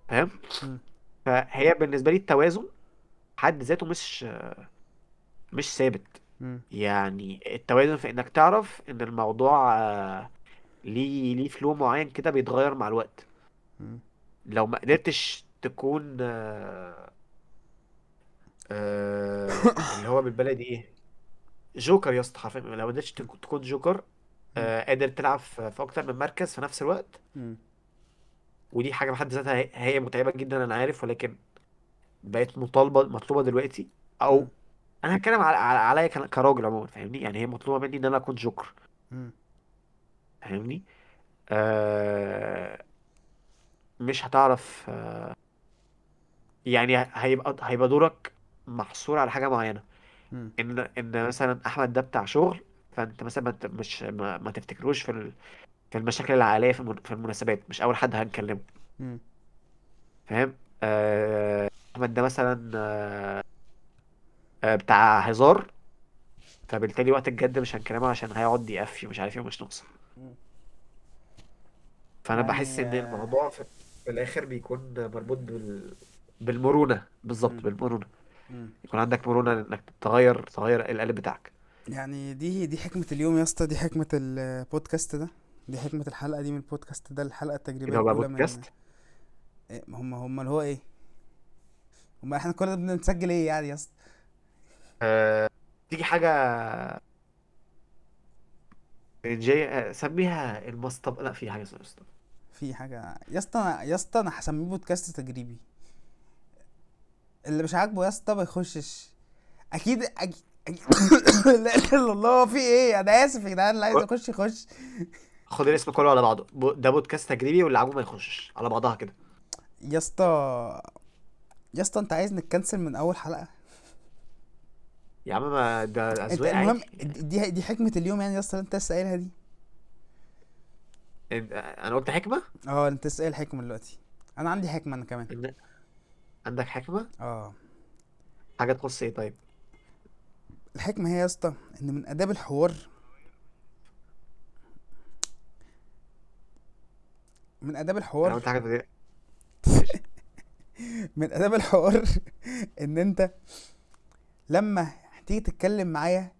فاهم؟ مم. فهي بالنسبة لي التوازن حد ذاته مش ثابت. مم. يعني التوازن في انك تعرف ان الموضوع ليه فلو معين كده بيتغير مع الوقت. مم. لو ما قدرتش تكون اللي هو بالبلدي ايه، جوكر يا اسطى، حرفيا لو ما قدرتش تكون جوكر، مم. قادر تلعب في اكتر من مركز في نفس الوقت. مم. ودي حاجة بحد ذاتها هي متعبة جدا انا عارف، ولكن بقت مطالبه مطلوبه دلوقتي. مم. او انا هتكلم على عليا كراجل عموما، فاهمني؟ يعني هي مطلوبه مني ان انا اكون جوكر، مم. فاهمني؟ آه مش هتعرف، يعني هيبقى دورك محصور على حاجة معينه، مم. ان مثلا احمد ده بتاع شغل، فانت مثلا ما ت- مش ما, ما تفتكروش في في المشاكل العائليه، في في المناسبات مش اول حد هنكلمه، مم. فاهم؟ احمد ده مثلا بتاع هزار، فبالتالي وقت الجد مش هنكلمه عشان هيقعد يقفي ومش عارف ايه ومش ناقصه. فانا بحس يعني ان الموضوع في الاخر بيكون مربوط بالمرونه، مم. بالظبط بالمرونه. مم. يكون عندك مرونة انك تغير القالب بتاعك. يعني دي حكمة اليوم يا اسطى، دي حكمة البودكاست ده، دي حكمة الحلقة دي من البودكاست ده، الحلقة التجريبية كده هو بقى الأولى من بودكاست. إيه؟ هم اللي هو ايه، هم احنا كنا بنسجل ايه يعني يا اسطى؟ آه... تيجي حاجة جاي سميها المصطب، لا في حاجة اسمها المصطب. في حاجة يا اسطى، يا اسطى انا هسميه بودكاست تجريبي، اللي مش عاجبه يا اسطى ما يخشش. اكيد اكيد, أكيد. لا اله الا الله، في ايه؟ انا اسف يا جدعان، اللي عايز يخش يخش. خد الاسم كله على بعضه، ده بودكاست تجريبي، واللي عاجبه ما يخشش على بعضها كده. يا اسطى، يا اسطى انت عايز نتكنسل من اول حلقة؟ يا عم ما ده انت اذواق المهم عادي يعني. دي حكمة اليوم يعني يا اسطى اللي انت لسه قايلها دي. انا قلت حكمه. اه انت لسه قايل حكمة دلوقتي، انا عندي حكمة انا كمان. إن عندك حكمه؟ اه. حاجة تخص ايه طيب؟ الحكمة هي يا اسطى ان من اداب الحوار، من اداب انا الحوار، قلت حاجة في دي. ماشي. من اداب الحوار ان انت لما هتيجي تتكلم معايا